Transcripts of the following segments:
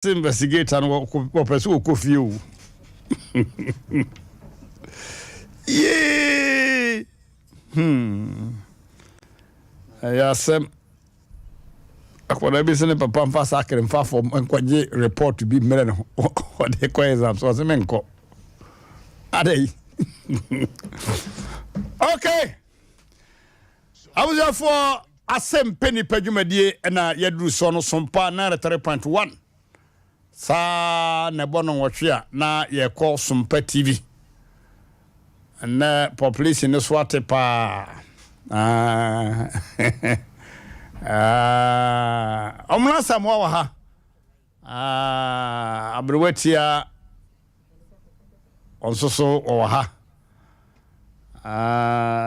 Se investigator no wɔpɛ sɛ wɔkɔ fie o. Yee! Hmm. Ɛyɛ asɛm. Akwadaa bi sɛ ne papa mfa sakere mfa fam nkɔgye report bi mmerɛ no ɔde kɔ exam so ɔse menkɔ. Adɛn? Okay. Abusuafoɔ asɛmpɛ nipa dwumadie na yɛduru soɔ no Sompa 93.1 saa na ɛbɔ no nwɔtwe a na yɛkɔ Sompa TV ɛnɛ population no so ate paa ɔmona Samoa wɔ ha Aberewa tia ɔnso so ɔwɔ ha.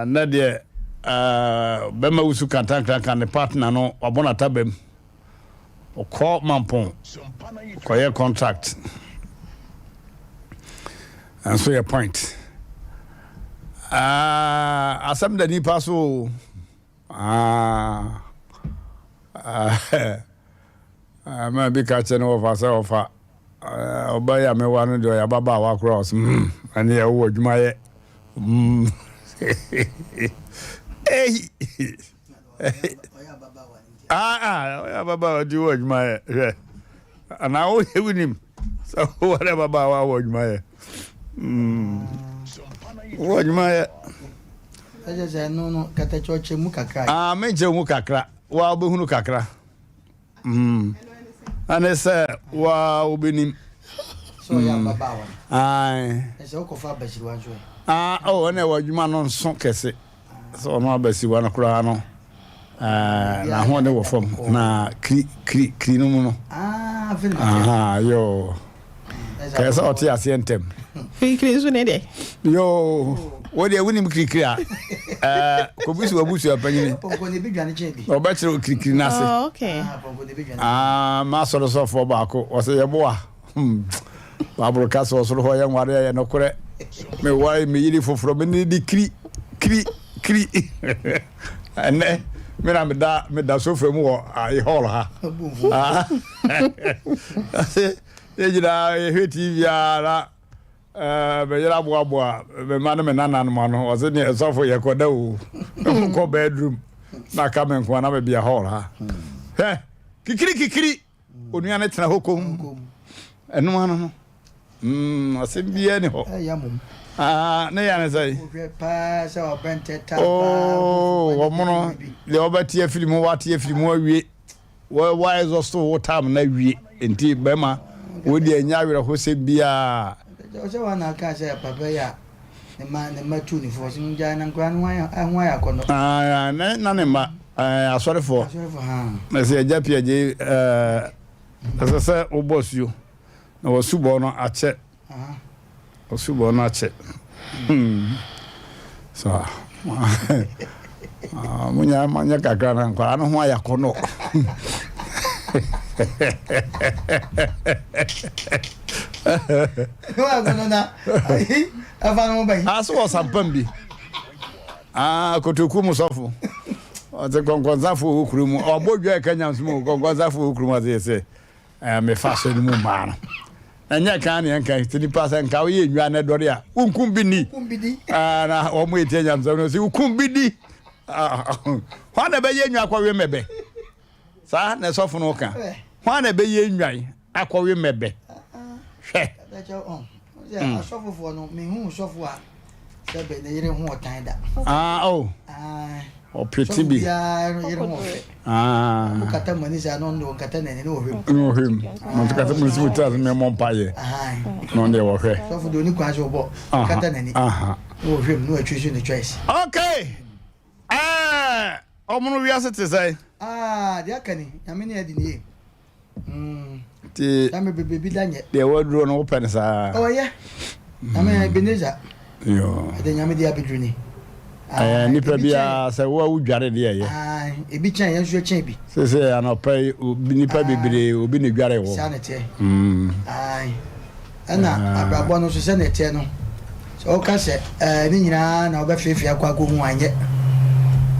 Na deɛ bɛma wusu kantankranka ne partner no wabɔ n'atabam. Ɔkɔ Mampɔn kɔyɛ contract. Nso yɛ point. Asɛm da nipa so o. Maa bi ka kyerɛ ne wɔfa sɛ ɔfa ɔba yi a mewa no deɛ ɔyɛ ababaawa koraa ɔsɛ mm ɛne yɛ wowɔ adwuma yɛ mm eyi ah ah ɔyɛ ababaawa ti wɔ adwuma yɛ hwɛ anaa woyɛ wonim sɛ wowɔ dɛ ababaawa wɔ adwuma yɛ mm wɔ adwuma yɛ. Ɛsɛ sɛ ɛno no katakyɛ ɔkyɛ mu kakra. Ah menkyɛ mu kakra wa wobɛhunu kakra. Mm. Ɛne sɛ wa wobɛnim. Sɛ ɔyɛ mm. ababaawa no. Ae. Ɛsɛ wokɔfa abasiriwa nso ɛ. Ah, oh, ɛne wɔ adwuma no nso kɛse. Sɛ ɔno abasiriwa no koraa no. Eh, na ho ne wɔ fam na kiri kiri kiri no mu no. Ah, afei na. Aha, yo. Kɛɛ sɛ ɔte aseɛ ntɛm. Kirikiri nso ne deɛ. Yoo, wo deɛ wonim kirikiri a, ɛɛ kɔbusu w'abusua panyini. Ɔbɛkyerɛ wo kirikiri no ase. Oh, okay. Ah, m'asɔre sɔfoɔ baako, ɔsɛ yɛboa. Hmm. Bible ka sɛ ɔsoro hɔ yɛ nware ɛyɛ nokorɛ. Meware me yere foforɔ, me ne di kiri, kiri, kiri. Ɛnɛ, me na meda meda sofa mu wɔ ayi hall ha. Ah. Ɔse, Yɛn nyinaa yɛhwɛ TV a na eh, me yere aboaboa me mma ne me nananom ano. Ɔse neɛ sɔfo yɛkɔda o. Mokɔ bedroom na aka me nko a na mebea hall ha. Hwɛ, kikiri kikiri, onua no tena hɔ komm. Ɛno ano no. Mm, asɛm biara ni hɔ. Ah, ne yɛ ne sɛ. Oh, wɔn no deɛ wɔbɛte afiri mu wɔate afiri mu awie. Wɔ wa exhaust wo time na wie nti bɛma wo deɛ nyɛ awerɛhosɛm biaa. Ɔsɛ wa na aka sɛ papa yi a ne mma ne mma tu ne fo ɔsɛ ngyae na nkora no ho ayɛ ho ayɛ akɔnɔ. Ah ne na ne mma ɛɛ asɔrefoɔ. Asɔrefoɔ haa. Na sɛ agya pia gye ɛɛ ɛsɛ sɛ wobɔ suo na wasubɔ no akyɛ. Ɔsubɔ no akyɛ. Hmm. So, ah, munya manyɛ kakra na nkwadaa no ho ayɛ akɔnnɔ. Aso wɔ sampam bi. Ah, kotoku mu sɔfo. Ɔte kɔnkɔnsafo wɔ kuro mu. Ɔbɔ dwa ɛka nyamsom wɔ kɔnkɔnsafo wɔ kuro mu ɔte sɛ Mefa asɛm no mu maa no. Ɛnyɛ kan ne ɛnka nti nipa sɛ nka woyɛ nnwa na ɛdɔre a wonkum bi ni. Na wɔn ɛtia nyamsɛm no sɛ wokum bi di. Hwan na ɛbɛyɛ nnwa akɔwe mmɛbɛ? Saa na ɛsɔfo no ka. Hwan na ɛbɛyɛ nnwan akɔwe mmɛbɛ? Hwɛ. Asɔfofoɔ no mehu sɔfo a sɛbɛ ne yere ho ɔtan da. Ah oh. Ɔpete bi. Sɔfo biara yere ho ɔfɛ. Ah. Mo kata mo ani saa na ɔno deɛ ɔnkata n'ani na ɔhwɛ mu. Na ɔhwɛ mu. Mo kata mo si mo tiri ase mo mmɔ mpa yɛ. Na ɔno deɛ ɔhwɛ. Sɔfo deɛ ɔni kwan sɛ ɔbɔ kata n'ani. Na ɔhwɛ mu na ɔatwi so ne choice. Okay. Ɛɛ ɔmono wiase te sɛn? Ah deɛ aka ni nyame ne adi ne yie. Mm. Ti nyame bebree bi da nyɛ. Deɛ waduro no wopɛ no saa. Ɔyɛ. Nyame Ebenezer. Yo. Ɛde nyame de abɛduru ni. Ɛɛ nipa biara sɛ wo a wodware deɛ ɛyɛ. Ebi kyɛn yɛn nso yɛkyɛn bi. Sese anɔpa yi nipa bebree obi na dware wɔ. Saa na ɛteɛ. Ɛna abrabɔ no nso sɛnea ɛteɛ no, sɛ woka sɛ ɛɛ ne nyinaa na wobɛfeefee akɔ akɔhu anyɛ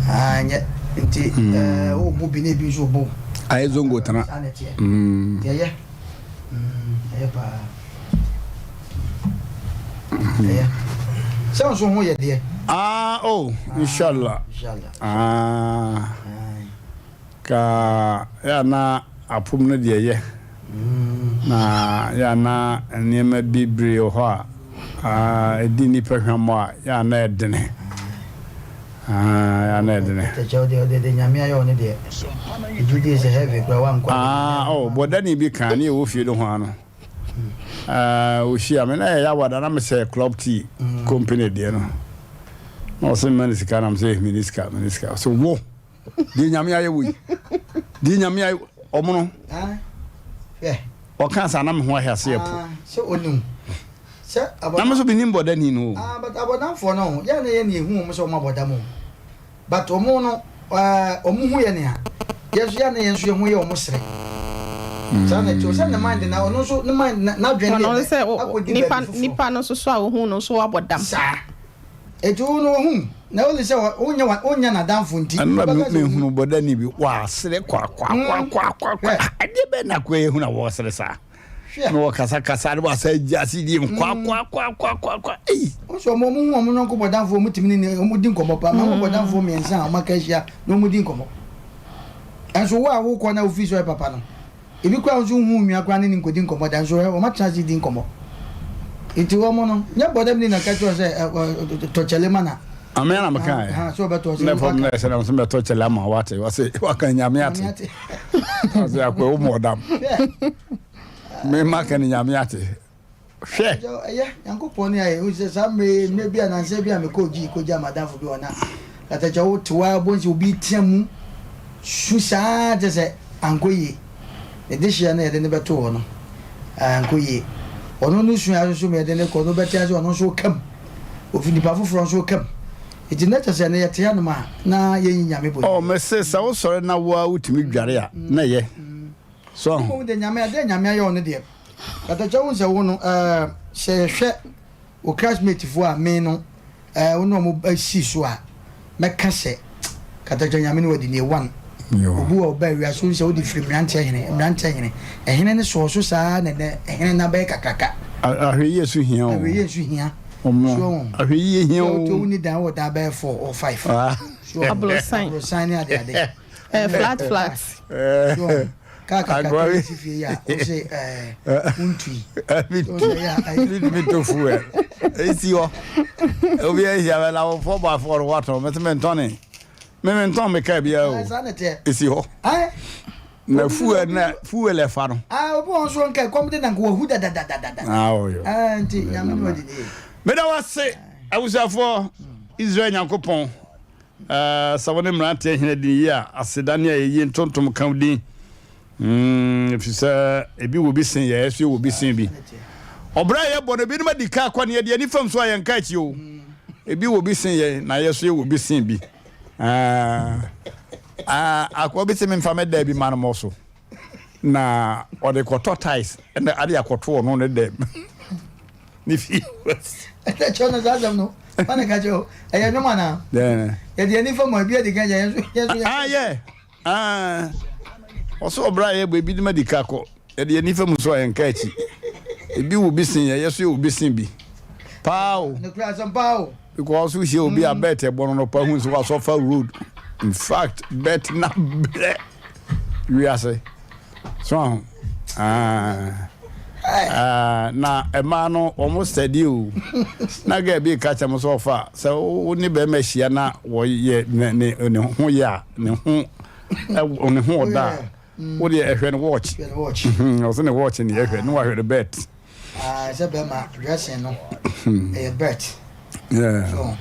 anyɛ nti ɛɛ wobu bi na ebi nso bu. Ayɛ zongo tena. Saa na ɛteɛ. Nti ɛyɛ. Ɛyɛ paa. Ɛyɛ. Sɛ nso ho yɛ deɛ. Ah, oh, inshallah. Inshallah. Ah. Ka yɛ na apom no deɛ yɛ. Na yɛ na nneɛma bebree wɔ hɔ a ah, ɛdi nnipa hwammɔ a yɛ na ɛdene. Ah, yɛ na ɛdene. Kyɛw deɛ ɔde de nyame ayɛ ɔne deɛ. Ɛgye sɛ heavy kora wankɔ. Ah, oh, bɔdani bi kan ne ɛwɔ fie no ho ano. Ah, ɔhyia me na ɛyɛ awada na mesɛ club tea company deɛ no. Na ɔsɛ mma ne sika na mesɛ mene sika, mene sika. Ɔsɛ wo, deɛ nyame ayɛ wo yi. Deɛ nyame ayɛ ɔmono. Ah, hwɛ. Ɔka saa na me ho ahɛ ase yɛ po. Ah, sɛ onim. Sɛ Na me nso menim bɔdani no o. Ah, but abɔdamfoɔ no, yɛ na yɛ ne ehu wɔn sɛ wɔn abɔdam o. But wɔn no, ɛɛ wɔn ho yɛ nea yɛn nso yɛ na yɛn nso yɛn ho yɛ wɔn sere. Saa na ɛte o. Sɛ ne mind na ɔno nso ne mind na n'adwene Ɔno deɛ sɛ akɔdi nipa baabi foforɔ. nipa no nso so a ohun no nso wabɔ dam. Saa. Eti wo no wɔhu na only sɛ wonyɛ wa wonyɛ n'adamfo nti. Ɛno na Wobɛka sɛ onim. mehunu bɔdani bi wasere kwakwakwakwakwa. Adeɛ bɛn na akoa yi hu na wɔresere saa? Hwɛ. Na wɔkasakasa na wɔasa agya ase die mu kwakwakwakwakwa. Ei! Nso wɔn wɔn hu wɔn yɔnko bɔdamfoɔ wɔn tumi ne ne wɔn di nkɔmɔ paa. Mahu bɔdamfoɔ mmiɛnsa a wɔn aka ahyia na wɔn di nkɔmɔ. Nso wo a wokɔ na wofi sɛ ɔyɛ papa no, ebi koraa nso nhu nua koraa ne ne nkɔdi nkɔmɔ da nso wɔn atena ase di nkɔmɔ. Nti wɔn no nyɛ bɔdam ni na ka kyerɛ sɛ ɛ ɛ tɔ kyɛlɛ ma na. Ame na meka ɛ. Ha sɛ ɔbɛtɔ sɛ Ne fam na ɛsɛ na sɛ mɛtɔ kyɛlɛ ama wate. Wɔse waka nyame ate. Wɔse akɔ wo mɔdam. Me ma ka ne nyame ate. Hwɛ. Ɛyɛ Nyankopɔn ne ayɛ. Sɛ saa mmerɛ mmerɛ bi a nansa bi a mekɔɔ gyi kɔgya madamfo bi wɔ na katakyɛ wo te hɔ a bɔnsi obi tea mu su saa kyɛ sɛ ankɔ yie. Ne dehyeɛ no yɛde no bɛtoo hɔ no ankɔ yie. Ɔno no su a nso yɛde no kɔ no bɛte ase ɔno nso kam. Ofi nipa foforɔ nso kam. Nti na kyɛ sɛ no yɛte hanom a na yɛnyi Nyame bɔ. Oh, mese sɛ wosɔre na wo ara wotumi dware a na ɛyɛ. So ahu? Mmom deɛ Nyame, adeɛ Nyame ayɛ wo no deɛ, katakyɛ wohu sɛ wo no eh, sɛ yɛhwɛ wo classmate foɔ a, me no eh, wo ne ɔmo si so a, mɛka sɛ katakyɛ Nyame ne wadi nie, one, obi wɔ ɔbaa wiase wohu sɛ wode firi mmeranteɛ hene, mmeranteɛ hene, ɛhene no sɔɔ so saa na ɛnɛ ɛhene no abɛyɛ kakraka. Ahwɛyie nso hia o. Ahwɛyie nso hia. Ɔmo, So ahu? ahwɛyie hia Sɛ o. wote wo ni dan wɔ dan bɛyɛ four or five. Ah. So ahu? Aborosan. Aborosan ne ade ade. Eh, flat flat. So kaa kakra bi si fie yi a wose ɛɛ wontui. Bitumi to fuel. Esi hɔ. Obi ahyia bɛ na wɔfɔ bɔ afɔ no watɔn mɛsɛ mɛntɔne. Me mentɔn me kaa biara o. Esi hɔ. Na fuel na fuel ɛfa no. Ah, obi wɔn so nka ɛkɔm de na nka wahu dadadadada. Ah, oyo. Ah, nti nyame ne wadi ne yie. Meda wase abusuafoɔ Israel Nyankopɔn. Sɛ wo ne mmeranteɛ hene di yie a, aseda ne ayɛyie ntontom ka wo din. Ɛfiri sɛ ebi wɔ bi sen yɛn, ɛso wɔ bi sen bi. Ɔbrɛ a yɛbɔ no, ebinom adi ka akɔ ne yɛde ani fam so a yɛnka akyi o. Ebi wɔ bi sen yɛn, na yɛ so yɛwɔ bi sen bi. Akoa bi se memfa me da bi ma no mmɔ so. Na ɔde kɔtɔ tiles ɛna ade akɔto ɔno ne dɛm. Ne fie. Ɛsɛ kyerɛ no saa asɛm no. Wane ka kyerɛ o. Ɛyɛ nnwom anaa? Yɛde ani fam a ebi adi kan yɛn nso yɛn nso yɛn. Ah yɛ. Ah. Ɔsɛ ɔbra yɛ bɔ ebi de ma di ka kɔ. Yɛde ani fam so a yɛn ka akyi. Ebi wɔ bi sen yɛ yɛ so yɛ obi sen bi. Paa o. Ne kura asɛm paa o. Because wohyia obi a bet ɛbɔ no no pa hu sɛ wasɔfa road. In fact, bet na brɛ wiase. So aho. Ah. Ah, na ɛmaa no wɔn steady o. Na girl bi ka kyerɛ mo sɛ ɔfa sɛ wo ne bɛrima hyia na wɔyɛ ne ne ne ho yɛ a ne ho ne ho ɔda a wo deɛ ɛhwɛ no watch. Ɔsɛ ne watch ne ɛhwɛ ne wahwɛ no bet. Ah, sɛ bɛrima dressing no ɛyɛ belt. Yeah. So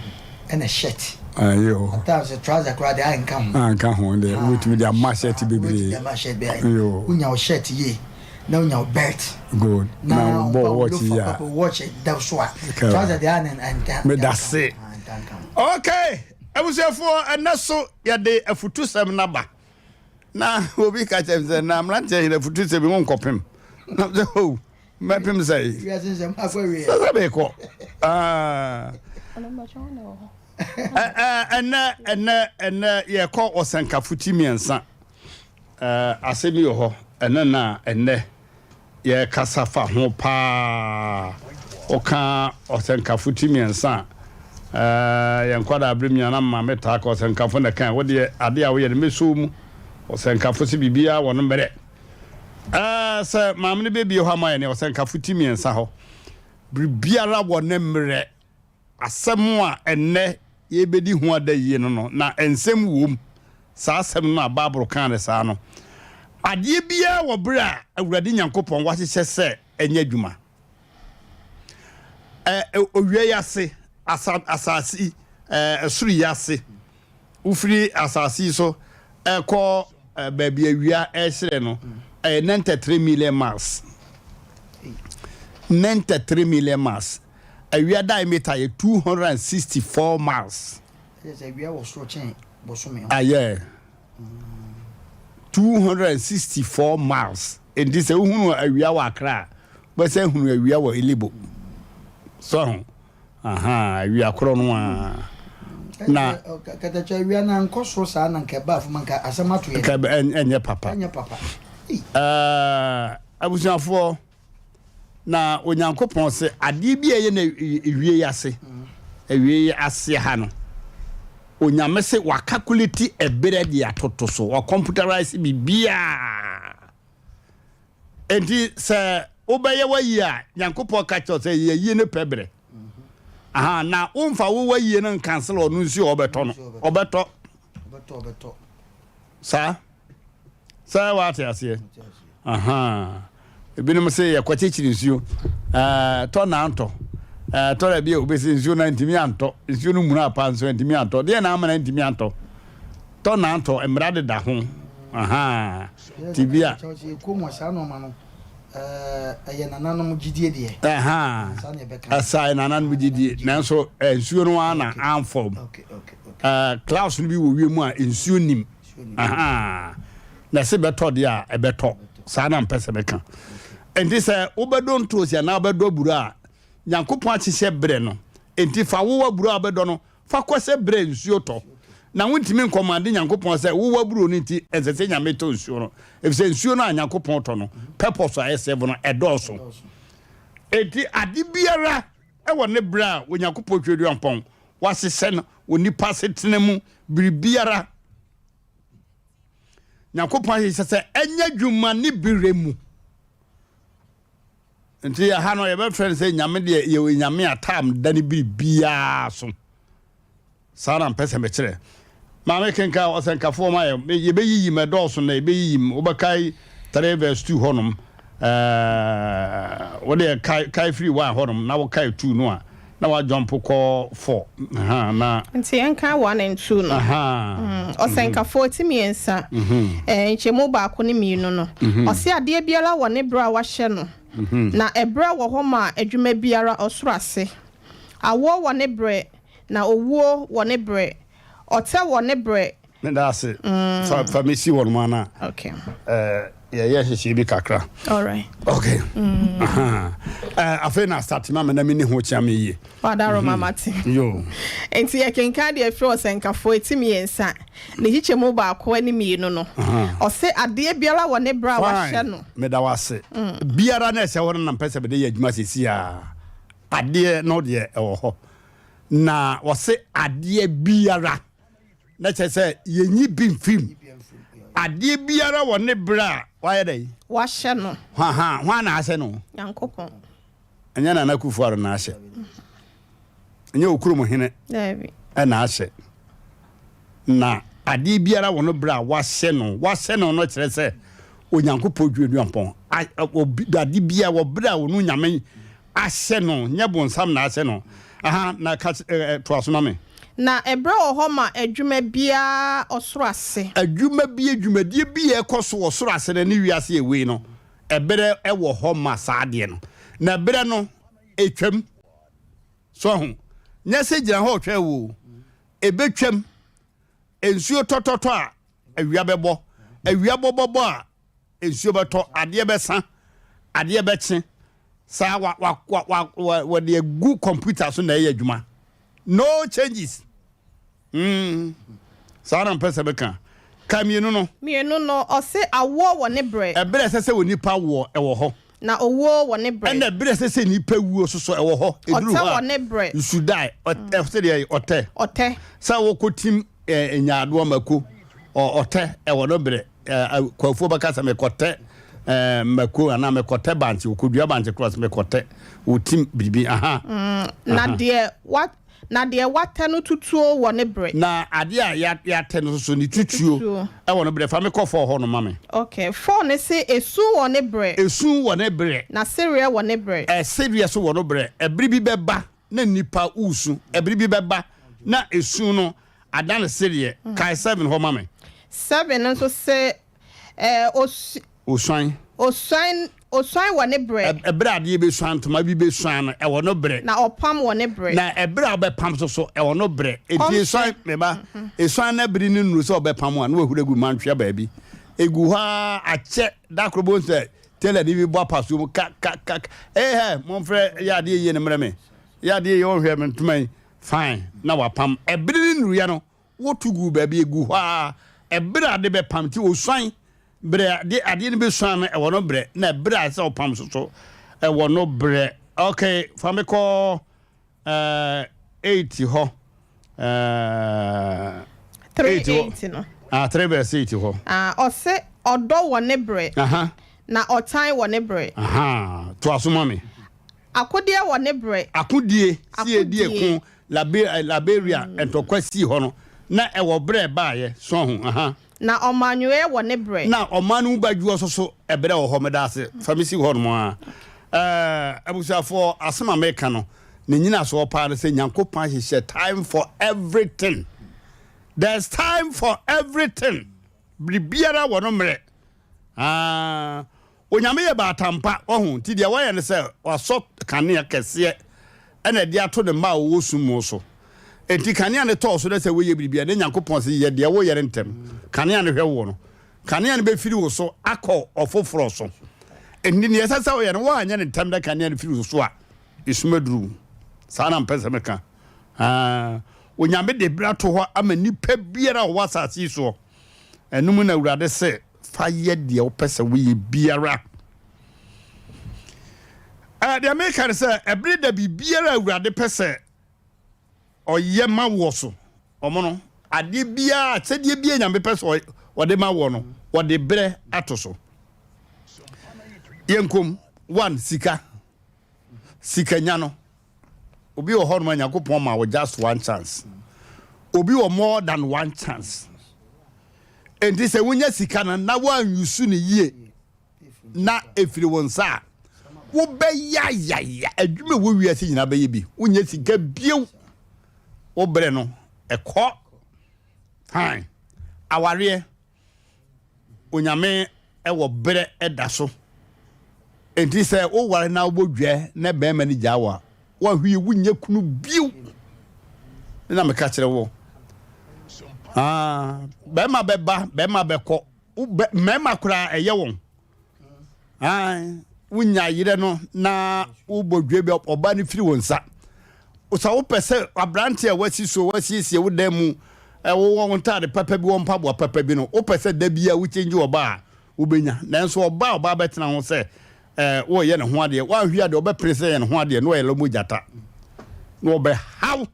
ɛna shirt. Ayo. At times trouser koraa de anka ho. Anka ho de wotumi de ama shirt bebree. Wotumi de ama shirt bebree. Ayo. Wonya wo shirt yie na wonya wo belt. Good. Na wobɔ watch yi a. Watch da so a. Trouser de ana nta. Meda se. Okay. Abusuafoɔ ɛnɛ so yɛde afutusɛm naba. Na obi ka kyerɛ me sɛ na mmeranteɛ yɛde afutusɛm yi wo nkɔpem. Na sɛ oh mɛpem sɛ sɛ sɛ mekɔ ɛnɛ ɛnɛ ɛnɛ yɛkɔ ɔsɛnkafo ti mmiɛnsa asɛm yi wɔ hɔ ɛnɛ na ɛnɛ. yɛrekasa fa ho paa. Woka ɔsɛnkafo ti mmiɛnsa a, ɛɛ, yɛn nkwadaa bere mu nyinaa na maame taa ka ɔsɛnkafo na ɛka, wo deɛ adeɛ a woyɛ no mɛsɔ wo mu. Ɔsɛnkafo sɛ biribiara wɔ no mmerɛ. Ɛɛ, sɛ maame no bɛbie hɔ ama yɛn ɔsɛnkafo ti mmiɛnsa hɔ, biribiara wɔ ne mmerɛ. Asɛm a ɛnnɛ yɛrebɛdi ho ada yie no no, na nsɛm wom, saa asɛm no a Bible kaa no saa no. Adeɛ biara wɔ berɛ a Awurade Nyankopɔn wahyehyɛ sɛ ɛnyɛ adwuma. Ɛ, owia yi ase, asa, asase yi, ɛ, soro yi ase, wofiri asase yi so ɛkɔ baabi awia ɛrehyerɛn no, ɛyɛ 93 million miles. 93 million miles. Awia diameter yɛ 264 miles. Ɛyɛ sɛ awia wɔ soro kyɛn bosome ho. Ayɛ 264 miles. Nti sɛ wohunu awia wɔ Accra a, wobɛsɛ hunu awia wɔ Elebo. So ho. Aha, awia korɔ no a. Na katakyɛ awia na nkɔ soro saa na nka ɛba afom nka asɛm ato yɛ. Nka ɛnyɛ papa. Ɛnyɛ papa. Ɛɛ abusuafoɔ. Na Onyankopɔn se, adeɛ bi a ɛyɛ no awie yi ase, awie yi ase ha no, Onyame se wakakuleti ɛberɛ de atoto so, wakɔmputerise biribiara. Enti sɛ wobɛyɛ w'ayie a, Nyankopɔn ka kyerɛ sɛ yɛ ayie no pɛ berɛ. Aha, na womfa wo w'ayie no nkansel ɔno nsuo a ɔbɛtɔ no, ɔbɛtɔ. Saa. Sɛ wate aseɛ. Ahaa. Ebinom se yɛkɔkyekyere nsuo. Ɛɛ tɔ na antɔ. Ɛɛ tɔ da bi a obesi nsuo na ntumi antɔ. Nsuo no muna apa nso ntumi antɔ. Deɛ na ama na ntumi antɔ. Tɔ na antɔ mmara deda ho. Ahaa. Ti bi a. Ɛyɛ nananom gyidie deɛ. Ɛhaa. Ɛsa yɛ nananom gyidie. Nanso nsuo no ara na amfɔm. Ɛɛ clouds no bi wɔ wiem a nsuo nim. Ahaa. Na ɛse bɛtɔ deɛ a, ɛbɛtɔ. Saa na mpɛ sɛ meka. Enti sɛ wobɛdɔ ntoosi anaa wobɛdɔ aburo a, Nyankopɔn ahyehyɛ berɛ no. Enti fa wo aburo a wobɛdɔ no, fa kɔ sɛ berɛ a nsuo tɔ. Na wontumi nkɔmande Nyankopɔn sɛ wo w'aburo no nti ɛnsɛ sɛ Nyame tɔ nsuo no. Efisɛ nsuo no a Nyankopɔn tɔ no, purpose a ɛsɛve no, ɛdɔɔso. Enti ade biara wɔ ne berɛ a Onyankopɔn Tweaduampɔn wahyehyɛ no wɔ nnipa asetena mu biribiara. Nyankopɔn ahyehyɛ sɛ ɛnyɛ adwuma ne berɛ mu. Nti ɛha no yɛbɛfrɛ no sɛ nyame deɛ yɛwɔ nyame a tam da ne biribiara so. Saa na mpɛ sɛ mekyerɛ. Maame kenkan ɔsɛnkafoɔ ma yɛ. Yɛbɛyiyim ɛdɔɔso na yɛbɛyiyim. Wobɛkae 3 verse 2 hɔnom. Ɛɛ wodeɛ kae kae firi 1 hɔnom na wokae 2 no a na woajɔmpo kɔ 4. Aha na. Nti yɛnkae 1 and 2 no. Aha. Ɔsɛnkafoɔ ti mmiɛnsa, ɛɛ nkyɛmu baako ne mmienu no. Ɔse adeɛ biara wɔ ne berɛ a wahyɛ no, na ɛberɛ wɔ hɔ ma adwuma biara ɔsoro ase. Awoɔ wɔ ne berɛ, Na owuo wɔ ne berɛ. Ɔtɛ wɔ ne berɛ. Meda ase. Fa fa me si hɔ nom ana. Okay. Eh, yɛyɛ nhyehyɛe bi kakra. All right. Okay. Mm. Aha. Eh, afei na start ma me na me ni ho kyea me yie. Wadaro mm -hmm. mama te. Yo. Nti yɛkenkan deɛ ɛfiri ɔsɛnkafoɔ eti mmiɛnsa ne kyekyɛmu baako ne mmienu no. Ɔse adeɛ biara wɔ ne berɛ a wahyɛ no. Meda wase. Biara na ɛsɛ hɔ no na mpɛ sɛ mede yɛ adwuma sɛsi a. Adeɛ no deɛ ɛwɔ hɔ. Na wɔse adeɛ biara, na kyerɛ sɛ yɛnyi bi mfirim. Adeɛ biara wɔ ne berɛ a wayɛ dɛn? Wahyɛ no. Hwaha, hwan na ahyɛ no? Nyankopɔn. Ɛnyɛ Nana Akufo-Addo na ahyɛ. Ɛnyɛ okurom hene ɛna ahyɛ. Na adeɛ biara wɔ no berɛ a wahyɛ no. Wahyɛ no no kyerɛ sɛ Onyankopɔn dwuaduampɔn. Ade biara wɔ berɛ a ɔno Nyame ahyɛ no, nyɛ bonsam na ahyɛ no. Aha, na ka toa so ma me. Na ɛberɛ wɔ hɔ ma adwuma biara ɔsoro ase. Adwuma bi, dwumadie bi a ɛkɔ so wɔ soro ase no ne wiase a ɛwei no, ɛberɛ wɔ hɔ ma saa adeɛ no. Na ɛberɛ no, ɛtwam. So ahu? Nyɛ sɛ gyina hɔ retwɛn wo o. Ɛbɛtwam. Nsuo tɔtɔtɔ a, awia bɛbɔ. Awia bɔbɔbɔ a, nsuo bɛtɔ. Adeɛ bɛsa. Adeɛ bɛkye. Saa wa wa wa wa wa wɔde agu kɔmputa so na ɛyɛ adwuma. No changes. Mm. Saa na mpɛ sɛ meka. Ka mmienu no. Mmienu no, ɔse awoɔ wɔ ne berɛ. Ɛberɛ a ɛsɛ sɛ onipa woɔ, ɛwɔ hɔ. Na owuo wɔ ne berɛ. Ɛna berɛ ɛsɛ sɛ nnipa wuo nso so ɛwɔ hɔ. Ɛduru Ɔtɛ hɔ wɔ a, ne berɛ. you should die. Ɔt- ɛ, Sɛdeɛ ɔtɛ. Ɔtɛ. Sɛ wokɔtim ɛ, nyaadoɔ mako, ɔ, ɔtɛ ɛwɔ no berɛ. Ɛ, ɛ, Kwafuo bɛka sɛ mekɔtɛ ɛ, mako anaa mekɔtɛ bankye, ɔkɔdua bankye korɔ sɛ mekɔtɛ. Ɔtim biribi. Aha. Na Aha. deɛ wa, na deɛ watɛ no tutuo wɔ ne berɛ. Na adeɛ a ya, yɛatɛ no nso so, ne tutuo Tutuo. ɛwɔ no berɛ. Fa me kɔ fɔɔ hɔ no ma me. Okay. Fɔɔ no se, esu wɔ ne berɛ. Esu wɔ ne berɛ. Na sereɛ wɔ ne berɛ. Ɛ, sereɛ nso wɔ no berɛ. Ɛbere bi bɛba na nnipa resu. Ɛbere bi bɛba na esu no adane sereɛ. Kae seven hɔ ma me. Seven nso se, Ɛɛ, osu. Osuan. Osuan, osuan wɔ ne berɛ. Ɛberɛ a adeɛ bɛsuan, ntoma bi bɛsuan no, ɛwɔ no berɛ. Na ɔpam wɔ ne berɛ. Na ɛberɛ a wobɛpam nso so, ɛwɔ no berɛ. Enti Kɔmhyɛ. esuan, me ba, esuan na bere no nnuru sɛ ɔbɛpam a, na wahuri agu mantwea baabi. Egu hɔ ara akyɛ, da koro bohu sɛ tailor-ni bi bɔ apasuo mu ka, ka, ka, ka. Ee hɛ, momfrɛ yɛ adeɛ yie no mmrɛ me. Yɛ adeɛ yie, ɔnhwɛ me ntoma yi. Fine, na wapam. Ɛbere no nnuruiɛ no, Woto guu baabi, egu hɔ ara, ɛberɛ a ade bɛpam, nti osuan, berɛ a ade, adeɛ no bɛsuan no, ɛwɔ no berɛ, na ɛberɛ a ɛsɛ sɛ ɔpam nso so, ɛwɔ no berɛ. Ok, fa me kɔ eh, 8 hɔ. Eh, 3 8 hɔ. 8 no. Ah, 3 verse 8 hɔ. Ah, ɔse ɔdɔ wɔ ne berɛ, Aha, na ɔtan wɔ ne berɛ. aha, toa so ma me. Akodeɛ wɔ ne berɛ. Akodie, sie die Akodie. ko, Labe, Liberia ntɔkwa sii hɔ no, na ɛwɔ berɛ a ɛbaeɛ, so ahu, aha. Na ɔmannwoeɛ wɔ ne berɛ. Na ɔman no mu badwoɔ nso so, ɛberɛ wɔ hɔ. Meda ase, fa me si hɔ nom ara. Ɛɛ, abusuafoɔ, asɛm a meka no, ne nyinasoɔ paa ne sɛ Nyankopɔn ahyehyɛ time for everything. There's time for everything. Biribiara wɔ no mmerɛ. Ah, Onyame yɛ baatampa, wahu, nti deɛ wayɛ ne sɛ wasɔ kanea kɛseɛ ɛna ɛde ato ne mma a wɔwɔ sum mu so. Enti kanea no tɔɔ so na sɛ woyɛ biribi a, na Nyankopɔn se yɛ deɛ woyɛ no ntɛm. Kanea no hwɛ woɔ no, kanea no bɛfiri wo so akɔ ɔfoforɔ so. Enti deɛ ɛsɛ sɛ woyɛ no, woanyɛ no ntɛm na kanea no firi wo so a, esum aduru wo. Saa na mpɛ sɛ meka. Ah, Onyame de berɛ ato hɔ ama nipa biara a ɔwɔ asase yi soɔ. Ɛno mu na Awurade se, Fa yɛ deɛ wopɛ sɛ woyɛ biara. Ɛɛ, deɛ meka ne sɛ, ɛbere da biribiara a Awurade pɛ sɛ ɔyɛ ma woɔ so. Ɔmo no, adeɛ biara, akyɛdeɛ biara Nyame pɛ sɛ ɔde ma woɔ no, ɔde berɛ ato so. Yɛnkom, one, sika. Sika nya no. Obi wɔ hɔnom a Nyankopɔn ma wo just one chance. Obi wɔ more than one chance. Enti sɛ wonya sika no na woanyusu no yie na ɛfiri wo nsa a, wobɛyayaya adwuma ɛwɔ wiase nyinaa bɛyɛ bi. Wonyɛ sika bio. Wo berɛ no ɛkɔ. Fine. Awareɛ. Onyame wɔ berɛ da so. Enti sɛ woware na wobɔ dwa na bɛrima no gyaa wo a, woahwie wonyɛ kunu bio. Ne na meka kyerɛ wo. Ah, bɛrima bɛba, bɛrima bɛkɔ. Mmarima koraa ɛyɛ wɔn. Ae, wonya yerɛ no na wobɔ dua bi ɔba no firi wo nsa. Sɛ wopɛ sɛ aberante a wasi so wasiesie wo dan mu wowɔ wo ntaade papa bi wɔ mpaboa papa bi no wopɛ sɛ da bi a wokyɛngye ɔba a wobɛnya. Nanso ɔba a ɔba bɛtena ho sɛ wɔyɛ ne ho adeɛ woanhwɛ adeɛ ɔbɛpere sɛ yɛ ne ho adeɛ na ɔyɛ lɔmɔ gyata na ɔbɛhaw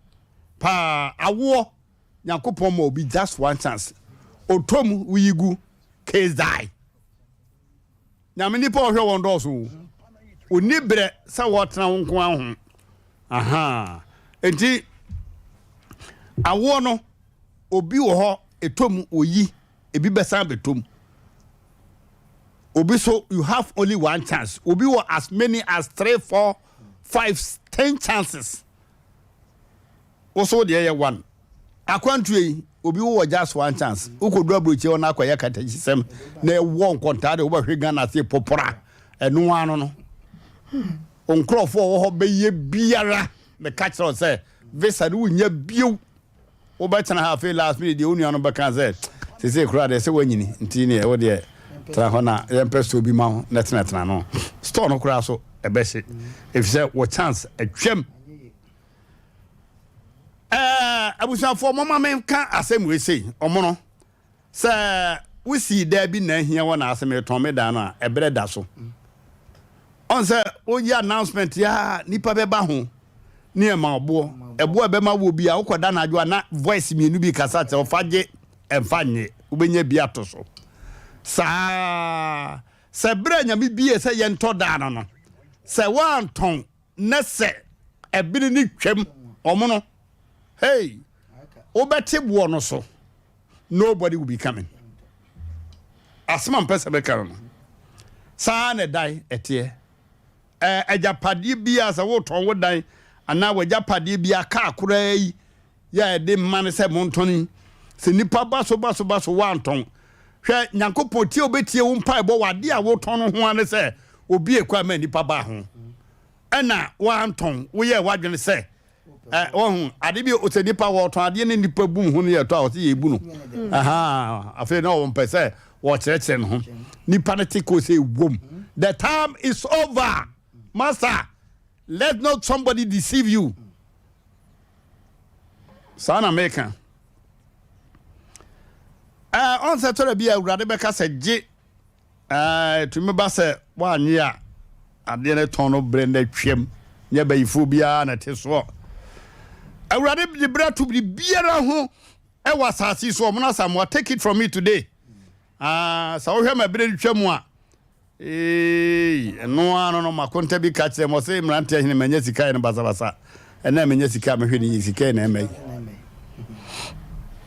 paa awoɔ. Nyankopɔn ma obi just one chance ɔtɔ mu woyi gu case die. Nyame nipa ɔhwɛ wɔn dɔɔso o. Onni berɛ sɛ wɔtena wo nko ara ho. Aha. Enti awoɔ no obi wɔ hɔ ɛtɔ mu oyi ebi bɛsan bɛtɔ mu. Obi so you have only one chance. Obi wɔ as many as three, four, five, ten chances. Wo so wo deɛ yɛ one. Akwantuo yi, obi wo wɔ just one chance. Wokɔduru aburokyire hɔ na akɔyɛ katakyisɛm na ɛwɔ nkɔntaa deɛ wobɛhwe Ghana ase popora. Ɛno ano no. Wo nkurɔfoɔ wɔ hɔ bɛyɛ biara. Meka kyerɛ wo sɛ visa no wonnya bio. Wobɛtena ha afei last minute deɛ wo nua no bɛka sɛ sesei koraa deɛ sɛ woanyini nti neɛ wo deɛ tena hɔ na yɛmpɛ store bi ma wo na tenatena no. Store no koraa so ɛbɛhye ɛfiri sɛ wo chance atwam. Ɛɛ, abusuafoɔ, momma menka asɛm wei sei, ɔmono, sɛ wosii dan bi na ahia wɔ na ase meretɔn me dan no a, ɛberɛ da so. Ɔn sɛ woyɛ announcement a nipa bɛba ho ne ɛma ɔboɔ. Ɛboɔ a ɛbɛma wɔ bi a wokɔda anadwo a na voice mmienu bi kasa kyerɛ ɔfa gye ɛmfa nye wobɛnya bi ato so. Saa sɛ berɛ a Nyame bie sɛ yɛntɔ daa no no sɛ woantɔn na sɛ ɛbere ne twam ɔmono hey wobɛte boɔ no so nobody will be coming. Asɛm a mpɛ sɛ meka no no saa na ɛdan ɛteɛ. Agyapadeɛ biara sɛ wotɔn wo dan anaa w'agyapadeɛ biara kaa koraa yi yɛ a ɛde mma no sɛ montɔn yi sɛ nipa ba so ba so ba so woantɔn hwɛ Nyankopɔn tie obɛtie wo mpaebɔ wɔ adeɛ a wotɔn no ho ara ne sɛ obi ekɔ ama nipa ba ho ɛna woantɔn woyɛ w'adwene sɛ wɔhu ade bi sɛ nipa wɔtɔn adeɛ ne nipa bu ho no yɛ tɔ a ɔsɛ yɛbu no afei na wɔn pɛ sɛ wɔkyerɛkyerɛ ne ho nipa no te ko sɛ ewom the time is over master let not somebody deceive you saa na meka ɔn sɛ tɔrɔ bi a awurade bɛka sɛ gye Ɛtumi ba sɛ woannye a, adeɛ no tɔn no berɛ no atwam. Nyɛ bayifoɔ biara na ɛte soɔ. Awurade de berɛ ato biribiara ho ɛwɔ asase yi so. Ɔmono Asamoah, take it from me today. Ah, sɛ wohwɛ ma berɛ no twa mu a, ee, ɛno ara no no makonta bi ka kyerɛ m ɔsɛ mmeranteɛ hene manya sika yɛ no basabasa. Ɛnna menya sika a mehwɛ ne yie, sika yi na ɛma yi.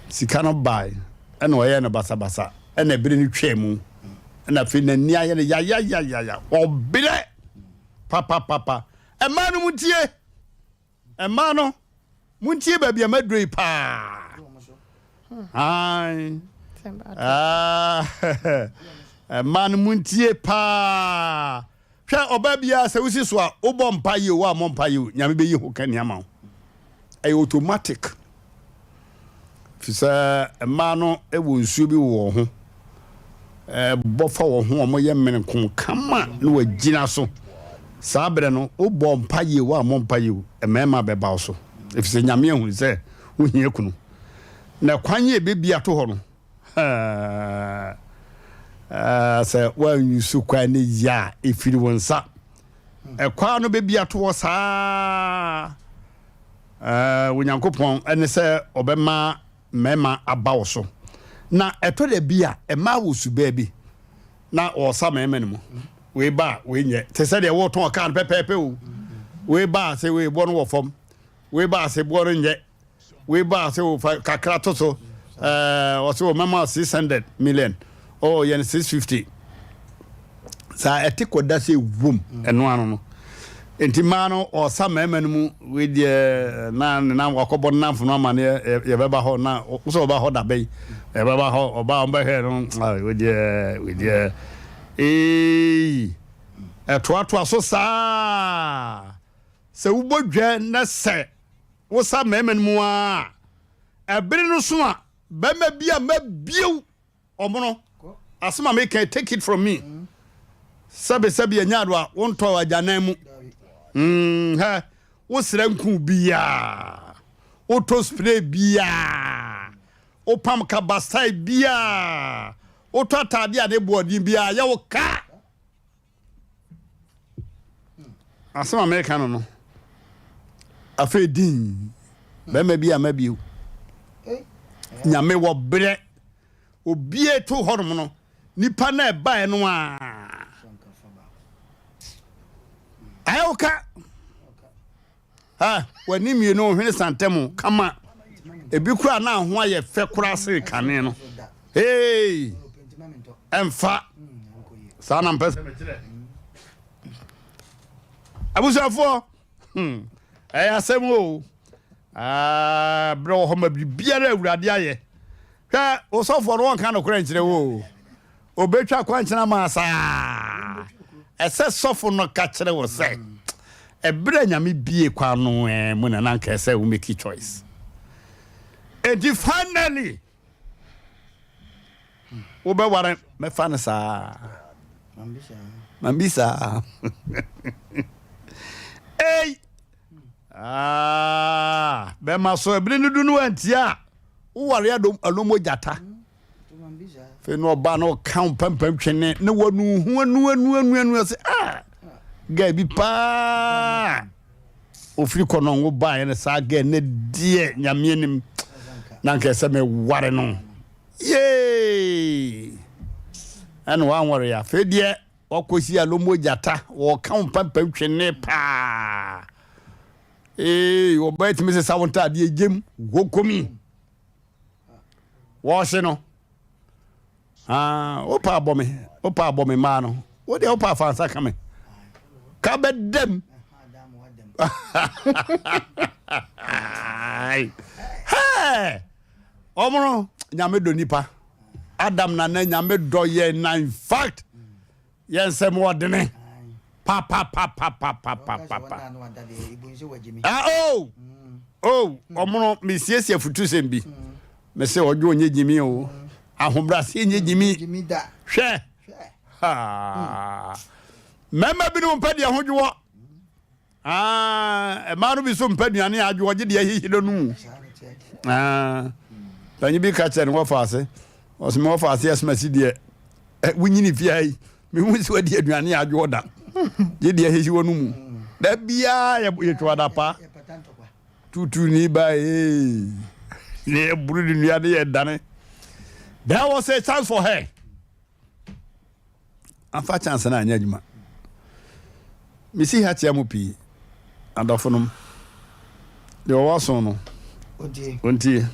Sika no bae, ɛna ɔyɛɛ no basabasa. Ɛna bere no twaa mu, ɛna afei n'ani ayɛ no yayayayaya, ɔbrɛ papapapa. Mmaa no montie, mmaa no montie baabi a maduro yi paa. Ae. Ah, mmaa no montie paa. Hwɛ ɔbaa biara sɛ wosi so a wobɔ mpa yie o woammɔ mpa yie o Nyame bɛyi ho kani ama wo. Ɛyɛ automatic. Fi sɛ mmaa no wɔ nsuo bi wɔ wɔn ho. Ɛbɔ fa wɔn ho wɔn yɛ mmenko kama na wɔagyina so. Saa berɛ no wobɔ mpa yie o woammɔ mpa yie o mmarima bɛba wo so. Ɛfiri sɛ Nyame ahunu sɛ wohia kunu. Na kwan yɛ ɛbɛbi ato hɔ no Sɛ woanyusu kwan no yie a, ɛfiri wo nsa. Ɛkwan no bɛbi ato hɔ saa. Onyankopɔn ɛne sɛ ɔbɛma mmarima aba wo so. Na ɛtɔ da bi a, mmaa wɔ subaa bi na wɔsa mmarima no mu. Wei ba a, wei nyɛ. Te sɛ deɛ wɔretɔn kaa no pɛpɛɛpɛ o. Wei ba a, sɛ wei boɔ no wɔ fam. Wei ba a, sɛ boɔ no nyɛ. Wei baa sɛ o fa kakra to so ɛɛ ɔsɛ o mɛma 600 million oh yɛn 650 saa ɛte kɔda sɛ wom ɛno ano no nti mmaa no ɔsa mmarima no mu wei deɛ na ne nam wakɔbɔ ne namfo no ama ne yɛbɛba hɔ na wosɛ ɔba hɔ da bɛyi yɛbɛba hɔ ɔba ɔmbɛhwɛ no wei deɛ wei deɛ ee ɛtoatoa so saa sɛ wobɔ dwa na sɛ Wosa mmarima no mu ara a, ɛbere no so a, barima bi a mabiew ɔmono. Asɛm a meka yi, take it from me. Sɛbe sɛbe anya ado a, wontɔ agyanan mu. Mm, hɛ, wosrɛ nku biara, wotɔ spray biara, wopam kaba style biara, wotɔ ataade a ne boɔden biara, yɛ wo ka. Asɛm a meka no no, afei din bɛrima bi ama bio. Nyame wɔ berɛ obie to hɔnom no, nipa na ɛbaeɛ no a ayɛ wo ka. Ha, w'ani mmienu hwene santɛm kama. Ebi koraa na ho ayɛ fɛ koraa sen kane no. Hey! Ɛmfa. Saa na mpɛ sɛ mekyerɛ. Abusuafoɔ, hmm, ɛyɛ asɛm o. Ah, berɛ wɔ hɔ ma biribiara Awurade ayɛ. Hwɛ, osɔfoɔ no wɔnka nokorɛ nkyerɛ wo o. Obetwa kwankyena maa saa. Ɛsɛ sɔfo no ka kyerɛ wo sɛ, ɛberɛ a Nyame bie kwan no eh, mu na na anka ɛsɛ wo make choice. Enti finally, wobɛware mɛfa no saa. Mambi saa. Ei! Ah, bɛma so ɛbere no du no antia a, woware adom alomo gyata. Afei na ɔba na ɔka wo pampam twene na wanu ho anu anu anu anu ase ah! Girl bi paa ofiri kɔnɔngo baeɛ no saa girl no deɛ Nyame anim na nka ɛsɛ me ware no yee ɛna wanware yɛ afei deɛ wakɔsi alomo gyata wɔka wo mpampam twene paa ee ɔbaa tumi sesa wo ntaadeɛ gyem wokomi wɔhye no Ah, wopɛ abɔ me, wopɛ abɔ me mmaa no. Wo deɛ wopɛ afa nsa ka me. Ka bɛdam. Hey! Ɔmono, nyame dɔ nipa. Adam na na nyame dɔ yɛ na in fact, yɛn nsɛm ɔdene. Pa pa pa pa pa pa pa pa pa. Ah, oh! Oh, ɔmono mesiesie afutusɛm bi. Mese ɔdwo ɔnyɛ gyimi o. Ahobrɛaseɛ nyɛ gyimi. Hwɛ. Ha. Mmarima binom mpɛ deɛ ho dwoɔ. Ah, mmaa no bi so mpɛ aduane a adwoɔ gye deɛ ahihi no no. Ah, panyin bi ka kyerɛ ne wɔfa ase. Ɔsɛ me wɔfa ase asoma si deɛ. Wonyini fie yi. Mehu sɛ wadi aduane a adwoɔ da. Gye deɛ ahihi wɔ no mu. Da biara yɛtwa adapa. Tutu ni ba ee. Ne yɛ buru ne nua ne yɛ dane. There was a chance for her. Afa chance na anya adwuma. Mesi ha kyia mu pii. Adɔfo nom. Deɛ ɔwɔ aso no. Ontie.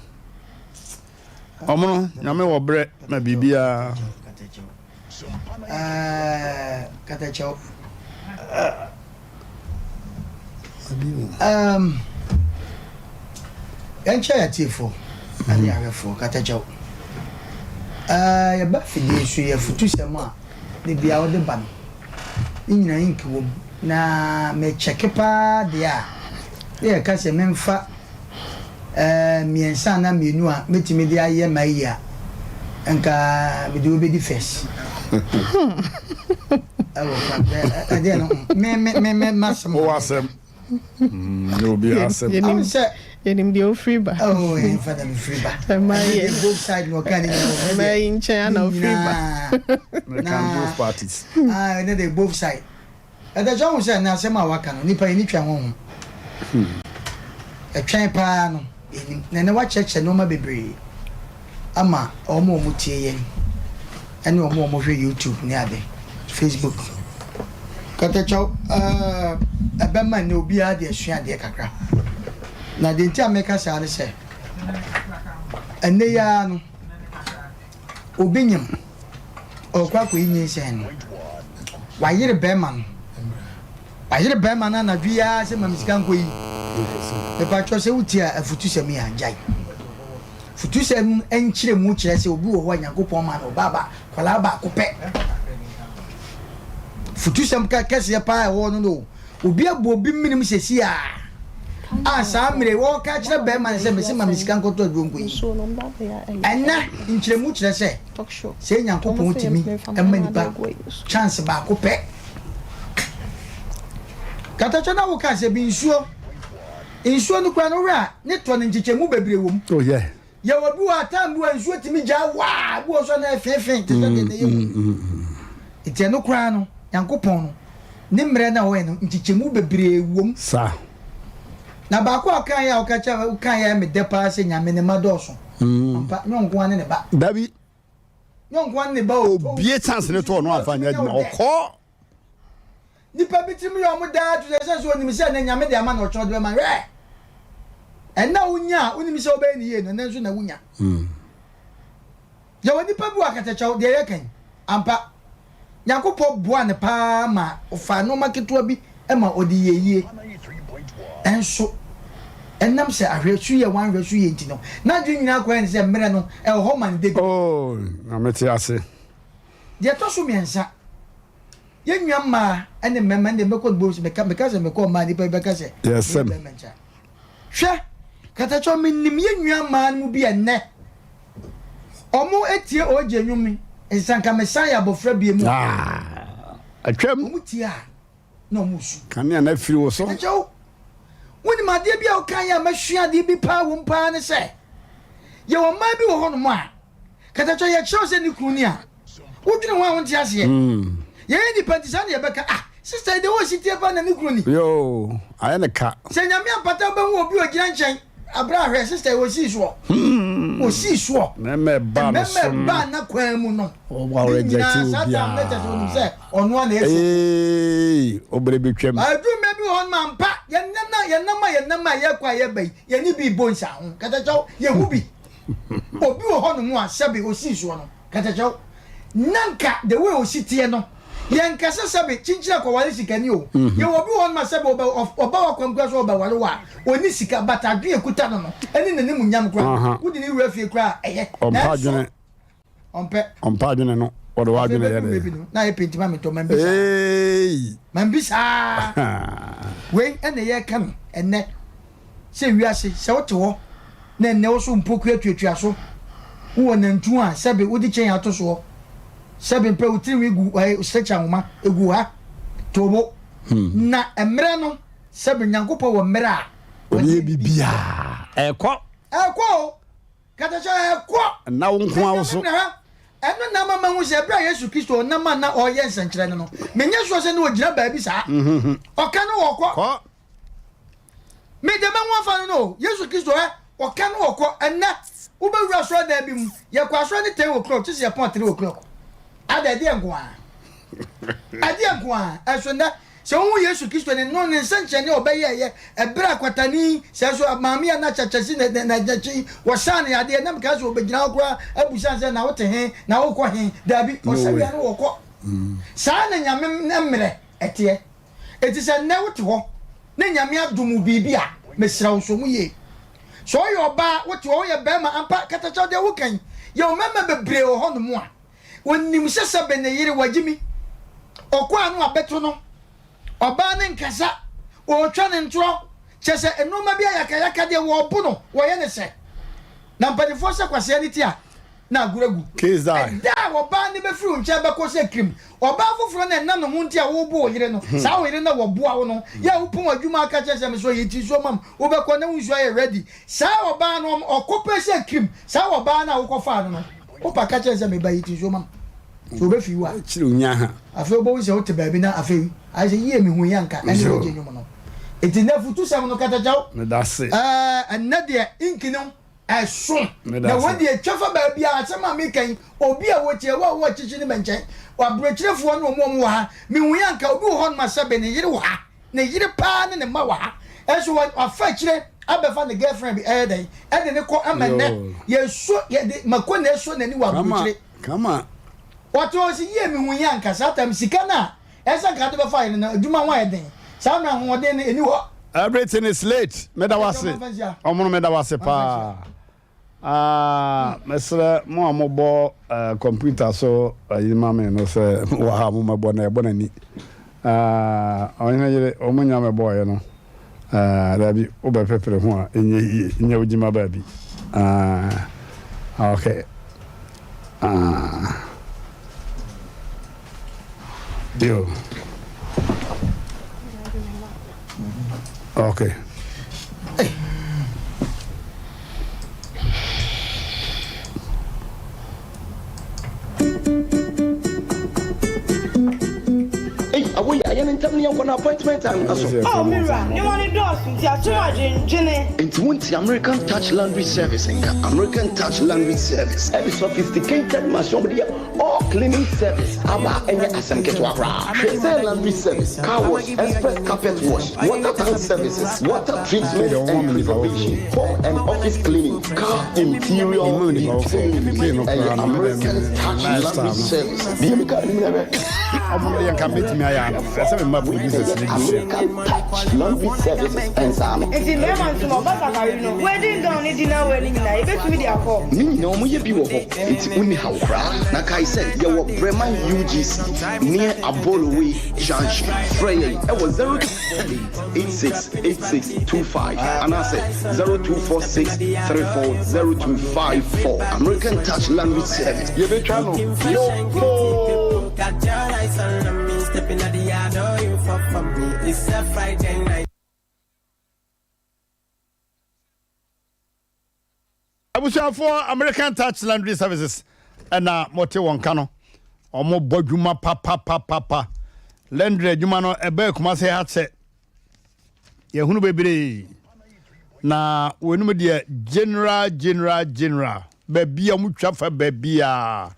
Ɔmono nyame wɔ berɛ na biribiara. Katakyɛw. Um, yɛnkyɛ atiefo ne ahwɛfoɔ katakyɛw. Uh, yɛba fidie so yɛ futusɛm a ne bia wode ba no ne nyinaa ink wɔ mu na mekyɛke paa deɛ a ne yɛka sɛ memfa eh, mmiɛnsa anaa mmienu a mɛtumi de ayɛ m'ayi a, nka mede wo bɛdi first. Ɛwɔ kwa, ɛdeɛ no, me, me, me, me, m'asɛm. Wowɔ asɛm. Mm, nyɛ obi asɛm. Yɛnim sɛ. Yɛnim deɛ ofiri ba. Oh, ɛmfa na mefiri ba. Ɛma yɛ. Ɛdeɛ both side na ɔka ne nyinaa wɔ. Ɛma yi nkyɛn ana ofiri ba. Meka both parties. Ah, ɛnɛ de both side. Ɛda so ahu sɛ ɛnnɛ asɛm a wɔaka no, nnipa ani twa ho ho. Ɛtwɛn paa no, yɛnnim. Na ɛnnɛ wɔakyerɛkyerɛ nneɛma bebree ama wɔn a wɔtie yɛn ne wɔn a wɔhwɛ YouTube ne ade, Facebook. Katakyɛw, ɛɛ, ɛbɛma nnɛ obiara de asua adeɛ kakra. Na deɛ nti a meka saa ne sɛ, ɛnnɛ yi ara no, Obi nyem, ɔrekɔ akɔyi nyinsɛn no, wayere bɛrima no, wayere bɛrima no anadwo yi ara sɛ ma me sika nkɔyi. Mepakyɛw sɛ wotie a afutusɛm yi a, gyae. Futusɛm nkyerɛmu kyerɛ sɛ obi wɔ hɔ a Nyankopɔn maa no ɔbaa ba, akwadaa baako pɛ. Futusɛm kɛseɛ paa ɛwɔ no no Obi abɔ obi menem sɛsi a a saa mmerɛ yi ɔreka akyerɛ bɛrima no sɛ mese ma me sika nkɔtɔ aduro nkɔyi. Ɛnnɛ nkyerɛmu kyerɛ sɛ sɛ Nyankopɔn tumi ma nipa chance baako pɛ. Katakyɛ na woka sɛ bi nsuo nsuo no kora no wohwɛ a ne tɔ no nkyekyɛmu bebree wɔ mu. Oh yeah. Yɛwɔ bi wɔ a time bi wɔ nsuo tumi gyaa waa bi wɔ nso a na ɛfeefee te sɛ deɛ na ɛyɛ mu. Nti ɛno koraa no Nyankopɔn no ne mmerɛ no a ɔyɛ no nkyekyɛmu bebree wom. Saa. Na baako a ɔkaeɛ a ɔka kyerɛ ɔkaeɛ a ɛyɛ me dɛ paa sɛ Nyame ne mma dɔɔso. Ampa nyɛ ɔnko ara ne ne ba. Dabi. Nyɛ ɔnko ara ne ne ba o. Obie chance ne to ɔno amfa anyɛ adwuma ɔkɔ. Nnipa bi tirim yɛ wɔn daa to sɛ ɛsiane sɛ wɔnim sɛ ɛnnɛ Nyame de ama na ɔkyena ɔde bɛma. Hwɛ! Ɛnnɛ a wonya a wonim sɛ wobɛyɛ no yie no, ɛnnɛ nso na wonya. Yɛwɔ nnipa bi wɔ akatakyɛw, deɛ yɛka yi, ampa, Nyankopɔn boaa no paa ma ɔfaa nnoɔma ketewa bi ma ɔde yɛɛ yie. Nso, ɛnam sɛ ahwɛ so yie a wanhwɛ so yie nti no, n'adwene nyinaa kɔyɛ ne sɛ mmerɛ no ɛwɔ hɔ ma no da bi. Oh, na mete ase. Deɛ ɛtɔ so mmiɛnsa, Yɛn nua mmaa ne mmarima ɛnde mɛkɔ no bonus meka meka sɛ mekɔ mmaa nipa bi bɛka sɛ meyɛ bɛrima nkyɛn. Hwɛ katakyɛ menim yɛn nua mmaa no mu bi ɛnnɛ ɔmo etie OJ nnwom yi nsanka mesan yɛ abɔfra bie mu. Ah, atwam. Ɔmo tie a na ɔmo su. Kanea na afiri wo so. Katakyɛ wo wonim adeɛ bi a woka yɛ a masua adeɛ bi paa wom paa ne sɛ yɛwɔ mmaa bi wɔ hɔnom a katakyɛ yɛkyerɛw sɛ ne kunu ni a Wodwene ho a wonte aseɛ. Yɛyɛ nnipa nti saa na yɛbɛka. Ah! Sister yi deɛ ɔsi tie paa na ne kunu ni. Yoo ayɛ ne ka. Sɛ Nyame ampata wobɛhu obi ogyina nkyɛn abrɛ ahwɛ sister yi osii soɔ osii soɔ. Mɛmɛ ɛbaa no so no. Mɛmɛ ɛbaa n'akwan mu no. Ɔwɔ reject obiara. Saa time no kyɛ sɛ onim sɛ ɔno ara na ɛsɛ. Eeii obere bi twam. Aduru mmerɛ bi wɔ hɔ nom ampa yɛnam a yɛnam a yɛnam a yɛkɔ a yɛba yi yɛne bi bɔ nsa ho katakyɛw yɛhu bi obi wɔ hɔ nom a sɛbe osii soɔ no. Katakyɛw, na nka the way osi teɛ no, yɛnka sɛ sɛbe kyinkyin akɔware sikani o. Yɛwɔ obi wɔ hɔnom a sɛbe ɔbɛ ɔba w'akwan koraa sɛ ɔbɛware wo a, onni sika but adwene a ekuta no no ɛne n'animuonyam koraa no, wode no wura fie koraa a, ɛyɛ. Ɔmpɛ Nanso, adwene. ɔmpɛ. Ɔmpɛ adwene no, wɔde Afei w'adwene yɛ bɛdu mmerɛ dɛ. bi no, na ayɛ penti ma mentɔ, mambi saa. Eeii. Mambi saa. Wei ɛna yɛreka no ɛnnɛ. Sɛ wiase, sɛ wote hɔ na ɛnnɛ wo so mpokua tuatua so, wowɔ nantu a sɛbe wode kyɛn ato soɔ, sɛbe mpɛ wo tirinwi gu ɛɛ stretch ahoma egu ha, to bo. Na mmerɛ no, sɛbe Nyankopɔn wɔ mmerɛ a Ɔde yɛ biribiara. Ɛkɔ. Ɛkɔ o! Katakyɛ ɛkɔ! Nna wo nko ara wo so. Ɛno na ama mahu sɛ ɛberɛ a Yesu Kristo ɔnam a na ɔreyɛ nsɛnkyerɛnne no, menyɛ sure sɛ na ɔgyina baabi saa. Ɔka no ɔkɔ. Kɔ. Me deɛ mahu afa no no o, Yesu Kristo ɛ, ɔka no ɔkɔ, ɛnnɛ wobɛwura asɔredan bi mu, yɛkɔ asɔre no ten o'clock, kyesɛ yɛpɔn three o'clock, ada ɛdeɛ nko ara, ɛdeɛ nko ara, ɛnso nnɛ sɛ wohu Yesu Kristo ne no ne nsɛnkyerɛnne a ɔbɛyɛɛyɛ ɛberɛ a kwatani, sɛ nso maame a na kyakya si n'akyi, wɔsaa no yadeɛ, na mekaa sɛ ɔbɛgyina hɔ koraa abusa no sɛ na wote he, na wokɔ he, daabi, ɔsa wia no wɔkɔ, saa na Nyame mmerɛ ɛteɛ. Enti sɛ nnɛ wote hɔ na Nyame adom wo biribi a, mesrɛ wo sɔ mu yie. Sɛ woyɛ ɔbaa, wote hɔ, woyɛ barima ampa, katakyɛw deɛ woka yi, yɛwɔ mmarima bebree wɔ hɔnom a, wɔnim sɛ sɛbe ne yere wagyimi, ɔkɔ a na wabɛto no, ɔbaa no nkasa, ɔretwa ne ntorɔ, kyerɛ sɛ nnoɔma bi ayakayaka deɛ wɔrebo no, wɔyɛ no sɛ. Na mpanimfoɔ sɛ kwasea ne ti a, na agorɔ agu. Case die. Ɛda a ɔbaa no bɛfiri wo nkyɛn bɛkɔ sɛ kirim, ɔbaa foforɔ no a ɛnam ne ho nti a worebo wo yere no, saa wo yere no a wɔboa wo no, yɛ a wopɔn adwuma aka kyerɛ sɛ mesɔ yɛ ti nsuo ma me, wobɛkɔ na wo nsuo ayɛ ready. Saa ɔbaa no, ɔkɔ pɛ sɛ kirim, saa ɔbaa no a wokɔfaa no no, wopa ka kyerɛ no sɛ meba yi ti nsuo ma me. Sɛ ɔbɛfiri wo a, Kyere wo nya ha. afei wobɛhu sɛ wote baabi na afei ayɛ sɛ yie mehu yi anka ɛne wagye nnwom no. Enti nnɛ afutusɛm no katakyɛw. Meda ase. Ɛɛ, ɛnnɛ deɛ inki no Ɛso Meda na ase. wei deɛ twa fa baabiara asɛm a meka yi obi a wɔtie wo a wowɔ akyikyi ne bɛnkyɛn aburokyerefoɔ ne wɔn a wɔwɔ ha mehu yɛ anka obi wɔ hɔ nom a sɛbe ne yere wɔ ha ne yere paa ne ne mma wɔ ha ɛnso wa wafa akyire abɛfa ne girlfriend bi ɛyɛ dɛn ɛde ne kɔ ama nnɛ Yoo. yɛso yɛde mako na ɛso n'ani wɔ Kama aburokyire kama. ɔte hɔ sɛ yie mehu yɛ anka saa tam sika no a ɛsɛ nka ade bɛfa yere no adwuma ho ayɛ den saa mmerɛ ahoɔden no ɛni hɔ. Everything is late meda wo ase ɔmono meda wo ase paa ah mesrɛ mo a mobɔ eh, computer so ayi ma me no sɛ wɔ ha mo mɛbɔ na ɛbɔ n'ani ah ɔhene yere ɔmo nya mɛbɔɔyɛ no ah dabi wobɛpepere ho a ɛnyɛ yie nyɛ wogyima baabi ah okay ah Yo. Okay. Ei, awoyi, ayɛ no ntɛm ne yɛnkɔ na appointment time no aso. Oh, me wura, nneɛma no dɔɔso nti ato adwendwene. Enti wonte American Touch Laundry Service nka? American Touch Laundry Service ɛde sophisticated machine a wɔde yɛ All cleaning service aba a ɛnyɛ asɛm ketewa koraa. Hwɛ sɛ laundry service, car wash, express carpet wash, water tank services, water treatment and preservation, home and office cleaning, car interior detailing. Ɛyɛ American Touch Laundry Service. Bue me car no mu na hwɛ. Ɔmo no deɛ nka mɛtumi ayɛ ano no ɛsɛ mema producers no bi sua. American Touch Laundry Services nsa ano. Nti mmarima nso no ɔba safari no wedding gown ne dinner wear no nyinaa yɛbɛtumi de akɔ. Ne nyinaa wɔyɛ bi wɔ hɔ. Enti wonni haw koraa. Na kae sɛ yɛwɔ Breman UGC near Abolowe Junction. Frɛ yɛn wɔ 0248 86 86 25 anaasɛ 0246 34 0254. American Touch Laundry Service. Yɛbɛtwa no yopoo. Abusuafoɔ American Touch Laundry Services ɛna mote wɔn ka no. Wɔn bɔ dwuma papapapapa. Laundry adwuma no ɛbɛɛ Kumase ha kyɛ. Yɛhunu bebree. Na wɔnum deɛ general general general baabi a wɔtwa fa baabi a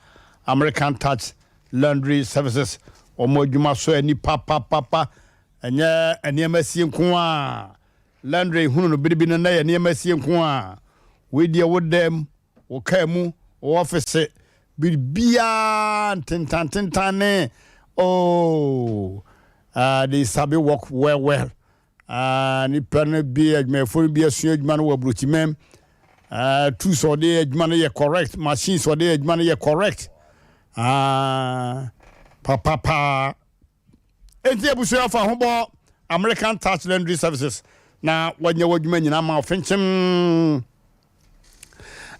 American Touch Laundry Services wɔn adwuma so ani papapapa ɛnyɛ nneɛma sie nko a laundry hunu no biribi no na yɛ nneɛma sie nko a wei deɛ wo dɛm wo kaa mu wo ɔfise biribiara ntentantentan ne oh they sabi work well well nipa no bi adwumayɛfoɔ no bi asua adwuma no wɔ aburokyimɛm tools a ɔde yɛ adwuma no yɛ correct machines a ɔde yɛ adwuma no yɛ correct papapaa enti abusua fa ho bɔ American Touch Laundry Services na wɔnyɛ w'adwuma nyinaa ma ɔfenkyem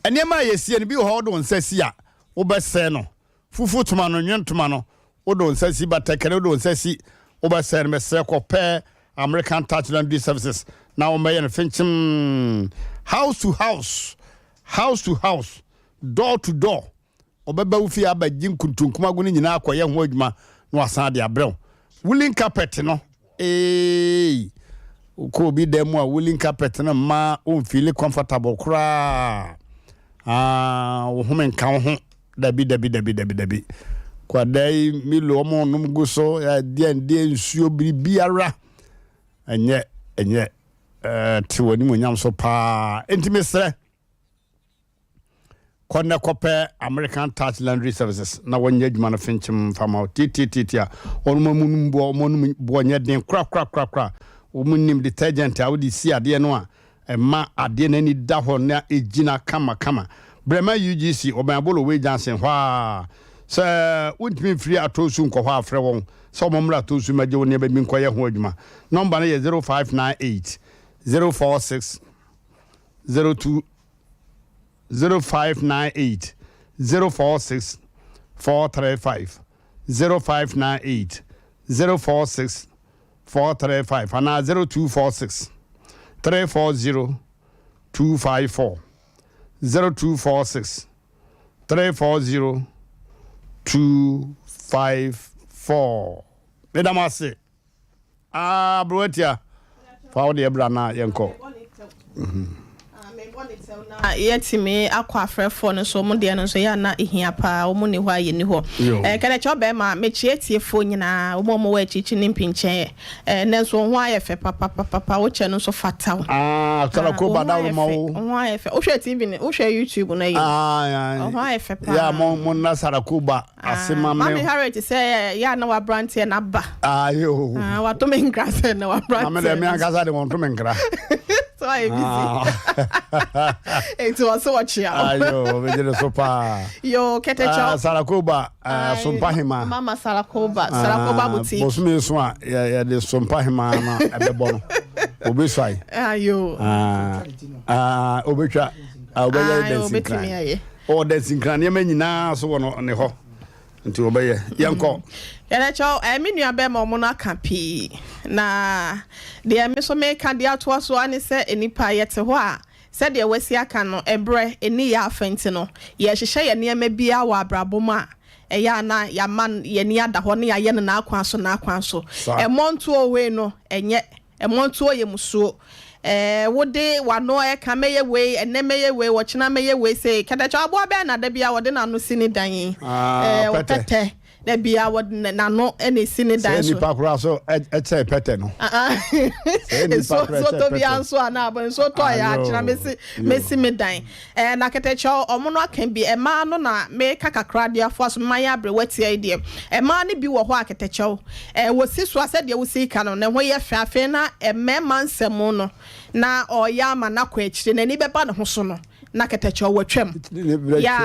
nneɛma a yɛsie no bi wɔ hɔ wode wo nsa si a wobɛsɛe no fufu toma no nwen toma no wode wo nsa si batakari wode wo nsa si wobɛsɛe no mesrɛ kɔpɛ American Touch Laundry Services na wɔmmɛyɛ no fenkyem house to house house to house door to door ɔbɛba wo fie abɛgye nkuntunkumago no nyinaa akɔyɛ ho adwuma na wasan de abrɛ wo woolen carpet no ee wokɔ obi dan mu a woolen carpet no mma womfeel comfortable koraa ah, wo home nka wo ho dabi dabi dabi dabi dabi kwadaa yi milo ɔmo nom gu so adeɛ ndeɛ nsuo biribiara ɛnyɛ ɛnyɛ ɛɛ te wɔ animuonyam so paa enti mesrɛ kɔ nnɛ kɔpɛ American Touch Laundry Services na wɔnyɛ adwuma no finkyim mfa ma wo tiatiatiatia wɔn mu no boɔ wɔn no boɔ nyɛ den korakorakorakora wɔn nim detergent a wode si adeɛ no a ɛma adeɛ no ani da hɔ na ɛgyina kamakama brɛma UGC ɔbɛn Abolo Junction hɔ a sɛ wontumi mfiri atɔ nkɔ hɔ afrɛ wɔn sɛ wɔn mmra atɔ nsu mɛgye wo nneɛma bi nkɔyɛ ho adwuma nɔmba no yɛ 0598 046 02 0598 046 435 0598 046 435 anaa 0246 340 254 0246 340 254 medam ase aberewatia fa wo deɛ bra na yɛnkɔ. Yɛtumi akɔ afrɛfoɔ no so ɔmo deɛ no nso yɛ ana ehia paa ɔmo ni hɔ a yɛni hɔ kɛnɛkyɛ ɔbɛrima mekyia tiefoɔ nyinaa ɔmo a ɔmo wɔ akyikyi ne mpinkyɛn ɛɛ ne nso ho ayɛ fɛ papapapa wokyɛ no nso fata wo. Aa sarakoba dawuro ma wo. Ho ayɛ fɛ wohwɛ TV ne wohwɛ YouTube no yi ho ayɛ fɛ paa. Yà mo mo nna sarakoba ase ma me. Mami Harriet sɛ yà na wabranteɛ n'aba. Ayo. Wato me nkra sɛ na wabranteɛ. Mami dɛ mi ankasa de wɔn to me nkra. So ayɛ busy. Eti wɔ so wɔkyea. Ayo mi gyina so paa. Yo kɛtɛkyɛw. Sarakoba sompahema. Mama Sarakoba Sarakoba boutique. Bosome so a yɛde sompahema na ɛbɛbɔ no. Obi so ayi. Ayo. Obetwa. Obɛyɛ dansinkran. Ɔwɔ dansinkran nneɛma nyinaa so wɔ no ne hɔ. Nti wɔbɛyɛ yɛnkɔ. Yɛrɛkyɛw ɛmi nua bɛrima ɔmo no aka pii na deɛ mi nso meka deɛ atoa so ane sɛ nipa yɛte hɔ a sɛdeɛ wasi aka no ɛbrɛ ɛni yɛ afa nti no yɛhyehyɛ yɛ nneɛma biara wɔ abrabɔ mu a ɛyɛ ana yɛama yɛni ada hɔ ne yɛayɛ no n'akwan so n'akwan so ɛmɔ ntoɔ wei no ɛnyɛ ɛmɔ ntoɔ yɛ musuo wode wano ɛka mɛyɛ wei ɛnɛ mɛyɛ wei wɔkyena mɛyɛ wei sɛ kɛtɛkyɛ aboa bɛɛ na da bia wɔde n'ano si ne dan yi pɛtɛ da bia wɔde n'ano ɛna esi ne dan so sɛ nipa koraa so ɛkyɛ pɛtɛ no nsuo tɔ bia nso a na abɔ nsuo tɔ yɛ akyena mesi mesi me dan na kɛtɛkyɛ ɔmo no aka bi ɛmaa no na meka kakra de afɔ so mma yɛ abere watia yi deɛ ɛmaa no bi wɔ hɔ a kɛtɛkyɛw wɔsi so a sɛdeɛ wosi ka no ne ho yɛ fɛ afei na mmarima nsɛm no na ɔyɛ ama n'akɔ akyire n'ani bɛba ne ho so no na kɛtɛkyɛw wɔtwam ya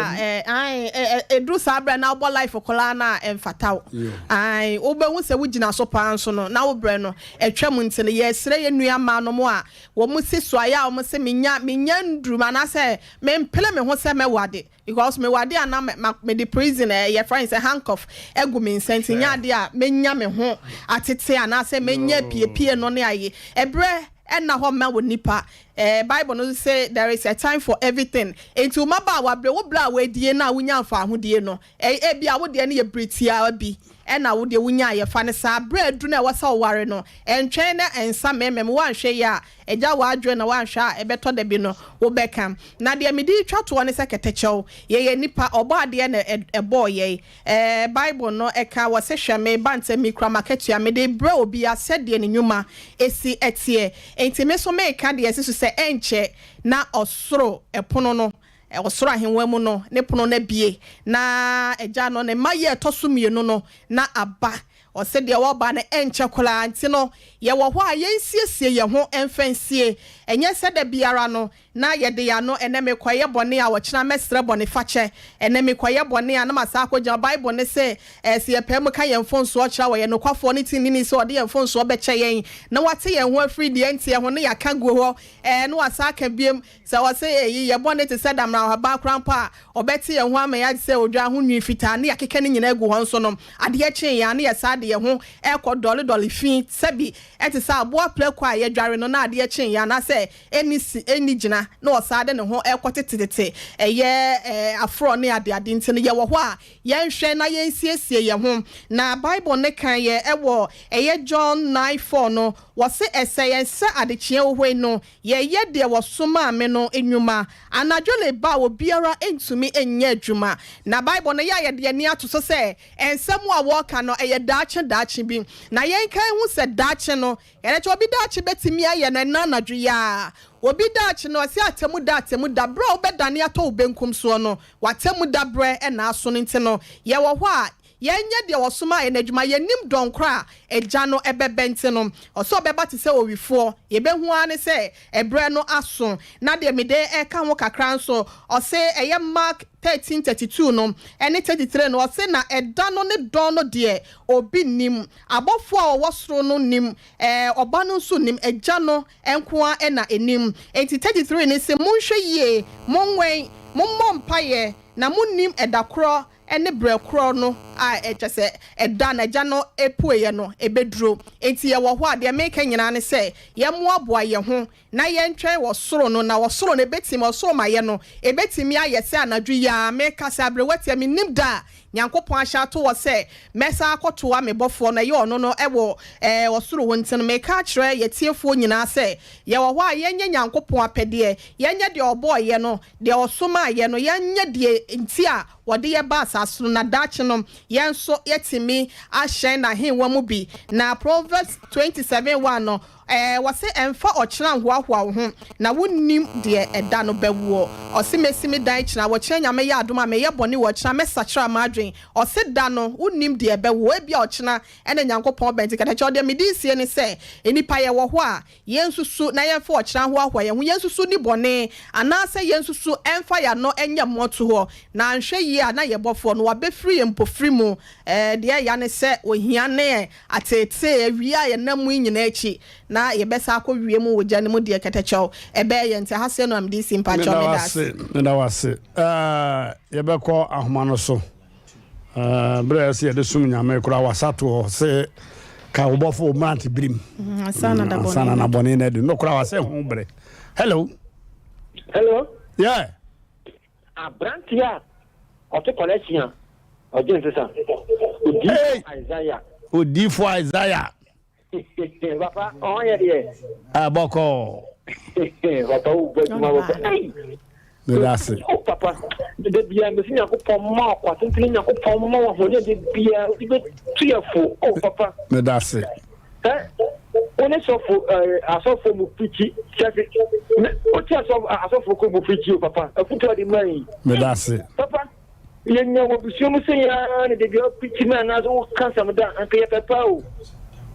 ɛduru saa berɛ na wobɔ life koraa na ɛmfata wo ae wobɛhu sɛ wogyina so paa nso no na wo berɛ no ɛtwam nti no yɛsrɛ yɛ nua maa no mu a wɔn si so ayɛ a wɔn sɛ menya menya nduru anaasɛ mempele me ho sɛ mɛwade because mewade a na mede prison yɛ friend sɛ handcuff egu me nsa nti nya ade a menya me ho atete anaasɛ menya piepie no ne aye ɛbrɛ ɛna hɔ ma wɔ nipa Bible no say there is a time for everything nti wo maba a wabrɛ wo bra a wadie na wonya mfa ahodie no ebi a wo deɛ no yɛ bere tiaa bi. Ɛna wo deɛ wonyaeɛ, fa no saa. Berɛ aduru no a ɛwɔ sɛ woware no, ɛntwɛn na ɛnsa mmɛmmɛm. Woanhwɛ yie a, agya w'adwene na woanhwɛ a ɛbɛtɔ da bi no, wobɛka. Na deɛ mede retwa toɔ ne sɛ kɛtɛkyɛw, yɛyɛ nnipa, Ɔbɔadeɛ na ɛbɔɔ yɛn. Ɛɛ, Bible no ka, wɔse, Hwɛ, mereba ntɛm, mekura m'akatua, mede rebrɛ obiara sɛdeɛ ne nnwuma si teɛ. Enti me nso mereka deɛ ɛsi so sɛ ɛnkyɛ na ɔsoro pono no, ɔsoro ahennwa mu no, ne pono no abue, na Agya no, ne mma yi a ɛtɔ so mmienu no, na aba. Ɔse deɛ ɔreba no ɛnkyɛ koraa, nti no yɛwɔ hɔ a yɛnsiesie yɛn ho mfa nsie, ɛnyɛ sɛ da biara no na yɛde yɛn ano, ɛnɛ mekɔyɛ bɔne a ɔkyena mɛsrɛ bɔnefakyɛ, ɛnɛ mekɔyɛ bɔne a na masan akɔgyina, Bible no se sɛ yɛpae mu ka yɛn mfomsoɔ kyerɛ a ɔyɛ nokwafoɔ ne teneneeni sɛ ɔde yɛn mfomsoɔ bɛkyɛ yɛn na wate yɛn ho afiri deɛ ɛnteɛ ho na yɛaka agu hɔ, na wasan aka biom. Sɛ ɔse eyi yɛ bɔne te sɛ damena ɔhabaa koraa mpo a, ɔbɛte yɛn ho ama yɛayɛ te sɛ odwan ho nwi fitaa ne yɛakeka ne nyinaa agu hɔ nso no, adeɛ kyee yɛn a na yɛsan de yɛn ho rekɔ dɔledɔle fi sɛbi ɛte sɛ aboa prako a yɛdware no na adeɛ kyee yɛn anaasɛ ɛnni si ɛnni gyina na ɔsan de ne ho rekɔ tetetete ɛyɛ aforɔ ne adeade nti no yɛwɔ hɔ a yɛnhwɛ na yɛnsiesie yɛn ho. Na Bible no ka yɛ ɛwɔ ɛyɛ John 9:4 no wɔse ɛsɛ yɛn sɛ adekyeɛ hohoi no Yɛyɛ deɛ wɔsomaa me no nnwuma. Anadwo reba a obiara ntumi nyɛ adwuma. Na Bible no yɛ a yɛde yɛn ani ato so sɛ nsɛm a wɔreka no, ɛyɛ daakye daakye bi. Na yɛnka nhu sɛ daakye no, yɛde obi daakye bɛtumi ayɛ no ɛnnɛ anadwo yi ara. Obi daakye no, ɔse atemmu da, atemmu da. Berɛ a wobɛdane atɔ wo benkum soɔ no, w'atemmu da berɛ na aso no nti no, yɛwɔ hɔ a, Yɛnyɛ deɛ ɔsomaa yɛn adwuma, yɛnnim dɔn korɔ a Agya no bɛba nti no, ɔsɛ ɔbɛba te sɛ owifoɔ, yɛbɛhu ara ne sɛ ɛberɛ no aso. Na deɛ mede reka ho kakra nso, ɔse ɛyɛ Mark 13:32 no ne 33 no, ɔse na ɛda no ne dɔn no deɛ obi nnim, abɔfoɔ a wɔwɔ soro no nnim, ɛɛ Ɔba no nso nnim, Agya no nko ara na ɛnim. Enti 33 no se monhwɛ yie, monwɛn, mommɔ mpaeɛ, na monnim ɛda korɔ ne berɛ korɔ no a kyerɛ sɛ ɛda no Agya no pueɛ no bɛduro. Enti yɛwɔ hɔ a, deɛ mereka nyinaa ne sɛ yɛmmoaboa yɛn ho na yɛntwɛn ɔsoro no, na ɔsoro no ɛbɛtumi, ɔsoro mayɛ no, ɛbɛtumi ayɛ sɛ anadwo yi ara, meka sɛ aberewa tia, mennim da a Nyankopɔn ahyɛ ato hɔ sɛ mɛsan akɔtoa me bɔfoɔ no, ɛyɛ ɔno no wɔ ɔsoro hɔ nti no, meka akyerɛ yɛtiefoɔ nyinaa sɛ yɛwɔ hɔ a yɛnyɛ Nyankopɔn apɛdeɛ, yɛnyɛ deɛ ɔbɔɔ yɛ no, Deɛ ɔsomaa yɛn no, yɛnyɛ deɛ nti a wɔde yɛn baa asase no, na daakye no, yɛn nso yɛatumi ahyɛn n'ahennwa mu bi. Na Proverbs 27, 1 no, ɛɛ, wɔse, Mfa ɔkyena nhoahoa wo ho, na wonnim deɛ ɛda no bɛwoɔ. Ɔse, Mɛsi me dan kyena, ɔkyena Nyame yɛ adom a, meyɛ bɔne wɔ ɔkyena, mɛsakyera m'adwen. Ɔse, da no, wonnim deɛ ɛbɛwoɔ, ebia ɔkyena na Nyankopɔn bɛn. Nti katakyɛ, deɛ mede resie ne sɛ, nnipa yɛwɔ hɔ a, Yensusu na yɛmfa ɔkyena nhoahoa yɛn ho, yensusu nni bɔne, anaasɛ yensusu mfa yɛn ano nyɛ mmɔtohɔ, na anhwɛ yie a na yɛn Bɔfoɔ no wabɛfiri yɛn mpofiri mu. Deɛ ɛya ne sɛ ohia ne ateetee awia a yɛnam mu yi nyinaa akyi, na yɛbɛsan akɔ wiem wɔ gya no mu deɛ kɛtɛkyɛw ɛbɛyɛ yɛn. Nti ha sei no na mede resi mpakyɛw, Meda wo meda ase. ase, meda wo ase. Ɛɛ, yɛbɛkɔ ahoma no so. Berɛ a ɛsɛ yɛde som Nyame koraa wasato hɔ sɛ ka wo bɔfo wo mmerante birim mm, ansa na mm, bɔne no adi no koraa wasɛ ho berɛ. Hello. Hello. Yeah. Aberante a ɔte kɔlɛkyen a ɔgye nsesa. Odiifo Isaiah. Odiifo Isaiah. Papa, ɔhɔ yɛ deɛ. Ah, bɔkɔɔ. Papa, wo bɔ adwuma bɔkɔ. Ei! Meda ase. Oh, papa, da bia mesi Nyankopɔn ma ɔkwa tentene Nyankopɔn ma wɔn da bia wode bɛtu yɛ fo. Oh, papa. Meda ase. Ɛ wo ne sɔfo ɛɛ asɔfo mu pirikyi kyɛse wote asɔfo asɔfo ko mu pirikyi o papa afutu ade ma yi. Meda ase. Papa. Yɛnya wɔ abusua mu sɛ yɛa na dabi ɔpiti me anaasɛ woka asɛm da anka yɛpɛ paa o.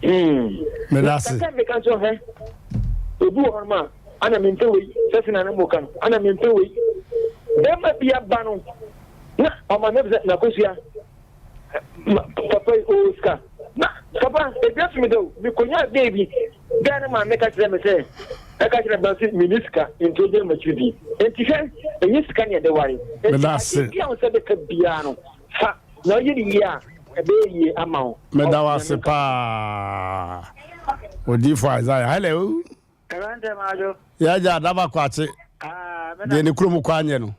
Hmm. Meda ase. Kasa meka nso hɛ. Obi wɔ hɔnom a ana mempɛ wei sɛ sɛ na mo ka no ana mempɛ wei. Bɛrima bi aba no na ɔma me sɛ nakosua papa yi ɔwɔ sika na papa ebi ato me da o mekonya bɛɛ bi bɛɛ no maame ka kyerɛ me sɛ ɛka kyerɛ ba sɛ menni sika nti ogyina m'akyiri bi nti hwɛ ɛnyɛ sika ne ɛde ware nti adeɛ bi a wo sɛ bɛka biara no fa na ɔyɛ ne yie a ɛbɛyɛ yie ama wo. Meda wo ase paa Odiifo Isaiah. Hello. Ɛbɛntɛ maadwo. Yɛagya Adaba Kwakye. Deɛ ne kurom kɔ anyɛ no.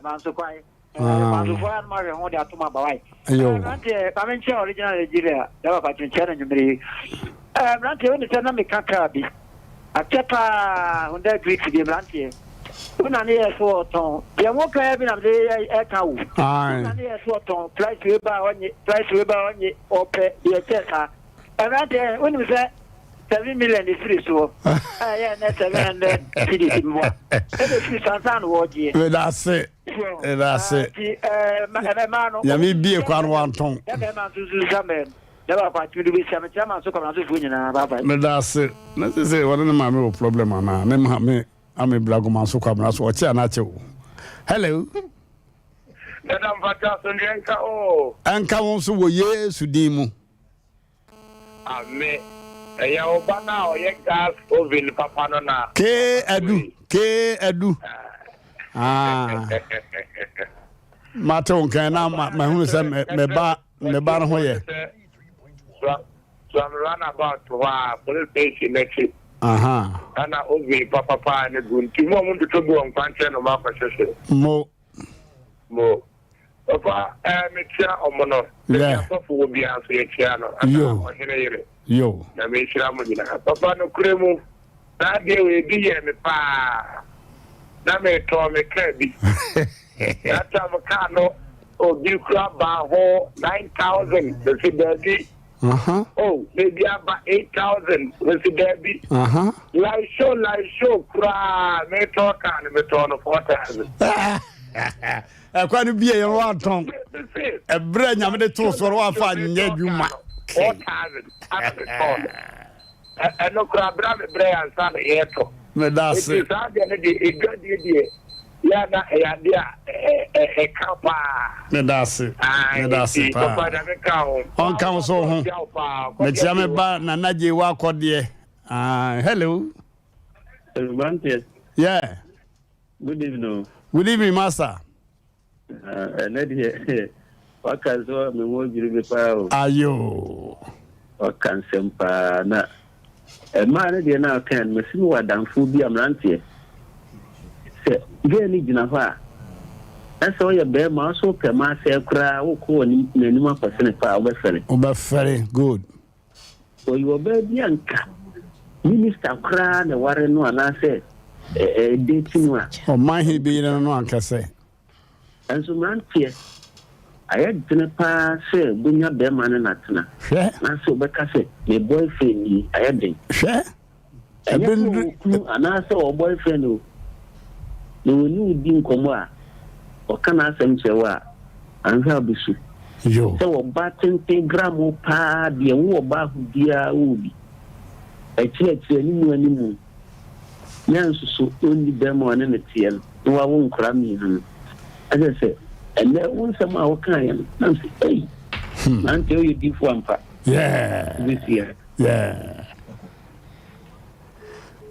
Manso kwae. Mansofoɔ ayɛ no mahwɛ ho de ato mu aba wae. Mmeranteɛ, ma menkyerɛ original Nigeria, da papa kyerɛ no nwummere yi. Mmeranteɛ, wone sɛ na meka kaa bi. Akyɛ paa, Honda Greek bi, mmeranteɛ. Wo na ne yɛ so ɔtɔn. Deɛ mo kan bi na mede ɛka wo. Wo na ne yɛ so ɔtɔn. Price wei ba ɔnye, price wei ba ɔnye, ɔpɛ deɛ kyɛ saa. Mmeranteɛ, wonim sɛ 7 million efiri soɔ. Ɛyɛ nɛ 700 cedis mmoa. Ɛna efiri so ansa na wɔgyeɛ. Meda ase. Meda ase. Nyame bie kwan wantɔn. Meda ase. Na sɛ sɛ wɔne ne maame wɔ problem anaa ne maame ame blagoma so kwamena so ɔkye anaa kyɛ o. Hello. Dada mfata asomdwoe nka o. Ɛnka wo nso wɔ Yesu din mu. Ame, ɛyɛ wo ba no a ɔyɛ gas oven papa no na. Kee adu, kee adu. Ah. Mate wo nkan na mahunu sɛ me ba me ba no ho yɛ. Suame runabout hɔ a police station n'akyi. Aha. Ɛna oven papapa ne gu nti mo a mo ntotɔ bi wɔ nkwankyɛn na mo akɔhyehyɛ. Mo. Mo. Papa eh, mekyia ɔmo no. Baabi asɔfo wɔ biara nso yɛkyia no. Ɛna ɔhene yere. Yo. Nyame nhyira mo nyinaa. Papa nokorɛ mu, saa adeɛ wei ebi yɛɛ me paa. Na metɔn me kaa bi. That time kaa no obi kura baa ho 9000 mese daabi. Oh, na ebi aba 8000 mese daabi. Live show live show koraa metɔn kaa no metɔn no 4000. Ɛkwan no bie yɛn watɔn. Ɛbrɛ nyame de too soɔ no wafa nyɛ adwuma. Ɛno koraa berɛ a mebrɛ yɛ ansa na yɛtɔ. Meda ase. Nti saa deɛ no deɛ ɛdwadie deɛ yɛ na ɛyɛ adeɛ a ɛka paa. Meda ase. Meda ase paa. Papa nyame ka ho. Ɔnka wo so ho. Mekyia me ba Nana Gye wakɔdeɛ. Ah, hello. Hello, Yeah. Good evening. Good evening, master. Ɛnɛ deɛ waka nsɛm a me ho adwiri me paa o. Ayo. Waka nsɛm paa na mmaa no deɛ na ɔka no masi me wɔ adamfo bi a mmeranteɛ sɛ gɛɛ no gyina hɔ a na sɛ ɔyɛ bɛrima ɔso pɛ ma asɛe koraa wokɔ wɔ n'anim akɔsene paa wobɛfɛre. Wobɛfɛre good. Ɔyɛ ɔbaa bi a nka minister koraa na ɛware no anaasɛ ɛdate no a. Ɔman he bi yere no no ankɛsɛ. Nso mmeranteɛ, ayɛ dene paa sɛ wobɛnya bɛrima ne no atena. Hwɛ. Anaasɛ wobɛka sɛ me boyfriend nie, ayɛ den. Hwɛ. Ɛnyɛ sɛ ɔwɔ kunu anaasɛ ɔwɔ boyfriend o, na ɔne wo di nkɔmmɔ a, ɔka n'asɛm kyerɛ wo a, anhwɛ a wobɛsu. Sɛ ɔba tenten gramo paa deɛ, wo ɔbaa ho biara wɔ bi. Akyiri akyiri, animu animu, nanso so ɔnni bɛrima a ɔne no teɛ no, na wawo nkwadaa mmienu no. Ɛsɛ sɛ ɛnnɛ wo nsɛm a wokaeɛ no, na mesɛ, ei, mmeranteɛ woyɛ diifoɔ ampa. Wobɛsi ha. Yeah.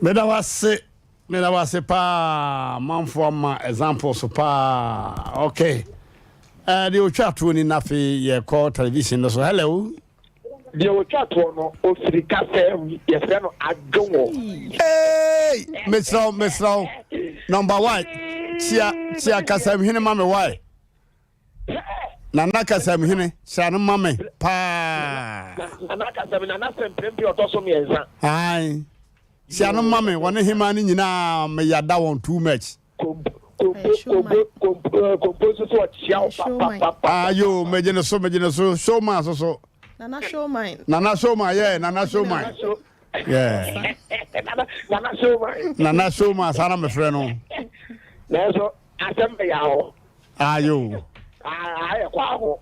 Meda wase, meda wase paa. Manfo ama examples paa. Okay. Eh, deɛ otwa toɔ ni na afei yɛkɔ television no so. Hello. Deɛ otwa toɔ no, ofiri kasa mu, yɛfrɛ no adwongo. Hey, mesrɛ wo, mesrɛ wo. Number one, tia, tia kasamhene ma me why? Nana Kasamhene, hyira no ma me paa. Nana Kasamhene, Nana Sɛmprempren ɔtɔ so mmiɛnsa. Ae, hyira no ma me, wɔne hemaa no nyinaa meyada wɔn too much. Kompo, kompo, kompo, kompo nso so ɔkyia wo papapapa. Ayo, megye ne so, megye ne so, showman so so. Nana showman. Nana showman, yeah, Nana showman. Yeah. Nana, Nana showman. Nana showman, saa na mefrɛ no. Nanso asɛm bɛyɛ ahɔ. Ayo. Ayɛ kɔ aho.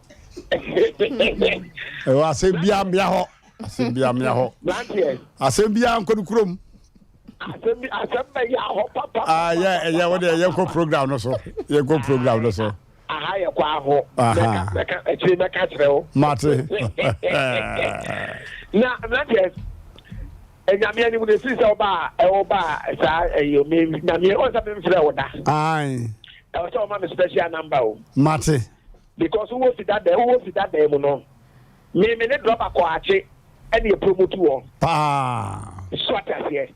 Ɛwɔ asɛm bia mmea hɔ. Asɛm bia mmea hɔ. Branteɛ. Asɛm bia nkɔ ne kurom. Asɛm bi asɛm bɛ yɛ ahɔ papa. Ayɛ ɛyɛ wo deɛ yɛnkɔ program no so. Yɛnkɔ program no so. Aha yɛ kɔ aho. Mɛka mɛka akyire mɛka kyerɛ wo. Mate. Na branteɛ. Nyame anim no ɛfiri sɛ wobaa wobaa saa ɛyɛ me Nyame ɔn sɛ memfrɛ wo da. Ae. Ɛwɔ sɛ wɔma me special number o. Mate. Because wowɔ fi dada wowɔ fi dada mu no me me ne drɔba kɔ akye ɛne yɛ promote wɔ. Paa. So ate aseɛ. aseɛ.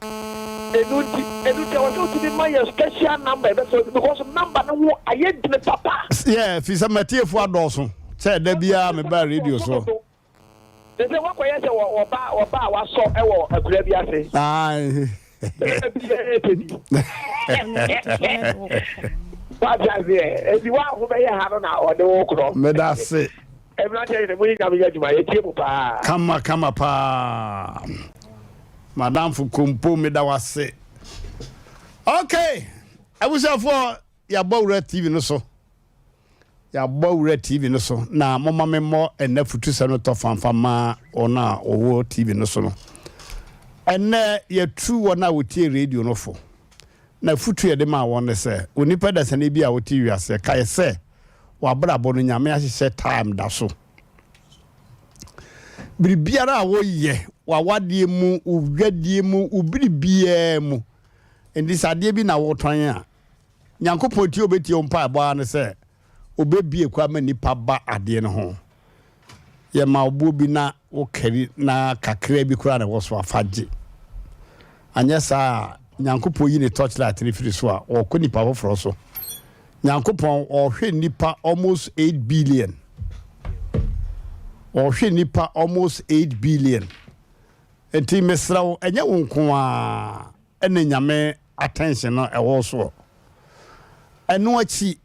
Ɛno nti, ɛno nti ɛwɔ sɛ wotumi ma yɛ special number ɛbɛsɛ because number no ho ayɛ dene papa. Yeah, fi sɛ matiefoɔ adɔɔso sɛ ɛda biara meba radio so. Te sɛ woakɔyɛ sɛ ɔba ɔba a wasɔ wɔ akura bi ase. Ae. Bɛrima bi ɛɛpɛ bi. Wate aseɛ? Eti wo a ho bɛyɛ ha no na ɔde wo korɔ. Meda ase. Mmeranteɛ nyina mo yi nyame yɛ adwuma yɛtie mo paa. Kama kama paa. Madamfo Kompo meda wo ase. Okay, abusuafoɔ yɛabɔ wura TV no so. Yɛabɔ awura TV no so, na momma memmɔ ɛnnɛ afutusɛm no tɔfa mfa mma wɔn a wɔwɔ TV no so no. Ɛnnɛ, yɛatu wɔn a wɔtie radio no fo, na afutu a yɛde maa wɔn ne sɛ, Onipa dasani bi a wote wiase, kae sɛ w'abrabɔ no, Nyame ahyehyɛ time da so. Biribiara a woyɛ, w'awadeɛ mu, wo dwadie mu, wo biribiara mu, enti sɛ adeɛ bi na wotɔn a, Nyankopɔn tie a obetie wo mpaebɔ ara ne sɛ obebue kwan ma nnipa ba adeɛ no ho. Yɛma wo boɔ bi na wo kari na kakraa bi koraa na ɛwɔ so a, fa gye. Anyɛ saa a, Nyankopɔn yi ne torchlight no firi so a, ɔkɔ nipa foforɔ so. Nyankopɔn ɔhwɛ nnipa almost 8 billion. Ɔhwɛ nnipa almost 8 billion. Nti mesrɛ wo, ɛnyɛ wo nko ara ɛna Nyame attention no ɛwɔ soɔ. Ɛno akyi,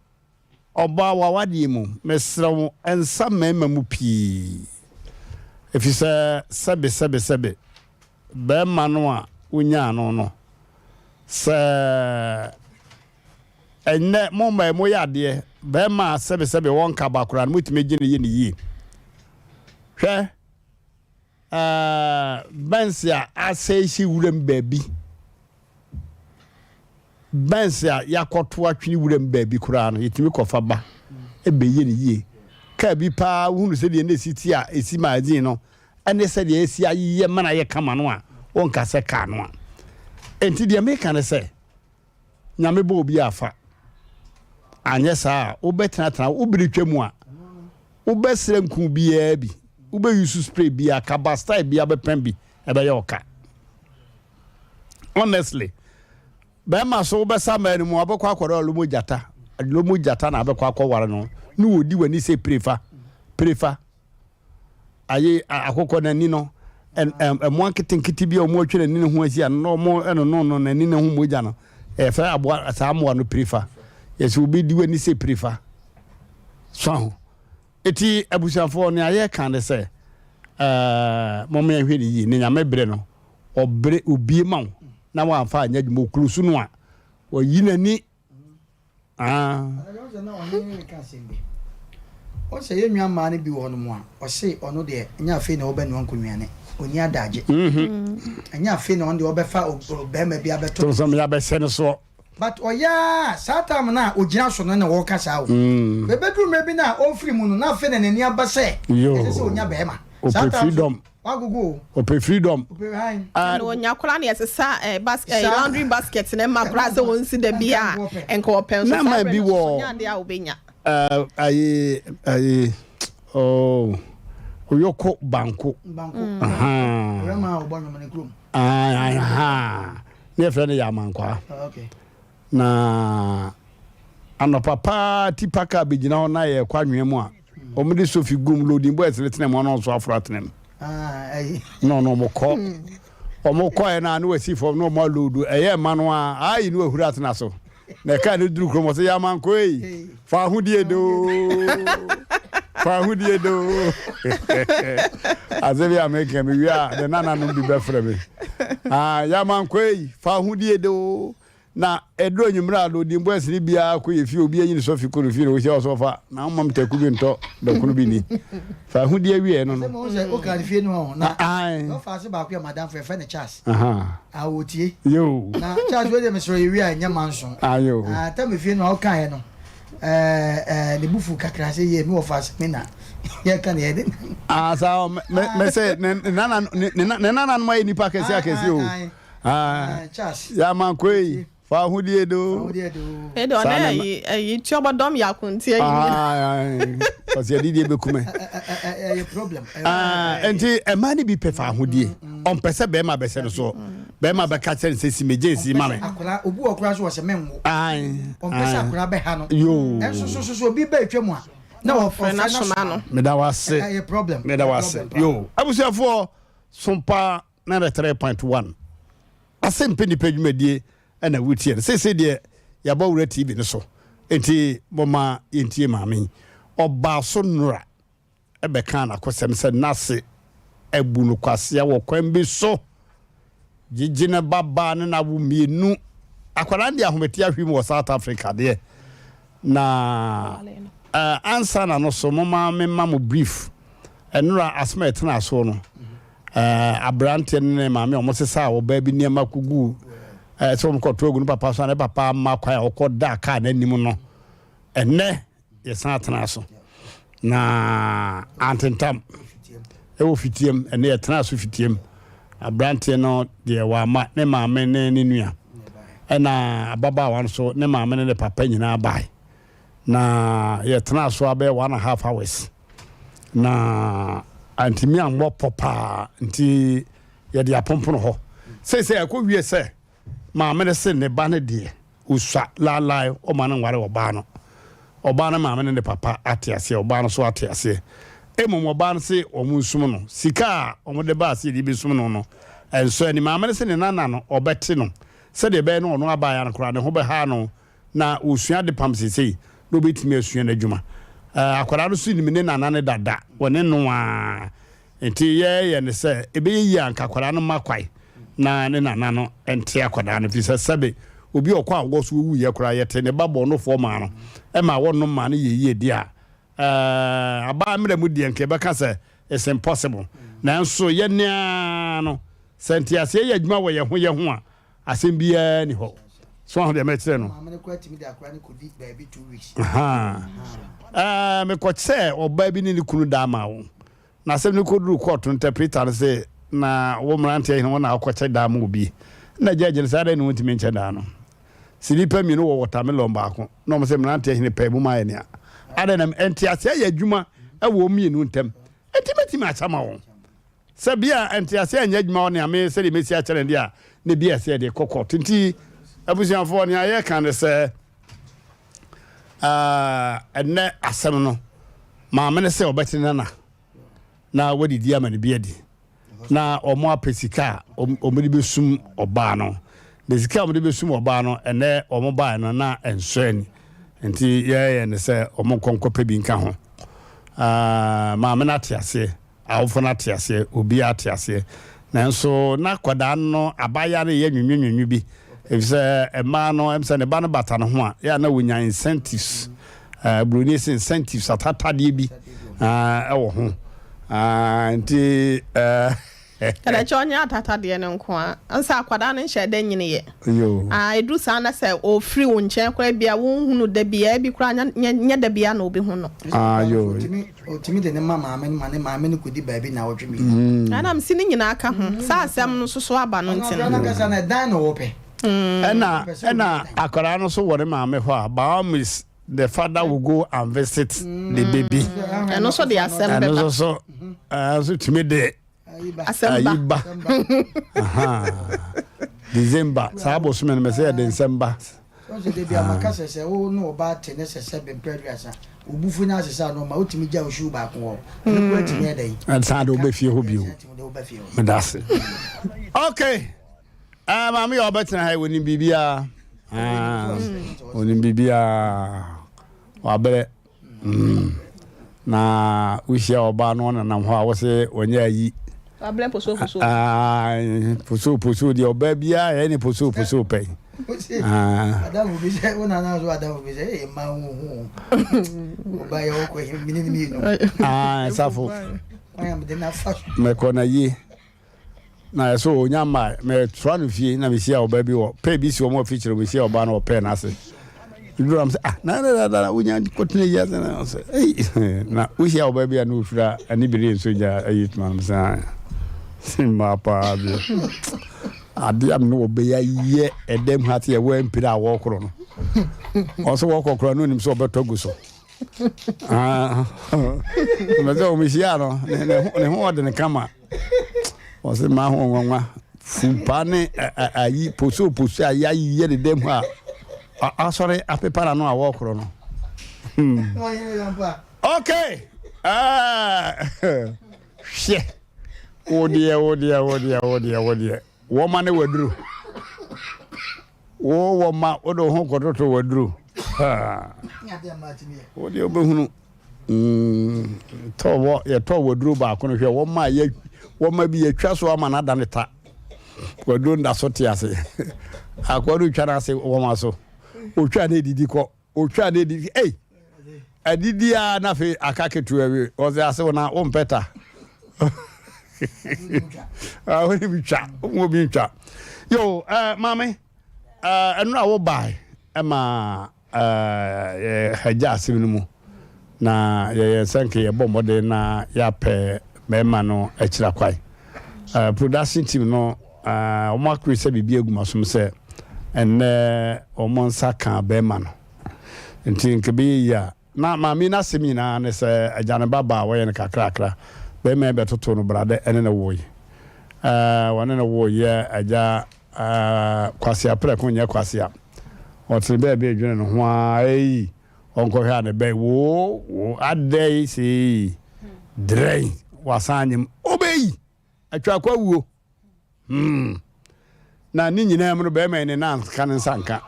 ɔbaa w'awadeɛ mu, mesrɛ wo nsa mmarima mu pii, ɛfiri sɛ sɛbe sɛbe sɛbe, barima no a wonyaa no no, sɛ ɛnnɛ mo mmaa moyɛ adeɛ, barima a sɛbe sɛbe wɔnka ba koraa no, motumi gye no yɛ no yie. Hwɛ! Benz a asɛe si wuram baabi. Benz a yɛakɔto atwene wuram baabi koraa no, yɛtumi kɔfa ba bɛyɛ no yie. Kaa bi paa wohunu sɛdeɛ na ɛsi ti a ɛsi magazine no ne sɛdeɛ ɛsi ayeyɛ ma no ayɛ kama no a, wonka sɛ kaa no a. Enti deɛ meka ne sɛ, Nyame bɔ obi a fa. Anyɛ saa a, wobɛtenatena wo bere twa mu a, wobɛsrɛ nku biara bi, wobɛ use spray biara, kaba style biara bɛpɛn bi, ɛbɛyɛ ɔka. Honestly, bɛrima so wobɛsa mmaa no mu, wabɛkɔ akɔrɔ alomo gyata, alomo gyata na abɛkɔ akɔware no, ne wɔdi w'ani sɛ prefa, prefa. Aye akokɔ n'ani no, mmoa nketenkete bi a wɔn atwa n'ani no ho ahyia no, na wɔn ɛnono no n'ani no ho mogya no, yɛfrɛ aboa saa mmoa no pirefa. Yɛsɛ obi di w'ani sɛ pirefa. So ho. Eti abusuafoɔ nea yɛka ne sɛ ɛɛ mɔmɔ yɛnhwɛ ne yie ne nyame bere no ɔbere obie ma wo na wamfa anyɛ adwuma okuru so no a wɔyi n'ani. Ah. Ɔsɛ yɛn nua mmaa no bi wɔ hɔnom a, ɔse ɔno deɛ ɛnyɛ afei na ɔbɛnoa nkonuane, ɔnni adagye. Ɛnyɛ afei na ɔno deɛ ɔbɛfa ɔbarima bi abɛto no so. Yɛabɛhyɛ no soɔ. But ɔyɛ a saa time no a ɔgyina so no na ɔreka saa o. Ɛbɛduru mmerɛ bi no a ɔrefiri mu no na afei na n'ani aba sɛ ɛsɛ sɛ ɔnya barima. Saa time so Wagogo o. Ɔpɛ freedom. Ɔpɛ hann. Ɛna onya koraa na yɛsesa eh, bas eh, laundry basket na ɛma koraa sɛ wɔnsi da bi a nka ɔpɛ nso saa berɛ no so nya adeɛ a wobɛnya. Ayi ayi oh oyoko banko. Banko. Ɔrɛma a ɔbɔ nnwom ne kurom. Aha. Ne yɛfrɛ no yɛ amankwaa. Okay. Na anɔpa paa tipa kaa bɛgyina hɔ na yɛkɔ anwea mu a, wɔde sofi gum loading boys no tena mu ɔno nso aforo atena mu. Na ɔno wɔn kɔ wɔn kɔɛ na ne wasi fam na wɔn aloodu ɛyɛ mma no a ayi ne wahuri atena so na ɛkaa ne duru kurom ɔsɛ yɛ amankɔ yi fa ahodie doo fa ahodie doo asɛm yi a meka mewie a ne nananom bi bɛfrɛ me ah, yɛ amankɔ yi fa ahodie doo Na ɛduru anwummerɛ a, loading boys no biara kɔ yɛ fie, obi ayi ne sɔfi kɔ ne fie na ɔhyia ɔsɛ ɔfa na woma me taku bi ntɔ dɔkono bi ni. Fa ahudeɛ awieɛ no no. Sɛ mo sɛ woka ne fie no ho na ɔfa ase baako yɛ madamfo yɛfrɛ no Charles. A wɔtie. Yo. Na Charles wei deɛ mesrɛ yɛ wie a ɛnyɛ manso. Ayo. Ta me fie no a wokaeɛ no ɛɛ ne bufu kakra sɛ yɛ mi wɔfa ase me na yɛka ne yɛde. Ah saa mɛ mɛ sɛ ne nana ne nananom ayɛ nipa akɛseɛ akɛseɛ o. Ah, Yamankoi, fa ahodie do. Ɛde ɔne ayi ayi tuabɔdɔm yɛ akonti ayi. Ɔsi ɛdi die bɛ kumɛ. Ɛyɛ problem. Nti ɛmaa ni bi pɛ fa ahodie. Ɔmpɛ sɛ bɛrima bɛsɛ no soɔ. Bɛrima bɛka kyerɛ no sɛ si me gye si ma me. Akwadaa obi wɔ koraa so wɔ sɛ menwo. Ae. Ɔmpɛ sɛ akwadaa bɛha no. Yoo. Ɛnso so so so obi bɛ atwa mu a na ɔfrɛ no asoma no. Meda wo ase. Ɛyɛ problem. Meda wo ase. Yoo. Abusuafoɔ Sompa 93.1 Asɛmpɛ Nipa dwumadie ɛna wotie no. Seesei deɛ yɛabɔ wura TV no so. Enti momma yɛntie maame yi. Ɔbaa so nnora. bɛkaa n'akosɛm sɛ n'ase abu no kwasea wɔ kwan bi so gyegye ne ba baa ne n'awo mmienu. Akwadaa no de ahomete ahwim wɔ South Africa deɛ na uh, ansa na no so moma mema mo brief ɛnora asɛm a ɛtena soɔ no uh, aberanteɛ ne ne maame a wɔsesa a ɔbaa bi nneɛma kɔgu uh, sɛ wɔkɔto agu no papa so a ne papa ama kwan a ɔkɔ da kaa n'anim no ɛnɛ Yɛsan tenaa so na antentam ɛwɔ fitiam ɛnɛ yɛtenaa so fitiam aberanteɛ no deɛ wama ne maame ne ne nua ɛna ababaawa no so ne maame ne ne papa nyinaa bae na yɛtenaa so abɛyɛ 1.5 hours na antumi ammɔ pɔ paa nti yɛde apompono hɔ seesei ɛkɔ wie sɛ Maame no se ne ba no deɛ osua laalae ɔma no nware ɔbaa no. Ɔbaa no maame ne ne papa ate aseɛ, ɔbaa no nso ate aseɛ. Mmom ɔbaa no se wɔn nsum no. Sika a wɔde baa se yɛde bɛsum no no, ɛnsɔ ani. Maame no se ne nana no ɔbɛte no sɛdeɛ ɛbɛyɛ na ɔno abaayewa no koraa ne ho bɛha no na ɔsua adepam seesei na ɔbɛtumi asua n'adwuma. Akwadaa no nso nim ne nana no dada, wɔne no ara. Nti yɛyɛ no sɛ ɛbɛyɛ yie a anka akwadaa no mma kwae na ne nana no nte akwadaa no, firi sɛ sɛbe obi a ɔkɔ awoɔ so ɔwuiɛ koraa yɛte ne ba bɔɔnofoɔ maa no ma wɔnom maa no yɛ yie deɛ a, ɛɛ abaa mmerɛ mu deɛ nka yɛbɛka sɛ it's impossible. Nanso yɛne ara no sɛ nteaseɛ yɛ adwuma wɔ yɛn ho yɛn ho a, Asɛm biara nni hɔ. So wahu deɛ mɛkyerɛ no? Maame no koraa tumi de akwadaa no kɔdi baabi 2 weeks. Ɛɛ mekɔkyerɛ ɔbaa bi ne ne kunu da ama wo. Na asɛm no kɔduru kɔɔto no interpreter no se na wo mmeranteɛ hene wo na wokɔkyɛ da ama obi. Na judge no sɛ adɛn na wontumi nkyɛ da no? Sɛ nnipa mmienu wɔ watermelon baako na wɔn sɛ mmeranteɛ hene pɛɛ mu ma ayɛ nea adɛn na nteaseɛ yɛ adwuma wɔ wɔn mmienu ntam. Enti mɛtumi akyɛ ama wɔn. Sɛ bia nteaseɛ anyɛ adwuma wɔ nea me sɛdeɛ mɛsi akyɛ no deɛ a, na bia ɛsɛ yɛde kɔ court. Nti abusuafoɔ nea yɛka ne sɛ ɛnnɛ asɛm no maame no sɛ ɔbɛte nana na wadidi ama no bi adi na wɔn apɛ sika a wɔde bɛsum ɔbaa no na sika a wɔde bɛsum ɔbaa no ɛnɛ wɔn baeɛ no na ɛnsɔ ani nti yɛyɛ ne sɛ wɔn nkɔ nkɔpɛ bi nka ho maame no ate aseɛ. Awofo no ate aseɛ, obiara ate aseɛ. Nanso na akwadaa no abaayewa no reyɛ nwinwinwinwi bi, efisɛ mmaa no, ɛm sɛ ne ba no bata ne ho a, yɛ a na wɔnya incentives, uh, buroni se incentives, atatadeɛ bi uh, ɛwɔ ho. Uh, nti uh, Ɛdɛ kyɛ ɔnyɛ atatadeɛ no nko a, nsa akwadaa no nhyɛ dɛ nyini yɛ. Yo. Ah, ɛduru saa na sɛ ɔfiri wo nkyɛn koraa bi a wonhunu da biara, ebi koraa nyɛ nyɛ da biara na ɔbɛhu no. Ah, yo. Ɔtumi de no ma maame no ma ne maame no kɔdi baabi nnawɔtwe mmienu. Ɛna mese ne nyinaa ka ho. Saa asɛm no nso so aba no nti no. Ɔno ankasa no ɛdan na ɔpɛ. Ɛna ɛna akwadaa no nso wɔ ne maame hɔ a, by all means the father will go and visit the baby. Ɛno nso de asɛm bɛba. Ɛno nso so ɛno nso tumi de Asɛm ba. Ayi ba. December saa bosome no mɛsɛ yɛde nsɛm ba. Sɛ de bi amaka sɛ sɛ wo ne ɔbaa te ne sɛ sɛ bempɛ aduasa obufu no asesa no ma wotumi gya wo shoe baako hɔ ɛno kora tumi ɛdɛn ɛsan de wobɛfie hɔ bio meda ase. Okay, maame yɛ ɔbɛtena ha yi wɔnim biribiara, wɔnim biribiara, wabrɛ. Na wohyia ɔbaa no ɔnenam hɔ a wose ɔnyɛ ayi. Wabrɛ posoo posoo. Posoo posoo deɛ ɔbaa biara yɛ ne posoo posoo pɛ. Adamfo bi sɛ wo nana so adamfo bi sɛ ee mma wo hu ɔbaa yɛ ɔkɔ yi mene ne mmienu. Safo. Kwan a mede n'afa so. Mɛkɔ na yie. Na ɛso onya mmae. Mɛtoa no fie na mehyia ɔbaa bi wɔ pɛɛ bi si wɔn afikyiri mehyia ɔbaa no wɔ pɛɛ n'ase. Duru am sɛ ah na na na na wonya kɔtena yi ase na sɛ ei na wohyia ɔbaa bi a na ofira ani bere nso gya ayi tuma no sɛ ah mmaa paa bi ade a me wɔbɛyɛ ayɛ ɛdɛm ha te ɛwɔ mpire a wɔkorɔ no ɔsɛ wɔkɔ korɔ no onim sɛ ɔbɛtɔ gu so. Mɛ sɛ wɔn hyia no ne ho ɔde ne kama ɔsɛ maa ho nwanwa. Fumpa ne ayi poso poso a yɛayɛ ne dam a asɔre apepa n'ano a wɔkorɔ no. Hmm. Okay. Hwɛ. Wo deɛ, wo deɛ, wo deɛ, wo deɛ, wo deɛ. Wɔma ne waduro. Wo wɔma wode wo ho kɔtoto waduro. Wo deɛ wobɛhunu. Mm, tɔ wɔ yɛtɔ waduro baako no hwɛ wɔma yɛ wɔma bi yɛtwa so ama no ada ne ta. Waduro nda so te ase. Akoa no twa no ase wɔma so. Otwa na edidi kɔ. Otwa na edidi. Ei! Adidi a na afei aka ketewa bi. Ɔsɛ ase wo na wompɛ ta. Ah, wo ne bi twa. Wo bi ntwa. Yo, eh, maame, eh, ɛno a wo bae ɛma Yɛagya asɛm no mu, na yɛyɛ sɛ nka yɛbɔ mmɔden na yɛapɛ mmarima no akyira kwan. Production team no, wɔn akere sɛ biribi agu m'asom sɛ ɛnnɛ wɔn nsa ka barima no. Nti nka ɛbɛyɛ yie a, na maame yi n'asɛm nyinaa ne sɛ agya ne ba ba a wɔyɛ no kakrakra, barima yi bɛtoto no bradɛ ne no woe. Wɔne no woeɛ agya Kwasea prɛko nyɛ kwasea. Ɔtene baabi redwene ne ho ara ei, ɔnkɔhwɛ a ne bɛn woo woo adɛn sei drɛn wasan anyem obei atwa akɔ awuo hmm na ne nyinaa mu no bɛrima yi ne nan ka ne nsa nka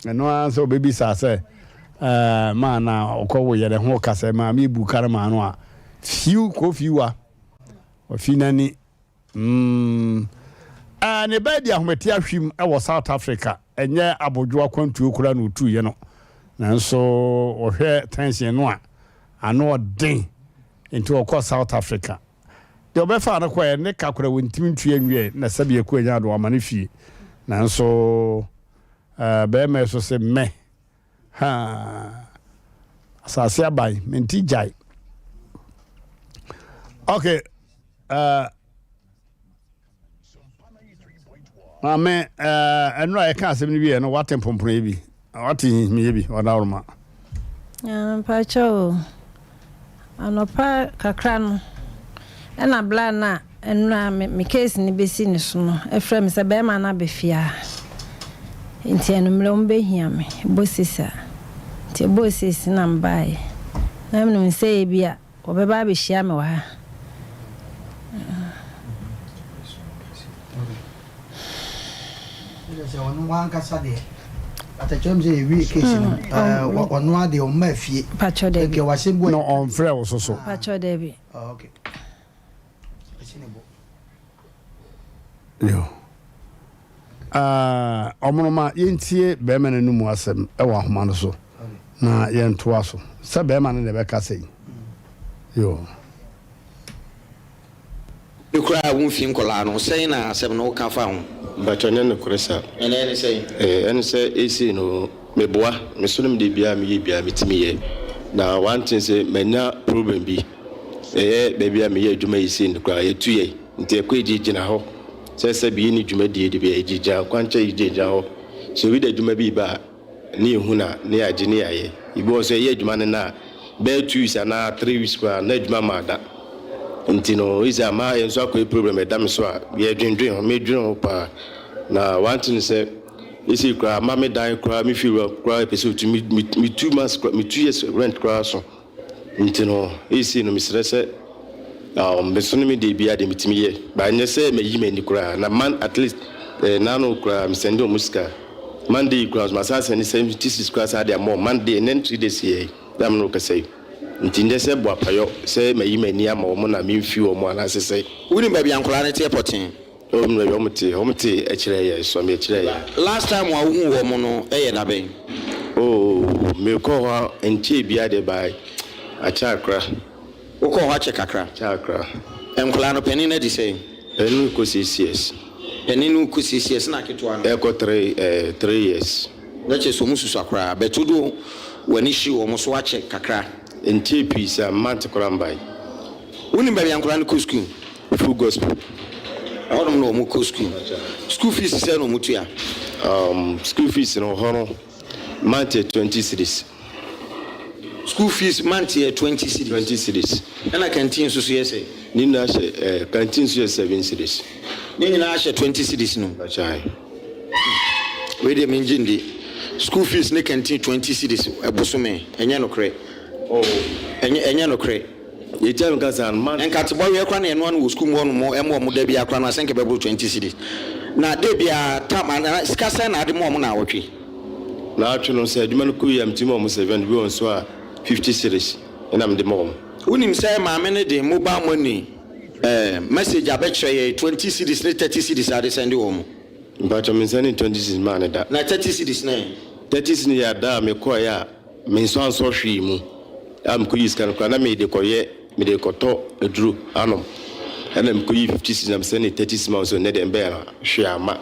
ɛno ara sɛ ɔbɛbisa sɛ ɛɛ maa na ɔkɔ wo yɛrɛ ho ka sɛ maame ebu kar maa no a fiw kɔ fiwa ɔfi n'ani Mm. Eh, ne ba adi ahomete ahwim wɔ South Africa. Ɛnyɛ abodwo akwantuo koraa na ɔtuiɛ no. Nanso ɔhwɛ tension no a, ano ɔden. Nti ɔkɔ South Africa. Deɛ ɔbɛfaa no kɔɛ, ne ka koraa wɔntumi ntua nwiɛ na sɛbi ɛkɔ anya do ama no fie. Nanso eh, bɛrima yi so se mɛ. Ha. Asase aban, menti gyae. Okay. Maame, ɛno a yɛka asɛm no wieɛ no, wate mpomponoeɛ bi, wate nhihimiyɛ bi, ɔdaworoma. Mpakyɛ o, anɔpa kakra no, ɛna bla no a ɛno a me case no bɛsi ne so no, ɛfrɛ me sɛ bɛrima no aba fie ha. Nti anwummerɛ wɔn bɛhia me, ɛbɔ six a. Nti ɛbɔɔ six na mebaeɛ. Na menim sɛ ebia Wɔbɛba abɛhyia me wɔ ha. Patrɔ dabi. Na ɔnfrɛ wo so so. Patrɔ dabi. Yo. Ah, ɔmonoma yɛntie bɛrima no anum asɛm wɔ ahoma no so na yɛntoa so. Sɛ bɛrima no na ɛbɛkasa yi. Yo. Me koraa wo mfi nkɔlaa no sɛn na asɛm no wo ka fa ho. Mpakyɛw nyɛ nokorɛ saa. Ɛnɛ ɛne sɛn? Ɛɛ ɛne sɛ eisei no me boa me so no me deɛ biaa me yɛ biaa me tumi yɛ na one thing sɛ manya problem bi ɛyɛ baabi a me yɛ adwuma eisei no koraa yɛtu yɛ nti ɛkɔ egye gyina hɔ sɛ sɛbi yɛnni dwumadie de bia yɛgye gyina kwankyɛn yɛgye gyina hɔ sɛ obi de adwuma bi reba a ne yɛhu no a ne yɛagye ne yɛayɛ ebi wɔ hɔ nso yɛyɛ adwuma no nnɛ a bɛyɛ 2 weeks anaa 3 weeks koraa na adwuma maa da nti no is ama yɛn nso akɔyɛ problem ɛda me so a yɛdwendwen ho medwene ho paa na one thing sɛ ɛsei koraa ama me dan koraa me fie wura koraa pɛ sɛ ɔtu me me 2 months me 2 years rent koraa so. Nti no, seesei no mesrɛ sɛ um me so no me deɛ biara deɛ metumi yɛ but ɛnyɛ sɛ mayi m'ani koraa na man at least eh, naano koraa me sɛnde ɔmo sika Monday yi koraa nso masan asɛnde 76 koraa saa de ama ɔmo Monday ɛnɛ ne 3 days yɛ yi na me ne wo kasa yi nti nyɛ sɛ boapayɔ sɛ mayi m'ani ama ɔmo na memfi ɔmo anaasɛ sɛ Wonim baabi a nkwadaa no teɛ pɔtee? Oh me baabi a wɔn te, wɔn te akyire yɛ, sɔ me akyire yɛ. Last time a wohuu wɔn no yɛ da bɛn? Oh me kɔɔ hɔ nkyɛɛ biara deɛ by akyɛ akra. Wo kɔɔ hɔ akyɛ kakra? Akyɛ akra. Nkwadaa no panin no adi sɛn? Panin no rekɔ 6 years. Panin no rekɔ 6 years na ketewa no? Ɛrekɔ three eh 3 years. Na kyerɛ sɛ wɔn susua koraa but wode w'ani hye wɔn so akyɛ kakra. Nkyɛɛ pii saa, month koraa mbae. Wonim baabi a nkwadaa no kɔ sukuu? Full Gospel. Ɛhɔnom na wɔn kɔ sukuu. School fees sɛn na wɔn tua? School fees no hɔ no month yɛ 20 cedis. School fees month yɛ 20 cedis. 20 cedis. Ɛna canteen nso so yɛ sɛn? Ne nyinaa hyɛ eh, canteen nso yɛ seven cedis. Ne nyinaa hyɛ 20 cedis no mu. Mpakyɛ ae. Wei deɛ mengye ndi. School fees ne canteen 20 cedis bosome, ɛnyɛ nokorɛ. Oh. Ɛnyɛ, ɛnyɛ nokorɛ. Yɛgya me kasa no, man. Nkatebɔweɛ koraa na yɛnoa no wɔ school mu hɔ nom ma wɔn da biara koraa no, asɛ nka ɛbɛboro 20 cedis. Na da biara, tam, anaa sika sɛn na ade ma wɔn naawɔtwe? Naawɔtwe no, sɛ adwuma no kɔ yie a, metumi ma wɔn 70, bi wɔ hɔ nso a, 50 cedis na mede ma wɔn. Wonim sɛ maame no de mobile money eh, message abɛkyerɛ yɛn 20 cedis ne 30 cedis a ade sɛnde wɔn. Mpakyɛ me nsɛnde 20 cedis maa no da. Na 30 cedis no ɛ? 30 cedis no yɛ ada a mekɔeɛ a me nso ansɔ hwee mu a mekɔyii sika no koraa na mede kɔyɛ mede rekɔtɔ aduro anom ɛna mekɔyii 50 cedis na mesɛnde 30 cedis maa no sɛ nnɛ deɛ mbɛyɛ no hwee amma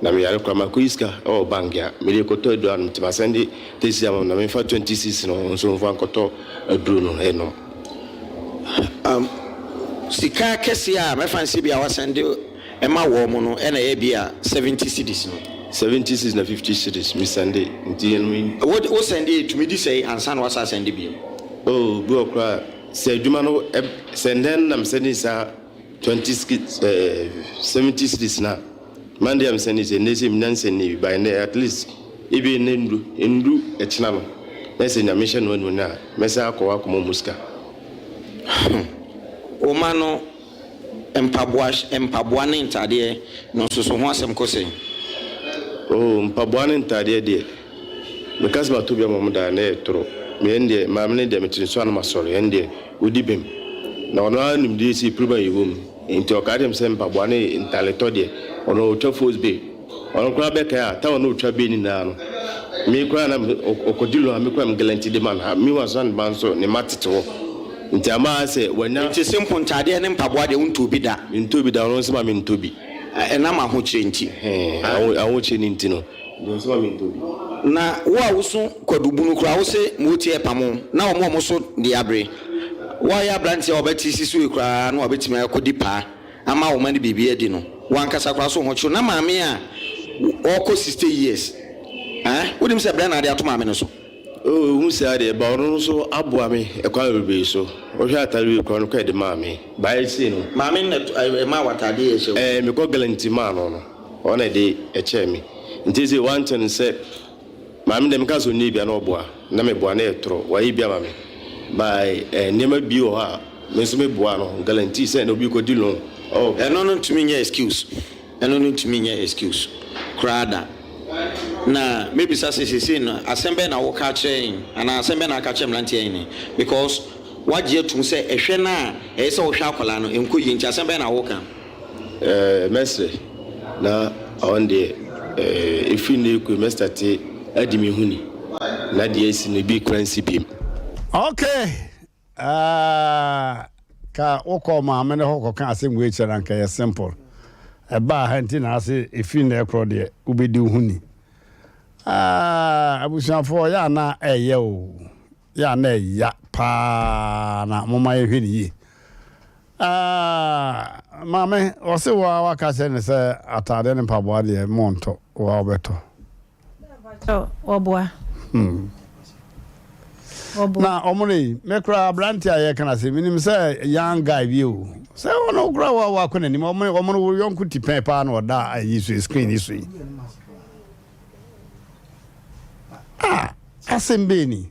na meyare koraa makɔyi sika wɔ bank a mede rekɔtɔ aduro anom nti masɛnde 30 cedis ama no na memfa 20 cedis no nso mfa nkɔtɔ aduro no nnom. Um, sika kɛseɛ a mɛfa no sɛ bi a wasɛnde ma wɔn no na ɛyɛ bi a 70 cedis no. 70 cedis na 50 cedis me sɛnde nti yɛn me. Wo wo sɛnde etumi di sɛe ansa na wasa asɛnde bio? Oh bi wɔ koraa sɛ adwuma no ɛ sɛ ndɛ no na me sɛnde saa 20 cedis ɛɛ 70 cedis no a Monday a me sɛnde sɛ ndɛ sɛ menya nsɛnde bi by ndɛ at least ebi ndɛ ndu ndu ɛkyena no na sɛ Nyame hyɛ no animuonyam a mɛsan akɔ hɔ akɔma ɔmo sika. Wo mma no Mpaboa, mpaboa ne ntadeɛ no nso so ho asɛm kɔ sɛn? Oh, mpaboa ne ntadeɛ deɛ, meka sɛ matɔ bi ama wɔn da a, na ɛyɛ toro. Me ɛno deɛ, maame no deɛ, mete ne so a na masɔre, ɛno deɛ, ɔdi bem. Na ɔno ara nim deɛ ɛsi pirimu a yɛwɔ mu. Nti ɔka kyerɛ me sɛ mpaboa ne ntaletɔ deɛ, ɔno ɔtwa force bay. Ɔno koraa bɛkae a, time a na ɔtwa bay no nyinaa no, me koraa na ɔkɔgye loan a, me koraa me guarantee de ma no. Meanwhile nso na ne ba nso, ne mma tete hɔ. Nti ama ayɛ sɛ wanya. Nti simple ntaadeɛ ne mpaboa deɛ wontɔɔ bi da? Mentɔɔ bi da, ɔno nso ma mentɔ bi. Ɛnam ahokyerɛ nti? Ɛhɛn, ahokyerɛ no nti no, ɔno nso ma mentɔ bi. Na wo a woso kwadubunu koraa wose motie ɛpamo na wɔn a wɔso deɛ abere. Wo a woyɛ abranteɛ a wɔbɛte si so yi koraa na wabɛtumi akɔdi paa ama wo mma no biribi adi no, wo ankasa koraa so wo ho kyere wo. Na maame a ɔrekɔ 60 years eh, wonim sɛ brɛ na ade ato maame no so. Oh, ehu saa deɛ, but ɔno nso aboa me ɛkwan bebree so. Wohwɛ atade wei koraa, ɔno koraa ɛde maa me. But sei no. Maame no na ɛmaa wo atade yi a ɛhyɛ wo yi? Ɛɛ, mekɔ Galanti maa no no, ɔno na ɛde ɛkyɛɛ me. Nti sei wankyɛ no sɛ, maame deɛ meka sɛ ɔnyɛ bi a na ɔboa, na meboa na ɛyɛ toro, wayɛ bi ama me. But eh, nneɛma bi wɔ hɔ a, me nso meboa no, Galanti sɛ na obi rekɔdi loan, oh. Ɛno no ntumi nyɛ excuse. Ɛno no ntumi nyɛ excuse koraa da. Na mɛbisa sɛ seesei no asɛm bɛn na woka akyerɛ yɛn anaa asɛm bɛn na aka akyerɛ mmeranteɛ yi nnɛ? Because woagye atum sɛ ɛhwɛ no a ɛyɛ sɛ wohwɛ akwadaa no ɛnkɔ yie nti asɛm bɛn na woka? Eh, mɛsrɛ na ɔno deɛ eh, ɛfiri nnɛ rekɔ yi mɛstate adi me ho ni na deɛ asi no ebi koraa nsi biom. Okay, Aah ka wokɔɔ maame no hɔ kɔka asɛm wei kyerɛ no anka ɛyɛ simple. Ɛbaa ha nti na ase ɛfiri nnɛ korɔ deɛ wobɛdi wo ho ni. Aah abusuafoɔ yɛ a na ɛyɛ o, yɛ a na ɛya paa na momma yɛhwɛ no yie. Aah maame ɔse wo a waka kyerɛ no sɛ ataadeɛ ne mpaboa deɛ montɔ, wo a wobɛtɔ. Wɔboa. Hmm. Na ɔmo no yi, me koraa aberante a yɛka no ase, menim sɛ young guy bi o. Sɛ ɔno koraa wa wakɔ n'anim, ɔmo ɔmo no wo yɔnko ti pɛn paa na ɔda ayi so screen yi so yi. Ah, asɛm bɛɛ ni.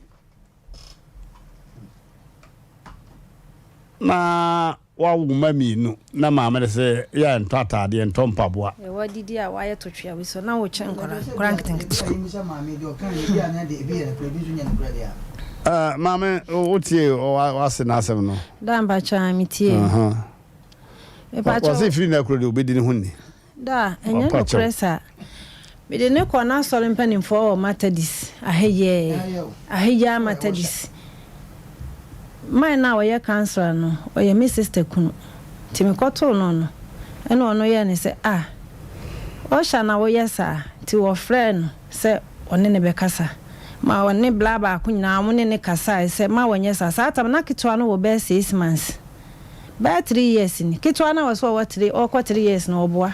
Na wawo mma mmienu na maame no sɛ yɛ ntɔ ataadeɛ ntɔ mpaboa. Yɛ wadidi a wayɛ totwea bi so na wokyɛ nkwadaa nkwadaa nketenkete. Uh, maame wotie wase n'asɛm no. Da mpakyɛ a metie. Wɔse firi na kuro de obɛdi ne ho ni. Da, ɛnyɛ nokorɛ saa. Mede no kɔɔ n'asɔre mpanimfoɔ wɔ Matadis, Aheyɛɛ, Aheyaa Matadis. Man no a ɔyɛ councillor no, ɔyɛ me sister kunu. Nti mekɔtoo no no, ɛna ɔno yɛɛ no sɛ, ah, Usher na woyɛ saa? Nti wɔfrɛɛ no sɛ ɔne no bɛkasa. Ma ɔne bla baako nyinaa, wɔne no kasaeɛ sɛ ma wɔnyɛ saa. Saa tam no, na ketewa no wɔ bɛyɛ six months. Bɛyɛ three years ni. Ketewa no a ɔsɛ ɔwɔ three ɔkɔ three years no ɔboa.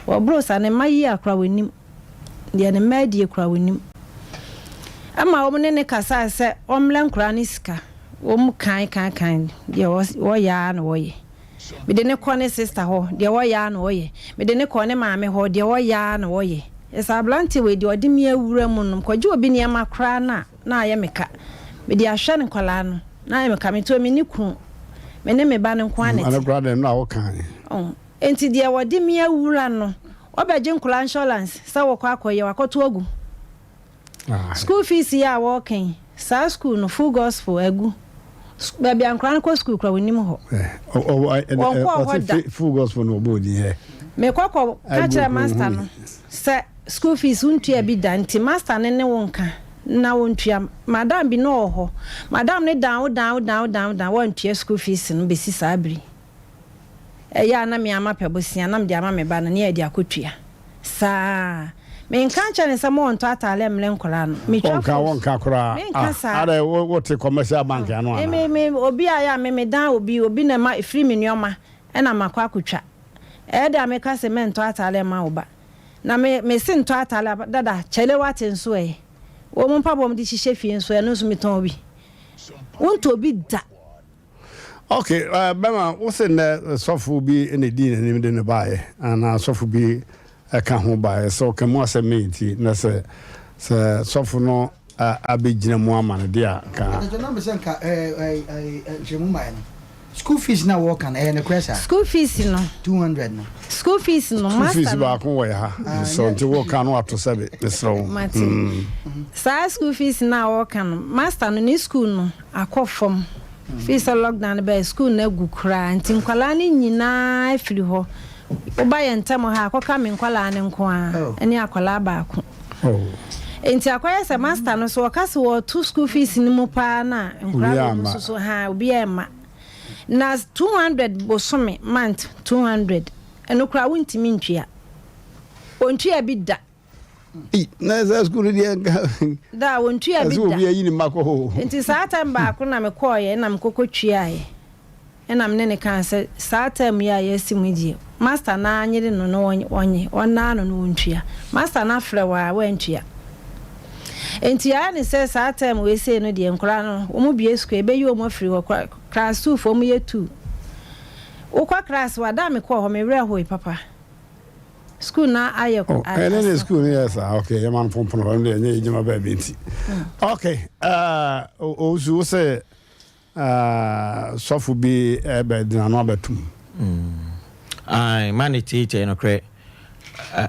Ɔboro saa ne mma yie a koraa ɔnnim. Deɛ ne mma adie koraa ɔnnim. Ɛma wɔn ne no kasae sɛ ɔmmrɛ nkoraa no sika. Wɔn kan kan kan deɛ wɔyɛ ara na wɔyɛ. Mede no kɔ ne sister hɔ, deɛ ɔyɛ ara na ɔyɛ. Mede no kɔɔ ne maame hɔ, deɛ ɔyɛ ara na ɔyɛ. Sɛ aberanteɛ wei deɛ ɔde me awura mu no, mekɔgye obi nneɛma koraa no a, na ayɛ me ka. Mede ahwɛ no nkwadaa no, na ayɛ me ka. Meto menni kunu, me ne me ba no nko ara na Ɛno ɛte. koraa deɛ, ɛno a wokae. Oh, enti deɛ wɔde me awura no, wɔbɛgye nkwadaa insurance sɛ wɔkɔ akɔyɛ, wɔakɔto agu. School fees yi a wɔreka yi, saa school no, Full Gospel, agu. Baabi a nkwadaa no kɔ school koraa, wɔnnim hɔ. Wɔnkɔɔ hɔ da. Full Gospel no wɔbɔɔ din ɛ. Mekɔ kɔ ka kyerɛ master no sɛ school fees wontua bi da nti master no ne wo nka na wɔntua. Madam bi na ɔwɔ hɔ. Madam no dan wo dan wo dan wo dan wo dan wantua school fees no bɛsi saa bere yi. Ɛyɛ a na me ara mapɛ bosea na mede ama me ba no ne yɛde akɔtua. Saa ara. Menka nkyerɛ no sɛ ma ɔntɔ ataale mmrɛ nkwadaa no. Metwa Wɔnka, fos. wɔnka koraa. Menka Ah, saa. adɛn, wo, wote commercial bank ano Me, anaa? me, me, obi a ɛyɛ a me, medan obi, obi na ɛma, ɛfiri me nneɛma ɛna makɔ akɔtwa. Ɛyɛ dɛ a meka sɛ mɛntɔ ataale mma wo ba. Na me, mese ntɔ ataale a, dada, kyale wate nso ɛ. Wɔn mpaboa a wɔde hyehyɛ fie nso, ɛno nso metɔn bi. Wontɔ bi da. Ok, eh, bɛma wo se nnɛ sɔfo bi na edii n'anim de no baeɛ anaa sɔfo bi ka ho baeɛ sɛ ɔka mu asɛm no nti na sɛ sɛ sɔfo no abɛgyina mu ama no deɛ a ka. Mpakyɛw na mepɛ sɛ nka nkyerɛmu mae no school fees na wɔka no ɛyɛ nokorɛ saa? School fees no. 200 no. School fees no School master fees no. baako wɔ yɛ ha mesrɛ nti wo ka no ato sɛbe mesrɛ wo. Mate. Saa school fees no a wɔka no master no ne school no akɔ fam firi sɛ lockdown no baeɛ school no agu koraa nti nkwadaa no nyinaa afiri hɔ woba yɛn ntam ha akɔka me nkwadaa no nko ara ne akwadaa baako nti akɔyɛ sɛ master no so ɔka sɛ wɔto school fees no mu paa no a nkwadaa wɔ mu soso ha obiara mma na 200 bosome month 200 ɛno koraa wontumi ntua ɔntua bi da. Ei, na ɛsɛ sukuu no deɛ nka. Da a wɔntua bi da. Ɛsɛ obi ayi ne mma kɔ hɔ. Nti saa term baako na mekɔɔeɛ na mekɔkɔ tuaeɛ. Ɛna me ne no kaa sɛ saa term yi a yɛasi mu yi deɛ master no ara nyere no na ɔnye, ɔnnaa no na ɔntua. Master no afrɛ wo a woantua. Nti ayɛ ne sɛ saa term wei sei no deɛ nkwadaa no wɔn bue sukuu a yɛbɛyi wɔn afiri hɔ. Class two foɔ wɔyɛ two. Wokɔ class hɔ a, da a mekɔɔ hɔ me werɛ hoe papa. School na ayɛ Oh, ɛne ne school no yɛ saa okay yɛma no pompono hɔ no deɛ ɛnyɛ yɛgyima baabi nti okay ɔwusu wo sɛ sɔfo bi bɛgyina no abɛtom. Ae, ma ne teetee nokorɛ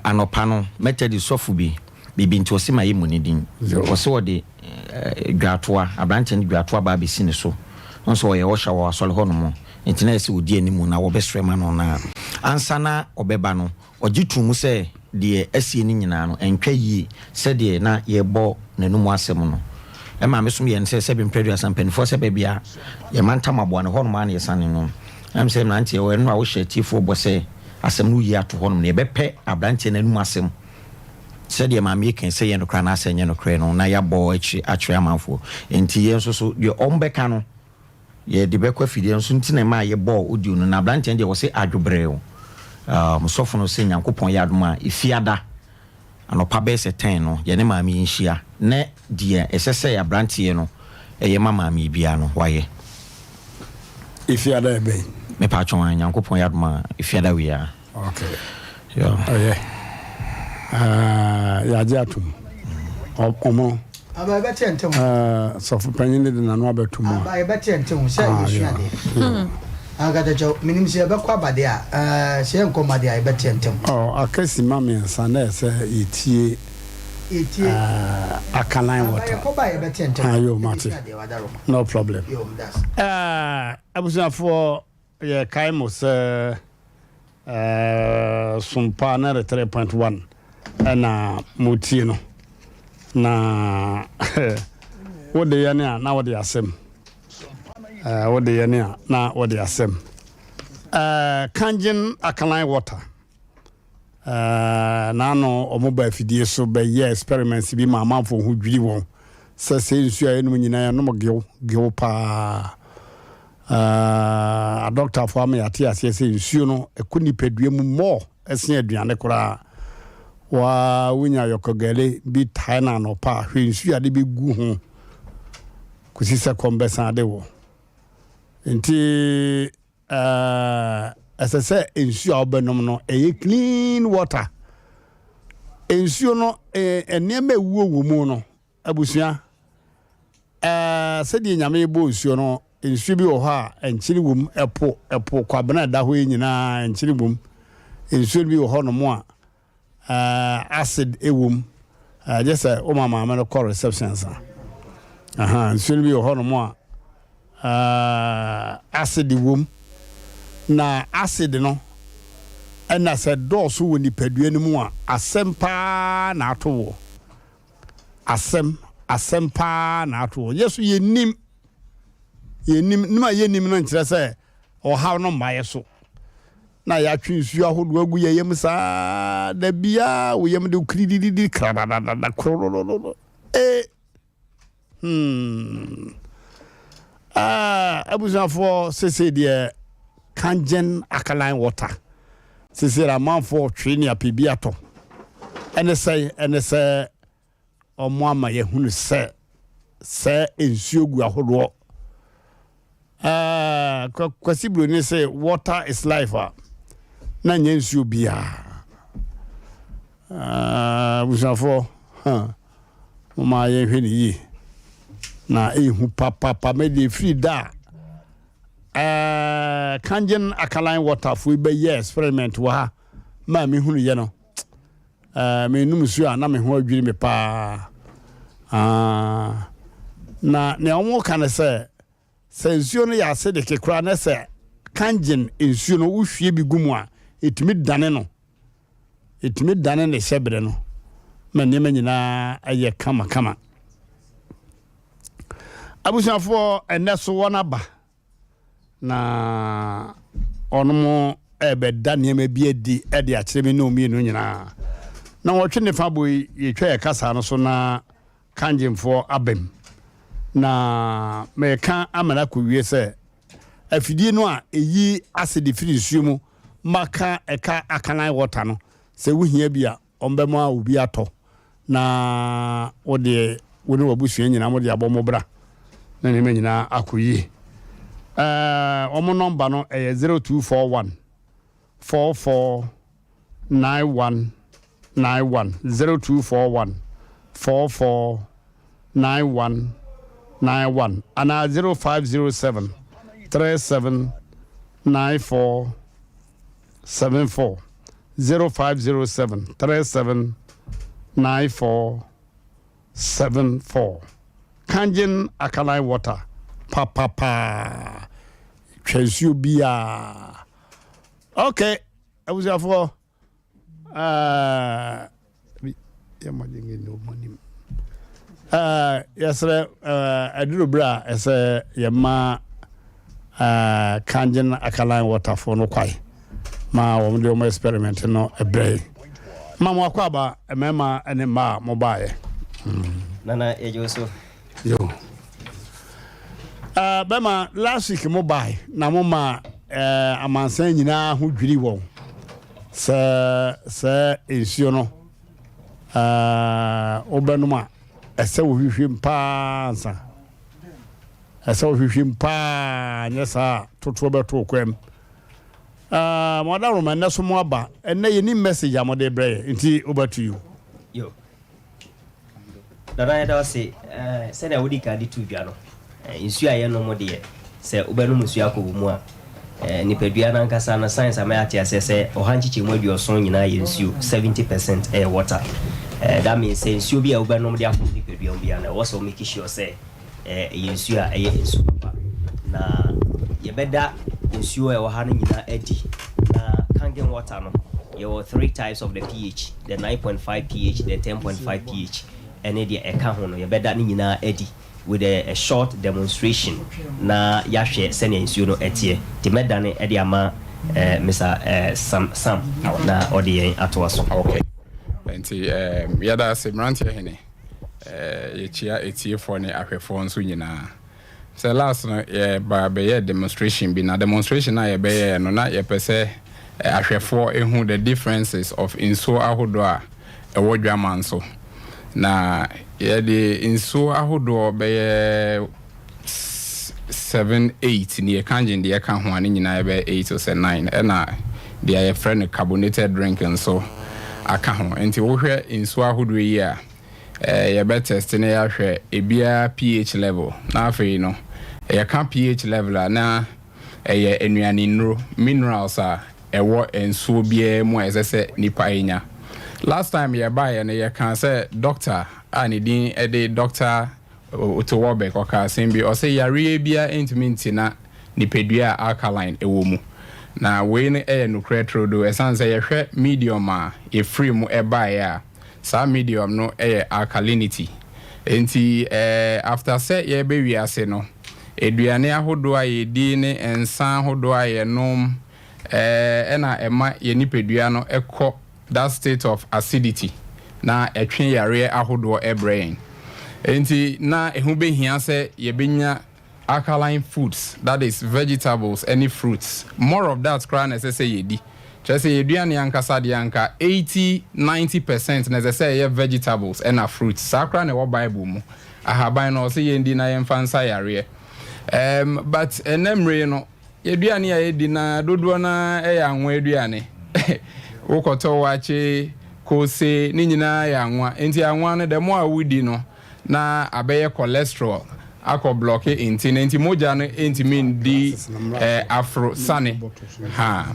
anɔpa no Methodist sɔfo bi biribi nti ɔse ma yɛmmu ne din ɔse ɔde dwaatoa aberanteɛ no dwaatoa ba abɛsi ne so ɔno sɛ ɔyɛ ɔhyɛ wɔ asɔre hɔ nom Enti na ɛsɛ sɛ ɔdi anim na wɔbɛsrɛ ma no, na ansa na ɔbɛba no, ɔgye too mu sɛ deɛ asie no nyinaa no, ɛntwa yie sɛdeɛ na yɛrebɔ n'anomu asɛm no. Ɛmaa mesom yɛn sɛ sɛbe mprɛ aduasa mpanimfoɔ sɛ baabi a yɛn mantam aboa no, ɛhɔnom ara na yɛsane no. Ɛnam sɛ mmeranteɛ wɔ ɛno a wohyɛ atiefoɔ bɔ sɛ asɛm no woyi ato hɔnom no, yɛbɛpɛ aberanteɛ no anom asɛm sɛdeɛ Maame Akin sɛ ɛyɛ nokorɛ anaasɛ ɛnyɛ nokorɛ no na yɛabɔ akyire akyerɛ amanfoɔ. Enti yɛn nso so, deɛ wɔbɛka no, Yɛde bɛkɔ afidie no so nti na ɛmaa yɛbɔɔ audio no na abranteɛ no deɛ wɔse adwobrɛw um, sɔfo no se Nyankopɔn yɛ adom a efiada anɔpa bɛyɛ sɛ 10 no yɛne maame yi nhyia na deɛ ɛsɛ sɛ abranteɛ no ɛyɛ ma maame yi biara no wayɛ. Efiada ɛbɛn? Mepatwɔn a Nyankopɔn yɛ adom a efiada wei a. Okay. Yeah. Ɔyɛ. Uh, yɛagye atom. Ɔmo. Aba yɛbɛte ɛnte ho. Uh, sɔfo panyin de n'ano abɛto mu. Aba yɛbɛte ɛnte ho sɛ ah, yɛsua deɛ. Ankatakyɛw, menim sɛ yɛbɛkɔ aba deɛ a, uh, sɛ yɛnkɔ mma deɛ a yɛbɛte ɛnte ho. Oh, aka sima mmiɛnsa na ɛsɛ yɛtie. Yɛtie. Uh, alkaline water. Aba yɛkɔ ba yɛbɛte ɛnte ho. Ah, yo, mate. No problem. Yo, that's. Abusuafoɔ Yɛkae mo sɛ Sompa 93.1 na motie no, na wode yɛne a na wode asɛm, wode yɛne a na wode asɛm. Kangen alkaline water. N'ano wɔn ba afidie so bɛyɛ experiments bi ma amanfoɔ ho dwiri wɔn sɛ sɛ nsuo a yɛnom nyinaa yɛnom gew gew paa. Adɔktafoɔ ama yɛate aseɛ sɛ nsuo no ɛkɔ nipadua mu more ɛsen aduane koraa. Waa wonya yɔkɔgɛle bi tae no anɔpa a hwɛ nsuo a de bɛgu ho kɔsi sɛ kɔm bɛsan de wɔ. Nti. Ɛɛ, ɛsɛ sɛ nsuo a wobɛnom no ɛyɛ clean water. Nsuo no nneɛma ɛwuo wɔ mu no, abusua, ɛɛ sɛdeɛ Nyame bɔ nsuo no, nsuo bi wɔ hɔ a nkyene wɔ mu, ɛpo, ɛpo kwabena ɛda hɔ yi nyinaa nkyene wɔ mu. Nsuo no bi wɔ hɔ nom a Eh, acid wɔ mu. Eh, gye sɛ woma maame no kɔ reception ansa. Aha, nsuo no bi wɔ hɔnom a eh, acid wɔ mu. Na acid no, ɛna sɛ dɔɔso wɔ nipadua no mu a, asɛm paa na ato woɔ. Asɛm, asɛm paa na ato woɔ. Yɛ so yɛnnim, yɛnnim, nim a yɛnnim no nkyerɛ sɛ ɔhaw no mmaeɛ so. Na yɛatwe nsuo ahodoɔ agu yɛn yam saa da biara wo yam de kiridididi kradadadada kororororo ee hmm ah abusuafoɔ sese deɛ kangen alkaline water sese amanfoɔ twe ne apɛ bi atɔ ɛne sɛ ɛne sɛ Wɔama yɛahunu sɛ sɛ nsuo gu ahodoɔ. Ɛɛ Kwasi Broni sɛ water is life a, na nyɛ nsuo biara. Abusuafoɔ, huh, momma yɛnhwɛ no yie. Na ɛhu papapa mɛde ɛfiri da a ɛɛ Kangen alkaline water foɔ bɛyɛ experiment wɔ ha maa mehunu yɛ no. Eh, menom nsuo a na me ho adwiri me paa. Ah, na nea wɔka ne sɛ, sɛ nsuo no yɛ acidic koraa na sɛ kangen nsuo no wohwie bi gu mu a, ɛtumi dane no. Ɛtumi dane ne hyɛberɛ no ma nneɛma nyinaa ɛyɛ kamakama. Abusuafoɔ, ɛnɛ so wɔn aba. Na wɔnom rebɛda nneɛma bi adi de akyerɛ me ne wɔn mmienu nyinaa. Na wɔtwe ne fa bo yi, yɛtwa yɛ kasa no so na kangyemfoɔ abam. Na meka ama no akɔwie sɛ, afidie no a ɛyi asidi firi nsuo mu ma ka ɛka alkaline water no, sɛ wohia bi a, Wɔbɛma obi atɔ na wo deɛ wo ne w'abusua nyinaa mode abɔ mo bra na nneɛma nyinaa akɔ yie. Ɛɛ wɔn nɔmba no ɛyɛ 0241 44 91 91 0241 44 91 91 anaa 0507 37 94 74 0507 37 94 74 Kangen alkaline water papapaa twa nsuo biaa ok abusuafoɔ ɛɛ yɛ mmɔden nni wɔn anim. Ɛɛ yɛsrɛ ɛɛ aduru berɛ a ɛsɛ yɛma ɛɛ Kangen alkaline waterfoɔ no kwae ma wɔn de wɔn experiment no brɛ yi. Ma mo akɔ aba mmarima ne mmaa a mo baeɛ. Nana yɛgye wo so. Yo. Uh, bɛma last week mo bae na mo ma uh, amansan nyinaa ho dwiri wɔn sɛ sɛ nsuo no uh, wobɛnom a ɛsɛ wohwehwɛ mu paa nsa ɛsɛ wohwehwɛ mu paa nyɛ saa totoɔ bɛto wo kwam uh, mo adaworoma ɛnɛ so mo aba ɛnɛ yɛni message a mode brɛ yɛ nti over to you. Yo. Nana yɛda wo ase. Sɛnea wodi kan de too dwa no, nsuo a yɛnom deɛ, sɛ wobɛnom nsuo akɔ wo mu a, nipadua no ankasa no, science ama yɛate aseɛ sɛ ɔha nkyekyɛmu aduɔson nyinaa yɛ nsuo, 70 percent ɛyɛ water. That means sɛ nsuo bi a wobɛnom de akɔ wo nipadua mu biara no, ɛwɔ sɛ wo make sure sɛ Ɛyɛ nsuo a ɛyɛ nsu papa. Na yɛbɛda nsuo a ɛwɔ ha no nyinaa adi. Na Kangen water no, yɛwɔ three types of the pH, the 9.5 pH, the 10.5 pH, ɛne deɛ ɛka ho no, yɛbɛda ne nyinaa adi with a, a short demonstration na yɛahwɛ sɛnea nsuo no ɛteɛ. Nti mɛdane de ama eh, Mr. Eh, Sam, Sam na ɔde yɛn atoa so. Okay. Nti eh, yɛda ase mmeranteɛ hene. Yɛkyia atiefoɔ ne ahwɛfoɔ nso nyinaa. Sɛ last no yɛba bɛyɛɛ demonstration bi na demonstration no a yɛbɛyɛɛ no na yɛpɛ sɛ ahwɛfoɔ hu the differences of nsuo ahodoɔ a ɛwɔ dwaman so. Na yɛde nsuo ahodoɔ bɛyɛ. 7, 8 nie, Kangen deɛ ka ho a ne nyinaa ɛbɛyɛ 8 o sɛ 9, ɛna deɛ yɛfrɛ no carbonated drink nso aka ho. Nti wohwɛ nsuo ahodoɔ yi a, yɛbɛ test na yɛahwɛ ebiara pH level. Na afei no, yɛka pH level a, na ɛyɛ nnuane nnuro, minerals a ɛwɔ nsuo biara mu a ɛsɛ sɛ nipa nya. Last time yɛbaeɛ no, yɛkaa sɛ doctor a ne din de Doctor Otto Warburg, ɔkaa asɛm bi, ɔsɛ yareɛ biara ntumi ntena nipadua a alkaline ɛwɔ mu. Na wei no ɛyɛ nokorɛ turodoo, ɛsiane sɛ yɛhwɛ medium a yɛfiri mu ɛbaeɛ a, saa medium no ɛyɛ alkalinity. Nti after sɛ yɛbɛ wiase no, aduane ahodoɔ a yɛdi ne nsa ahodoɔ a yɛnom ɛna ɛma yɛn nipadua no ɛkɔ that state of acidity na ɛtwe yareɛ ahodoɔ ɛbrɛ yɛn. Nti na ɛho bɛhia sɛ yɛbɛnya alkaline foods, that is vegetables, any fruits, more of that koraa na ɛsɛ sɛ yɛdi. Kyerɛ sɛ yɛduane ankasa deɛ, anka 80 90% na ɛsɛ sɛ ɛyɛ vegetables ɛna fruits. Saa koraa na ɛwɔ Bible mu. Ahaban no, ɔsɛ yɛndi na yɛmfa nsa yareɛ. But ɛnɛ mmere no, yɛduane a yɛdi na dodoɔ na ɛyɛ anwa aduane. Wokɔtɔ wakye, kose, ne nyinaa yɛ anwa. Nti anwa no, dɛm a wodi no na abɛyɛ cholesterol akɔ block nti na nti mogya no ntumi ndi afro sane ha.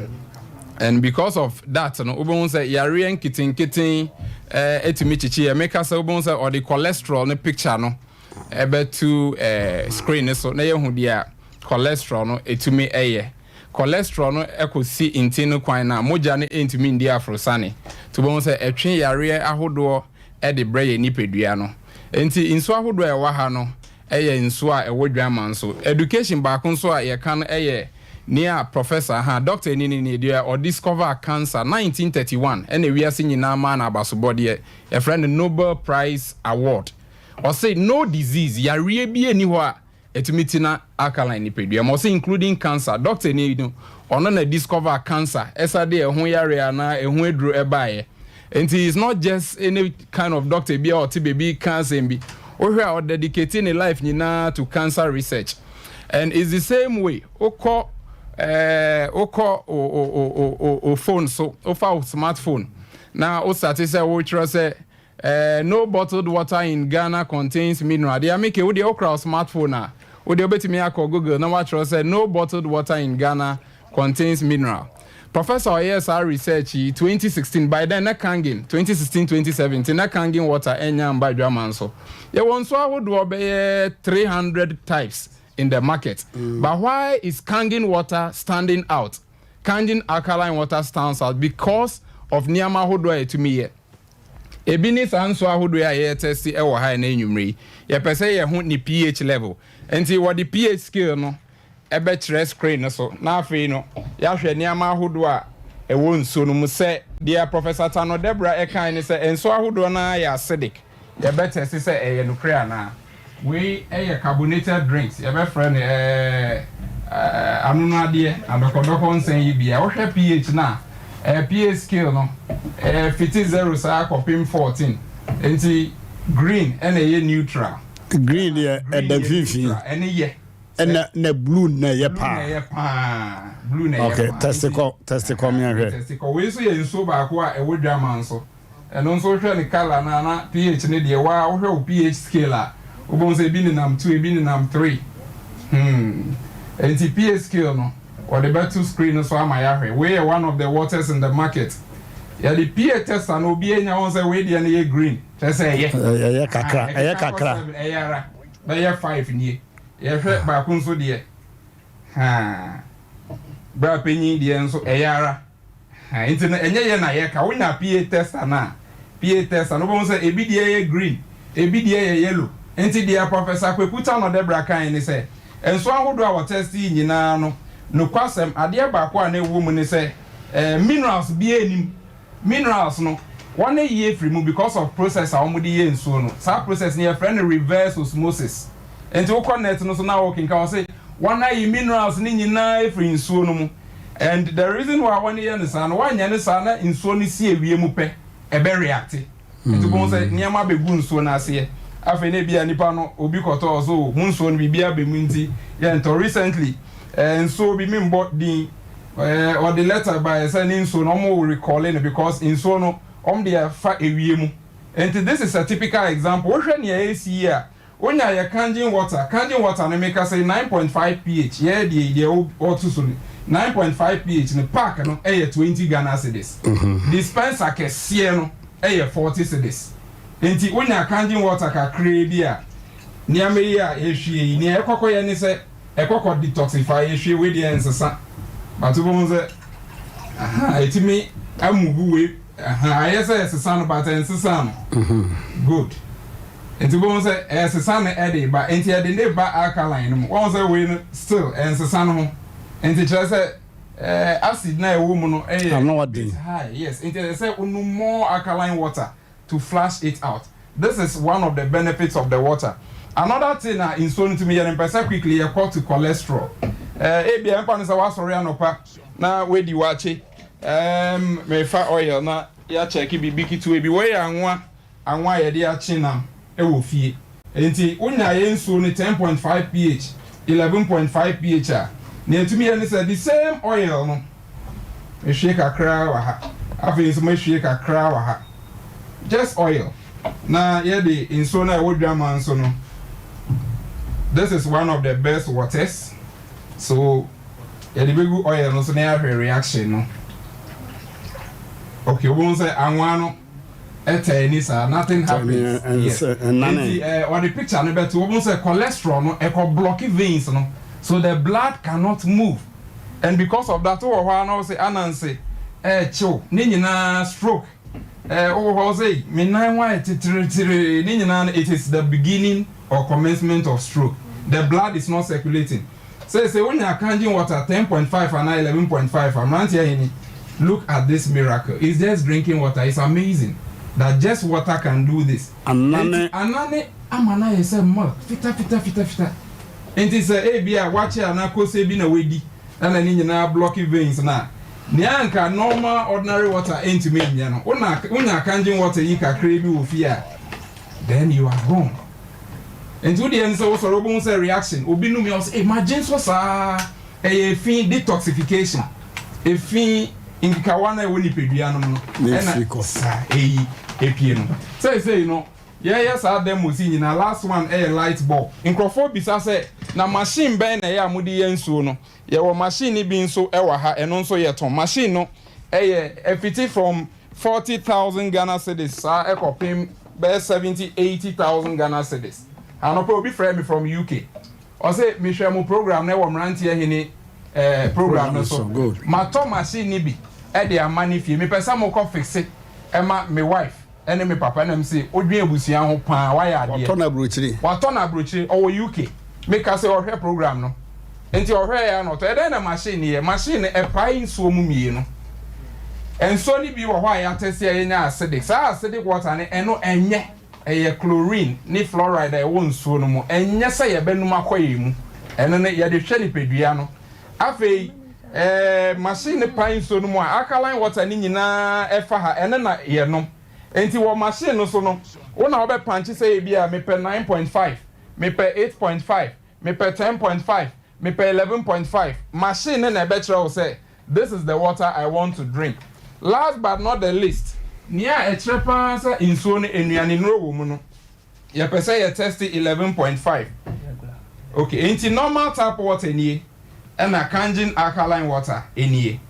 And because of that no, wobɛhu sɛ yareɛ nketenketen ɛtumi kyikyi yɛ. Meka sɛ wobɛhu sɛ ɔde cholesterol ne picture no ɛbɛtu screen ne so na yɛhu deɛ a cholesterol no ɛtumi ɛyɛ. Cholesterol no ɛkɔsi nti no kwan na mogya no ntumi ndi afrosane, nti wobɛhu sɛ ɛtwe yareɛ ahodoɔ ɛde brɛ yɛ nipadua no. Nti nsuo ahodoɔ a ɛwɔ ha no ɛyɛ nsuo a ɛwɔ dwama nso. Education baako nso a yɛka no ɛyɛ nea professor ha, doctor ni ni ni deɛ ɔdiscover cancer 1931, ɛna ewiase nyinaa maa na abasobɔdeɛ, yɛfrɛ no Nobel Prize Award. Ɔsɛ no disease, yareɛ bi ani hɔ a ɛtumi tina alkaline nipadua ma. Ɔsɛ including cancer. Doctor ni no, ɔno na discover cancer, ɛsa de ɛho yare anaa ɛho aduro ɛbaeɛ. Nti it's not just any kind of doctor bi a ɔte beebi cancer bi. Wohwɛ a, ɔdedicate ne life nyinaa to cancer research. And it's the same way wokɔ wokɔ o o o o phone so, wofa o smartphone na o start sɛ wotwerɛ sɛ "No bottled water in Ghana contains mineral." Deɛ ameke wo deɛ, wokura o smartphone a, wo deɛ wobɛtumi akɔ Google na watwerɛ sɛ "No bottled water in Ghana contains mineral." Professor ɔyɛ saa research yi 2016. By then na Kangen, 2016 2017, na Kangen water ɛnya mba adwama nso. Yɛwɔ nso ahodoɔ bɛyɛ 300 types in the market. But why is Kangen water standing out? Kangen alkaline water stands out because of nneɛma ahodoɔ a yɛtumi yɛ. Ebi ne saa nso ahodoɔ a yɛyɛ test ɛwɔ ha ɛna enwumere yi, yɛpɛ sɛ yɛ ho ne pH level. Nti wɔde pH scale no ɛbɛkyerɛ screen no so na afei no yɛahwɛ nneɛma ahodoɔ a ɛwɔ nsuo no mu. Sɛ deɛ Professor Tano Debra ɛkan ne sɛ nsuo ahodoɔ no yɛ acidic, yɛbɛtest sɛ ɛyɛ nokorɛ anaa. Wei ɛyɛ carbonated drinks, yɛbɛfrɛ no ɛɛ anonoadeɛ adɔkɔdɔkɔ nsɛn yi bia. Wohwɛ pH na pH scale no, fiti 0 saa kɔpem 14. Nti green ɛna ɛyɛ neutral. Green deɛ ɛda mfimfini. Ɛne yɛ. Ɛna na blue na ɛyɛ paa. Blue na ɛyɛ paa, blue na ɛyɛ paa. Test kɔ, test kɔ miahwɛ. Test kɔ. Wei nso yɛ nsuo baako a ɛwɔ dwama nso. Ɛno nso, wohwɛ ne colour na pH ne deɛ waa, wohwɛ wo pH scale a, wobɛhu sɛ ebi nenam 2, ebi nenam 3. Nti pH scale no, wɔde bɛto screen no so ama yɛahwɛ. Wei yɛ one of the waters in the market. Yɛde pH tester no, obi anya wɔn sɛ wei deɛ no yɛ green, kyerɛ sɛ ɛyɛ. Ɛyɛ kakra, ɛyɛ kakra. Ɛyɛ ara bɛyɛ 5 nie. Yɛhwɛ baako nso deɛ haa, bra panyin deɛ nso ɛyɛ ara ha. Nti no ɛnyɛ yɛ na yɛka. Wonya pH tester na pH tester no, wobɛhu sɛ ebi deɛ yɛ green, ebi deɛ yɛ yellow. Nti deɛ Professor Kweku Tano Debra kan ne sɛ nso ahodoɔ a wɔtest yi nyinaa no, nokwasɛm adeɛ baako a na ɛwɔ mu ne sɛ minerals bi anim. Minerals no, wɔn yie firi mu because of process a wɔde yɛ nsuo no. Saa process no, yɛfrɛ no reverse osmosis. Nti wokɔ net no so na wɔkenka, wɔ sɛ wɔn ayi minerals ne nyinaa efiri nsuo no mu. And the reason why wɔn yɛ no saa no, wɔanyɛ no saa na nsuo no si ewie mu pɛ, ɛbɛ react. Nti wɔn sɛ nneɛma bɛgu nsuo no aseɛ. Afei na ebia nipa no obi kɔtɔɔ so o, mo nsuo no biribi aba mu nti yɛntɔ. Recently eh, nsuo bi membɔ din eh, ɔde letter baeɛ sɛ ne nsuo no wɔn recall no because nsuo no wɔn de afa ewie mu. Nti this is a typical example. Wohwɛ nea ɛresi yi a, Wonya yɛ Kangen water, Kangen water no meka sɛ 9.5 pH, yɛ deɛ yi deɛ wɔto so no 9.5 pH no pack no yɛ 20 Ghana cedis, dispenser kɛseɛ no yɛ 40 cedis. Nti wonya Kangen water kakraa bi a, nneɛma yi a yɛhwie yi, nea ɛkɔkɔ yɛ ne sɛ ɛkɔkɔ detoxify, yɛhwie wei deɛ ɛnsesa, but wobɛhu sɛ aha ɛtumi amuvu wei, aha ayɛ sɛ ɛsesa no but ɛnsesa no. Good. Nti wobɛhu sɛ ɛresesa no ɛde reba, nti ɛde no reba alkaline no mu. Woahu sɛ wei no still ɛnsesa no ho, nti kyerɛ sɛ ɛɛ acid no a ɛwɔ mu no ɛyɛ bit high, yes, nti ɛsɛ sɛ wonom more alkaline water to flush it out. This is one of the benefits of the water. Another thing a nsuo no tumi yɛ no, mpɛ sɛ quickly yɛkɔ to cholesterol. Ɛɛ ebia ɛmfa no sɛ woasɔre anɔpa na woadi wakye, ɛɛm mefa oil na yɛakyɛke biribi ketewa bi, wei yɛ anwa. Anwa a yɛde akye nam wɔ fie. Enti wonya yɛn nsuo no 10.5 pH, 11.5 pH a, nea ɛtumi yɛ ne sɛ the same oil no, mehwie kakra wɔ ha, afei nso mɛhwie kakra wɔ ha, just oil, na yɛde nsuo no a ɛwɔ dwamma nso no, this is one of the best waters, so Yɛde bɛgu oil no so na yɛahwɛ reaction no. Okay, wobɛhu sɛ anwa no ɛtɛ ani saa, nothing happens. Yes. Nti eh, ɔde picture no bɛto, wobɛhu sɛ cholesterol no ɛkɔ block veins no, so the blood cannot move. And because of that, wowɔ hɔ a na wo se ananse ɛɛkyew, ne nyinaa stroke. Eh, wowɔ hɔ wo se me nan ho ayɛ titiritiri, ne nyinaa no it is the beginning or commencement of stroke. The blood is not circulating. Seesei wonya Kangen water 10.5 anaa 11.5 a, mmeranteɛ hene, look at this miracle, it's just drinking water, it's amazing that just water can do this. Anane. Enti anane ama no ayɛ sɛ milk, fita fita fita fita. Enti sɛ ebia wakye anaa kose bi na wadi ɛna ne nyinaa blocki veins no a, nea anka normal ordinary water ntumi nyɛ no, wona wonya Kangen water yi kakraa bi wɔ fie a, then you are gone. Nti wo deɛ ne sɛ wosɔre wobɛhu sɛ reaction obi nom yɛ ɔsɛ eh magye nso saa ɛyɛ efi detoxification efi nkekawa no a ɛwɔ nipadua no mu no ɛna saa eyi epie no seesei no yɛyɛ saa demos yi nyinaa last one ɛyɛ light bulb nkurɔfoɔ bisa sɛ na machine bɛn na ɛyɛ a mode yɛ nsuo no yɛwɔ machine no bi nso ɛwɔ ha ɛno nso yɛtɔn machine no ɛyɛ ɛfiti from 40,000 Ghana cedis saa ɛkɔpem bɛyɛ 70, 80,000 Ghana cedis. Anɔpa obi frɛɛ me from UK, ɔse mehwɛ mo program no ɛwɔ Mmeranteɛ Hene eh, program no so. Matɔ machine no bi ɛde ama ne fie, mepɛ sɛ mokɔ fixe ɛma me wife ɛne me papa. Ɛna mese wodwen abusua ho paa, wayɛ adeɛ. Watɔ no aburokyire. Watɔ no aburokyire, ɔwɔ UK. Meka sɛ ɔhwɛ program no. Nti ɔhwɛɛ a na ɔtɔ. Ɛdɛn na machine no yɛ? Machine no ɛpae nsuo mu mmienu. Nsuo no bi wɔ hɔ a yɛatɛste a yɛnya acidic. Saa acidic water no ɛno ɛnyɛ. Ɛyɛ chlorine ne fluoride a ɛwɔ nsuo no mu. Ɛnyɛ sɛ yɛbɛnom akɔ yɛn mu. Ɛno no yɛde hwɛ nipadua no. Afei ɛɛ machine no pae nsuo no mu a alkaline water no nyinaa ɛfa ha. Ɛno na yɛnom. Nti wɔ machine no so no, wo na wobɛpankye sɛ ebia mepɛ 9.5, mepɛ 8.5, Mepɛ 10.5, mepɛ 11.5, machine no na ɛbɛkyerɛ wo sɛ this is the water I want to drink. Last but not the least, nea ɛkyerɛ pa ara sɛ nsuo no nnuanennuro wɔ mu no, yɛpɛ sɛ yɛ test 11.5. Okay, enti normal tap water nie, ɛna Kangen alkaline water nie.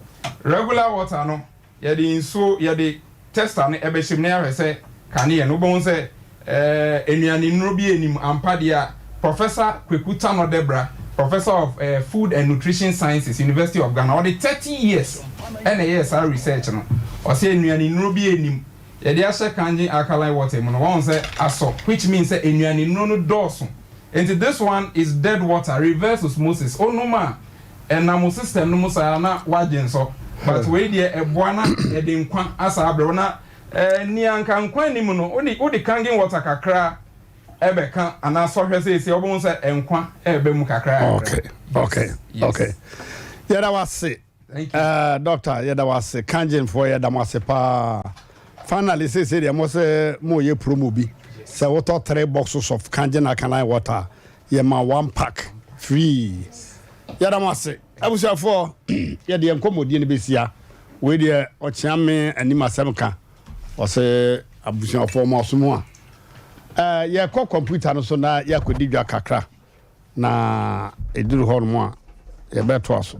Regular water no, Yɛde nsuo, yɛde tester no bɛhyɛ mu na yɛahwɛ sɛ kanea no, wobɛhu sɛ eh, nnuane nnuro bi nnim ampa deɛ a, Professor Kweku Tanor Debrah, Professor of eh, Food and Nutrition Sciences, University of Ghana, ɔde 30 years ɛna ɛyɛɛ saa research no. Ɔsɛ nnuane nnuro bi nnim. Yɛde ahyɛ Kangen alkaline water mu no, wahu sɛ asɔ, which means sɛ nnuane nnuro no dɔɔso. Nti this one is dead water, reverse osmosis. Wonom a, Ɛnam wo system no mu saa na wagye nsɔ but wei deɛ ɛboa na ɛde nkwa asa abrɛ wo na eh, nea nka nkwa nni mu no wode wode kangen water kakra ɛbɛka anaa sɔhwɛ seesie wobɛhu sɛ nkwa ɛɛba mu kakra kakra. Okay, okay, Yes. okay. Yɛda wo ase. Thank you. Eh, doctor, yɛda wo ase. Kangenfoɔ yɛda mo ase paa. Finally seesie deɛ mo sɛ moyɛ promo bi. Sɛ wotɔ three boxes of Kangen alkaline water a, yɛma one pack free. Yɛda mo ase. Abusuafoɔ, yɛde yɛn nkɔmmɔdie no bɛsia. Wei deɛ ɔkyea me anim asɛm ka. Ɔse abusuafoɔ mo aso mu a. Eh, yɛkɔ kɔmputa no so na yɛakɔdi dwa kakra. Na ɛduru hɔ nom a, yɛbɛtoa so.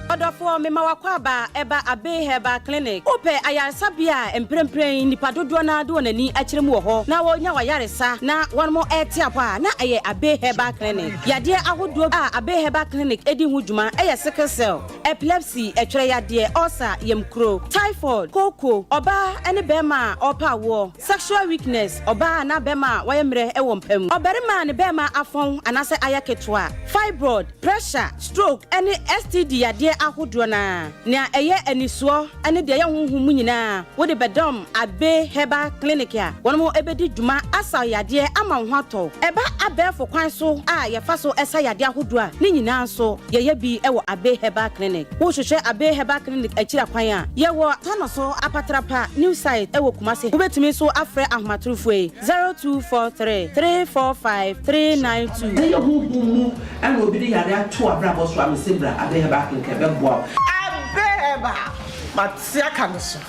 Ɔdɔfoɔ, mema w'akwaaba ɛba Abbey Herbal Clinic. Wopɛ ayaresabea a mprempren nnipa dodoɔ no ara de wɔn ani akyerɛ mu wɔ hɔ na wɔnya w'ayaresa na wɔnom rete apɔ a, na ɛyɛ Abbey Herbal Clinic. Yadeɛ ahodoɔ a Abbey Herbal Clinic di ho dwuma yɛ sickle cell, epilepsy, ɛtwerɛ yadeɛ, ulcer, yamkuro, typhoid, kooko, ɔbaa ne barima a ɔrepɛ awoɔ, Sexual weakness, ɔbaa anaa bɛrima a wayɛ mmerɛ wɔ mpa mu, ɔbarima a ne bɛrima afɔn anaasɛ ayɛ ketewa, fibroid, pressure, stroke ne STD yadeɛ ahodoɔ no ara. Nea ɛyɛ anisoɔ ne deɛ ɛyɛ honhom mu nyinaa wode bɛdɔm Abbey Herbal Clinic a wɔn bɛdi dwuma asa wo yadeɛ ama wo ho atɔ wo. Ɛba abɛɛfo kwan so a yɛfa so sa yadeɛ ahodoɔ a, ne nyinaa nso yɛyɛ bi wɔ Abbey Herbal Clinic. Wohwehwɛ Abbey Herbal Clinic akyiri akwan a, yɛwɔ Tanoso Apatrapa New Site wɔ Kumasi. Wobɛtumi nso afrɛ ahomatorofoɔ yi, 0243 345 392. Sɛ ɛyɛ honhom mu na obi de yare ato w'abrabɔ so a, mese bra Abbey Herbal Clinic ɛbɛboa wo. Abbey Herbal, mate aka no so.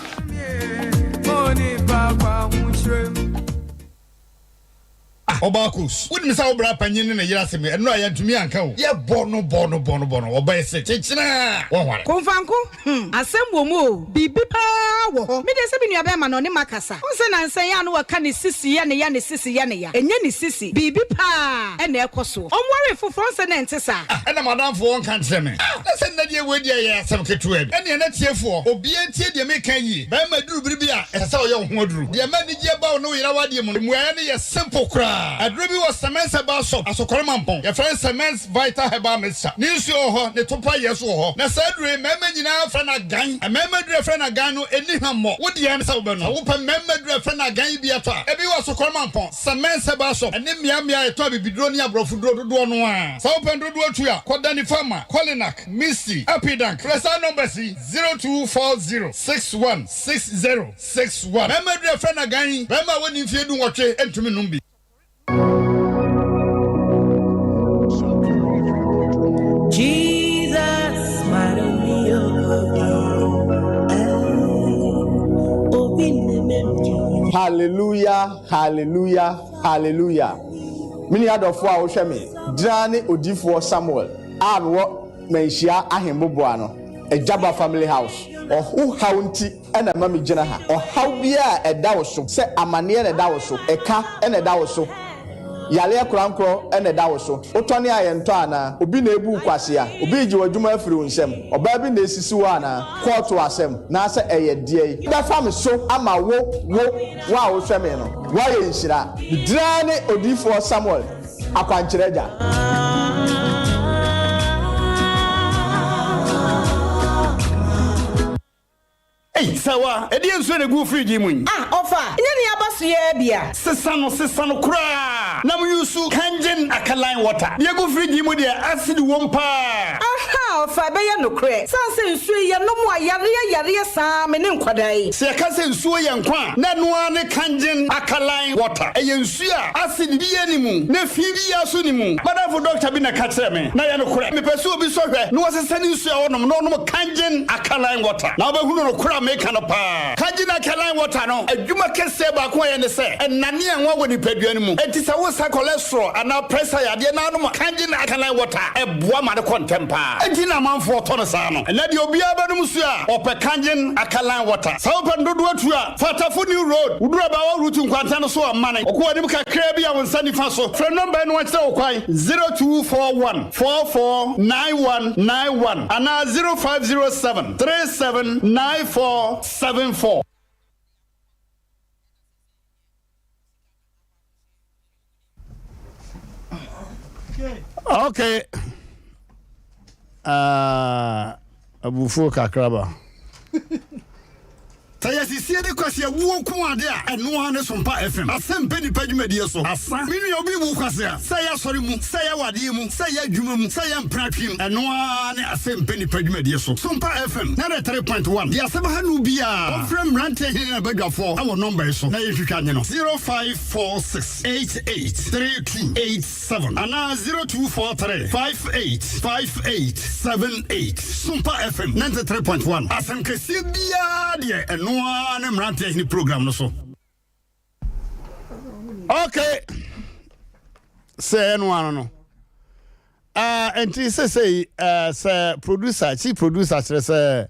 Ah Ɔbaakus, wonim sɛ wo bra panyin ne ne yere asɛm yi, ɛno a yɛantumi anka o. Yɛbɔ no bɔ no bɔ no bɔ no, ɔbɛyɛ se kyekyena a, wɔnware. Komfanko, hmm, asɛm wɔ mu o, biribi paa wɔ hɔ. Me deɛ sɛ me nua bɛɛma no ɔne makasa. Wohu sɛ nansa yi a na wɔka ne sisi yɛ ne ya, ne sisi yɛ ne ya. Ɛnyɛ ne sisi, biribi paa na ɛkɔ soɔ. Ɔnwaree foforɔ, wohu sɛ na ɛnte saa. Ah, ɛna m'adamfo ɔnka nkyerɛ me. Ah, na sɛ nnɛ deɛ wei deɛ ɛyɛ asɛm ketewa bi. Ɛnneɛ na tiefoɔ, obiara ntie deɛ meka yie. Bɛɛma duru bere bi a, ɛsɛ sɛ ɔyɛ wo ho aduru. Deɛ ɛma anigyeɛ ba wo ne wo yere awadeɛ mu no, mmuaeɛ no yɛ Simple koraa. Aduro bi wɔ Semens Herbal Shop, Asokore Mampong. Yɛfrɛ no Semens Vital Herbal Mixture. Ne nsuo wɔ hɔ, ne topa yɛ nso wɔ hɔ. Na saa aduro yi, mmarima nyinaa frɛ no agan. Mmarima aduro a yɛfrɛ no agan no, ɛnni hwammɔ. Wo deɛ ne sɛ wobɛnom. Sɛ wopɛ mmarima aduro a yɛfrɛ no agan yi bi atɔ a, ebi wɔ Asokore Mampong, Semens Herbal Shop, ɛne mmeammea a yɛtɔn abibiduro ne aborɔfoduro dodoɔ no ara. Sɛ wopɛ no dodoɔ tu a, kɔ Danny Pharma, Kolinak, Misty, Apidank. Frɛ saa numbers yi, 0240 61 60. 61. Barima aduru a yɛfrɛ no agan yi, barima a wadi mfeɛ dunwɔtwe ntumi nnom bi. Hallelujah, hallelujah, hallelujah. Me nua dɔfoɔ a wohwɛ me, gyina ne odiyifoɔ Samuel a mewɔ Manhyia Ahemboboa no, Agyaba Family House. Ɔho haw nti na ɛma migyina ha. Ɔhaw biara a ɛda wo so, sɛ amanneɛ na ɛda wo so, ɛka na ɛda wo so, yareɛ korankorɔ na ɛda wo so, wotɔne a yɛntɔ anaa, obi na ebu wo kwasea, obi regye w'adwuma afiri wo nsam, ɔbaa bi na esisi wo anaa, kɔɔto asɛm, naasɛ ɛyɛ deɛn bɛfa me so ama wo, wo, wo a wohwɛ me no, woayɛ nhyira. Me din ara ne Odiyifoɔ Samuel. Akwankyerɛ Agya. Ei, Sawa, ɛdeɛn nsuo na ɛgu wo fridge yi mu yi? Ah, ɔfa, nyɛ nea aba so yi ara bi a. Sesa no, sesa no koraa na mo use Kangen alkaline water. Deɛ ɛgu fridge yi mu deɛ, acid wom paa. Aha, ɔfa, ɛbɛyɛ nokorɛ. Sane sɛ nsuo yi, yɛnom a, yareɛ yareɛ saa me ne nkwadaa yi. Sɛ yɛka sɛ nsuo yɛ nkwa a, na ɛno ara ne Kangen alkaline water. Ɛyɛ nsuo a acid biara nni mu, na fi biara nso nni mu. M'adamfo dɔkta bi na ɛka kyerɛɛ me, na ɛyɛ nokorɛ. Mepɛ sɛ obi sɔ hwɛ na ɔsesa ne nsuo a ɔnom na ɔnom Kangen alkaline water, na wobɛhunu nokorɛ a meka no paa. Kangen alkaline water no, adwuma kɛseɛ baako a ɛyɛ ne sɛ, ɛnane anwa wɔ nipadua no mu. Enti sɛ wosa cholesterol anaa pressure yadeɛ na wonom Kangen alkaline water a, ɛboa ma no kɔ ntɛm paa. Enti na amanfoɔ tɔ no saa no. Ɛnnɛ deɛ obiara bɛnom nsuo a, ɔpɛ Kangen alkaline water. Sɛ wopɛ no dodoɔ tu a, Fa Tafo New Road, woduru Abaawa Route nkwanta no so a, mane kɔ w'anim kakraa bi a wo nsa nifa so. Frɛ nɔmba yi na wɔnkyerɛ wo kwan, 0241 44 9191 anaa 0507 37 94 74. Okay. Uh, abufuo kakra ba. Sɛ yɛsisie de kwasi awuo nko ade a, ɛno ara ne Sompa FM. Asɛm pɛ nipa dwumadie so. Asa. Me nua obi wu kwasea. Sɛ ɛyɛ asɔre mu, sɛ ɛyɛ awadeɛ mu, sɛ ɛyɛ adwuma mu, sɛ ɛyɛ mpratwe mu, ɛno ara ne asɛm pɛ nipa dwumadie so. Sompa FM 93.1 deɛ asɛm ha no biara, ɔmfrɛ mmeranteɛ hene ne n'abadwafoɔ wɔ nɔmba yi so na yɛntwitwa nye no, 0546 88 32 7 anaa 0243 58 58 78. Sompa FM 93.1, asɛm kɛseɛ biara deɛ ɛno ara ne mmeranteɛ hene program no so. Okay, sɛ ɛno ano no. Uh, nti sesei uh, sɛ producer, chief producer kyerɛ sɛ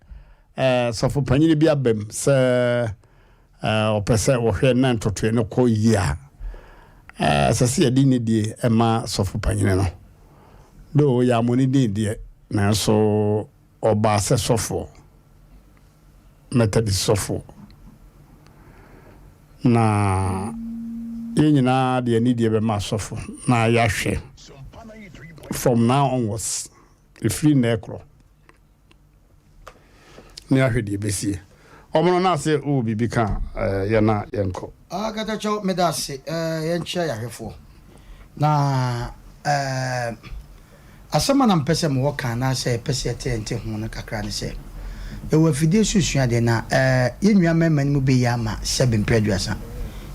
uh, sɔfo panyin bi abam sɛ uh, ɔpɛ sɛ wɔhwɛ na ntotoe no kɔ yie a, uh, sɛ sɛ yɛde ne die ɛma sɔfo panyin no. Do yɛ amɔ ne din deɛ, nanso Ɔbaa sɛ sɔfoɔ, Methodist sɔfoɔ. Na yɛn nyinaa de anidie bɛma asɔfo na yɛahwɛ from now onwards, ɛfiri nnɛ korɔ, na yɛahwɛ deɛ ɛbɛsie. Ɔmo no na ase wowɔ biribi ka a, yɛ na yɛnkɔ. Ah Katakyɛw meda ase eh, yɛnkyea yɛahwɛfoɔ na eh, Asɛm a na mepɛ sɛ mewɔ ka anaasɛ yɛpɛ sɛ yɛte yɛn nte ho no kakra ne sɛ, yɛwɔ afidie so resua adeɛ na yɛn nua mmarima no mu bi yɛ ama sɛbe mprɛ aduasa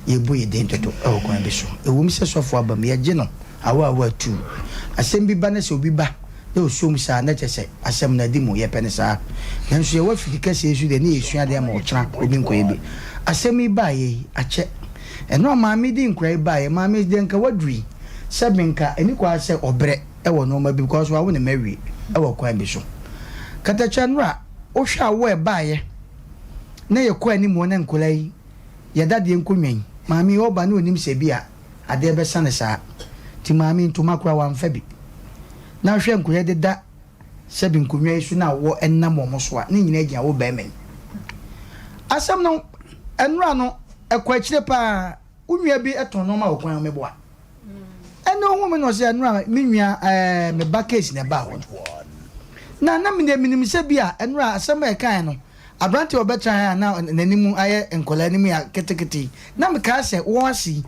yɛbu yɛn din toto wɔ kwan bi so. Ɛwom sɛ sɔfo aba mu, yɛgye no awa awa atuu. Asɛm bi ba na sɛ obi ba na ɔsɔ mu saa a, na kyerɛ sɛ asɛm no adi mu, yɛpɛ no saa. Nanso yɛwɔ afidi kɛseɛ yi so deɛ, na yɛresua adeɛ ama ɔkyena obi nkɔyɛ bi. Asɛm yi baeɛ yi, akyɛ. Ɛno a maame de nkura yi baeɛ, maame deɛ nka waduru yi, Sɛ me nka ɛni kwa sɛ ɔbrɛ wɔ nnoɔma bi because wawo ne mma awie wɔ kwan bi so. Katakyɛ nnora wohwɛ awoɔ a ɛbaeɛ na yɛkɔ anim hɔ na nkwadaa yi yɛda deɛ nkonnwa yi maame yi ɔba na ɔnim sɛ bi a adeɛ bɛsa no saa nti maame yi ntoma koraa wamfa bi na hwɛ nkwadaa yi deda sɛbi nkonnwa yi so na awoɔ ɛnam wɔn so a ne nyinaa gyina wo bɛrima yi asɛm no nnora no ɛkɔ akyire paa. Wo nua bi tɔn nnoɔma wɔ kwan ho meboa? Ɛna ohuu me na ɔsɛ ɛnora me nua ɛɛ me ba case na ɛbaa hɔ no. Na na me deɛ menim sɛ bi a ɛnora asɛm a ɛkaeɛ no aberanteɛ a ɔbɛtra ha a na n'anim ayɛ nkwadaa anim yɛ ketekete yi na mekaa sɛ wɔn ase yi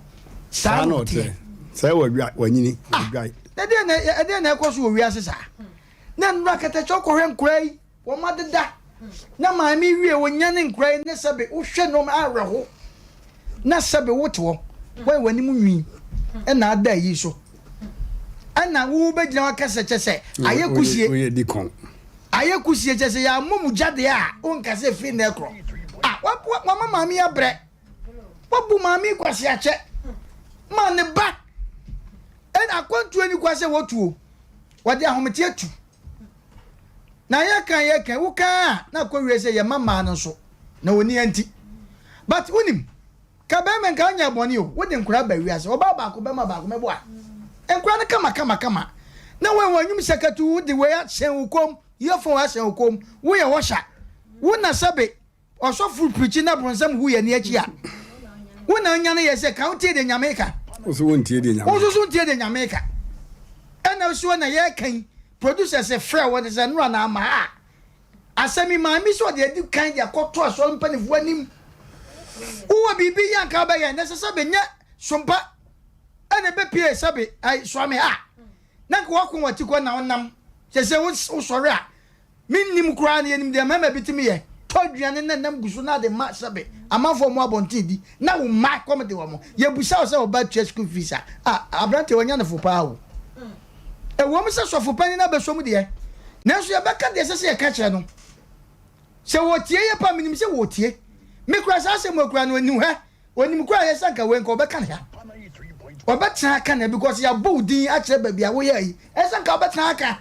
saa na ɔteɛ. Sɛ wadwa wanyini ah, wadwae. Na ɛdeɛ na ɛdeɛ na ɛkɔ so wɔ wiase saa. Na ɛnora kɛtɛkyɛ ɔkɔhwɛ nkwadaa yi. Wɔn adeda na maame yi wie wɔnyane nkura yi ne sɛbe wohwɛ nneɛma awerɛho na sɛbe wote hɔ wɔyɛ w'anim nwi ɛna ada yi so ɛna wo bɛgyina hɔ akasa kyɛ sɛ ayɛ kusie ayɛ kusie kyɛ sɛ yɛammɔ mu gya deɛ a wonka sɛ firi nnɛ korɔ a wama maame yi abrɛ wabu maame yi kwase akyɛ ma ne ba ɛna akwantuo ni kwa sɛ wɔtuo wɔde ahometeɛ tu Na yɛka yɛka wo kaa a na akɔ wie sɛ yɛma mmaa no nso na wɔni anti but wonim ka bɛrima nka ɔnyɛ bɔne o wode nkora ba wiase ɔbaa baako bɛma baako mɛboa nkora no kama kama kama na wɔn wɔn anwum sakatu wode wei ahyɛn wo kɔm earphone ahyɛn wo kɔm woyɛ wɔhyɛ wo na sɛbe Ɔsɔfo preachi na bronsam hu yɛ ni akyi a, wo na anya no yɛ sɛ ka wo tie deɛ Nyame ka. Wo so wo ntie deɛ Nyame ka. Wo nso so ntie deɛ Nyame ka. Ɛna so na yɛ ka yi, producers frɛ wo de sɛ nora na ama a. Asɛm yi maame sɛ ɔde adi kan de akɔto asɔre mpanifoɔ anim. Wowɔ biribi yɛ anka wobɛyɛ na ɛsɛ sɛ bɛnyɛ sompa ɛna ɛbɛpie sɛbe ai soame ha. Na nka wakɔ wɔn akyi kɔ na wonam sɛ sɛ wosɔre a Mennim koraa no, yɛnim deɛ mmarima bi tumi yɛ, tɔ aduane na nam gu so na de ma sɛbe amanfoɔ wɔn abɔnten di, na wo mma kɔm de wɔn. Yɛbusa wo sɛ wo ba tua school fees a, ah, aberanteɛ wanya no fo paa o. Ɛwom sɛ sɔfo panin no abɛsɔ mu deɛ, nanso yɛbɛka deɛ ɛsɛ sɛ yɛka kyerɛ no. Sɛ wɔtie yɛ paa, menim sɛ wɔtie. Me koraa saa asɛm wɔ koraa no, ɔnim hɛ. Onim koraa yɛ sɛ anka wei nka ɔbɛka ne ha. Ɔbɛtena aka na because yɛabɔ wo din akyerɛ baabi a woyɛ yi. Ɛsɛ nka ɔbɛtena aka.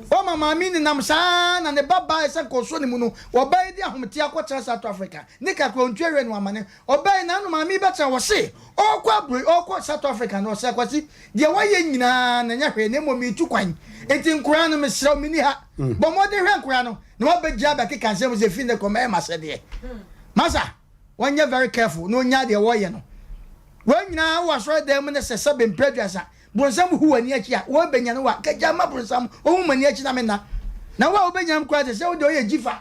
Ɔma maame nenam saa na ne ba baa ɛsɛ nka ɔsɔ ne mu no. Ɔbaa yi de ahomete akɔtena South Africa. Ne kakra ɔntua wia no amane. Ɔbaa yi n'ano maame yi bɛtena ɔse ɔrekɔ aburo ɔrekɔ South Africa no ɔsɛ Kwasi deɛ wayɛ nyinaa na nyɛ hwee na mmom metu kwan. Nti nkoraa no mesrɛ wo menni ha. Bɔ mmɔden hwɛ nkoraa no na wabɛgyina abɛkeka nsɛm sɛ fi nnɛ kɔ mɛyɛ m'asɛdeɛ. Masa. Wɔnyɛ very careful na ɔnyaa deɛ wɔyɛ no. Wɔn nyinaa wɔ asɔre dan mu na sɛ sɛbe mpere aduasa bronsam hu w'ani akyi a wɔbɛnya no wa kagya ma bronsam ɔhu m'ani akyi na menna. Na wo a wobɛnya m koraa sɛ sɛ wode ɔyɛ gyifa.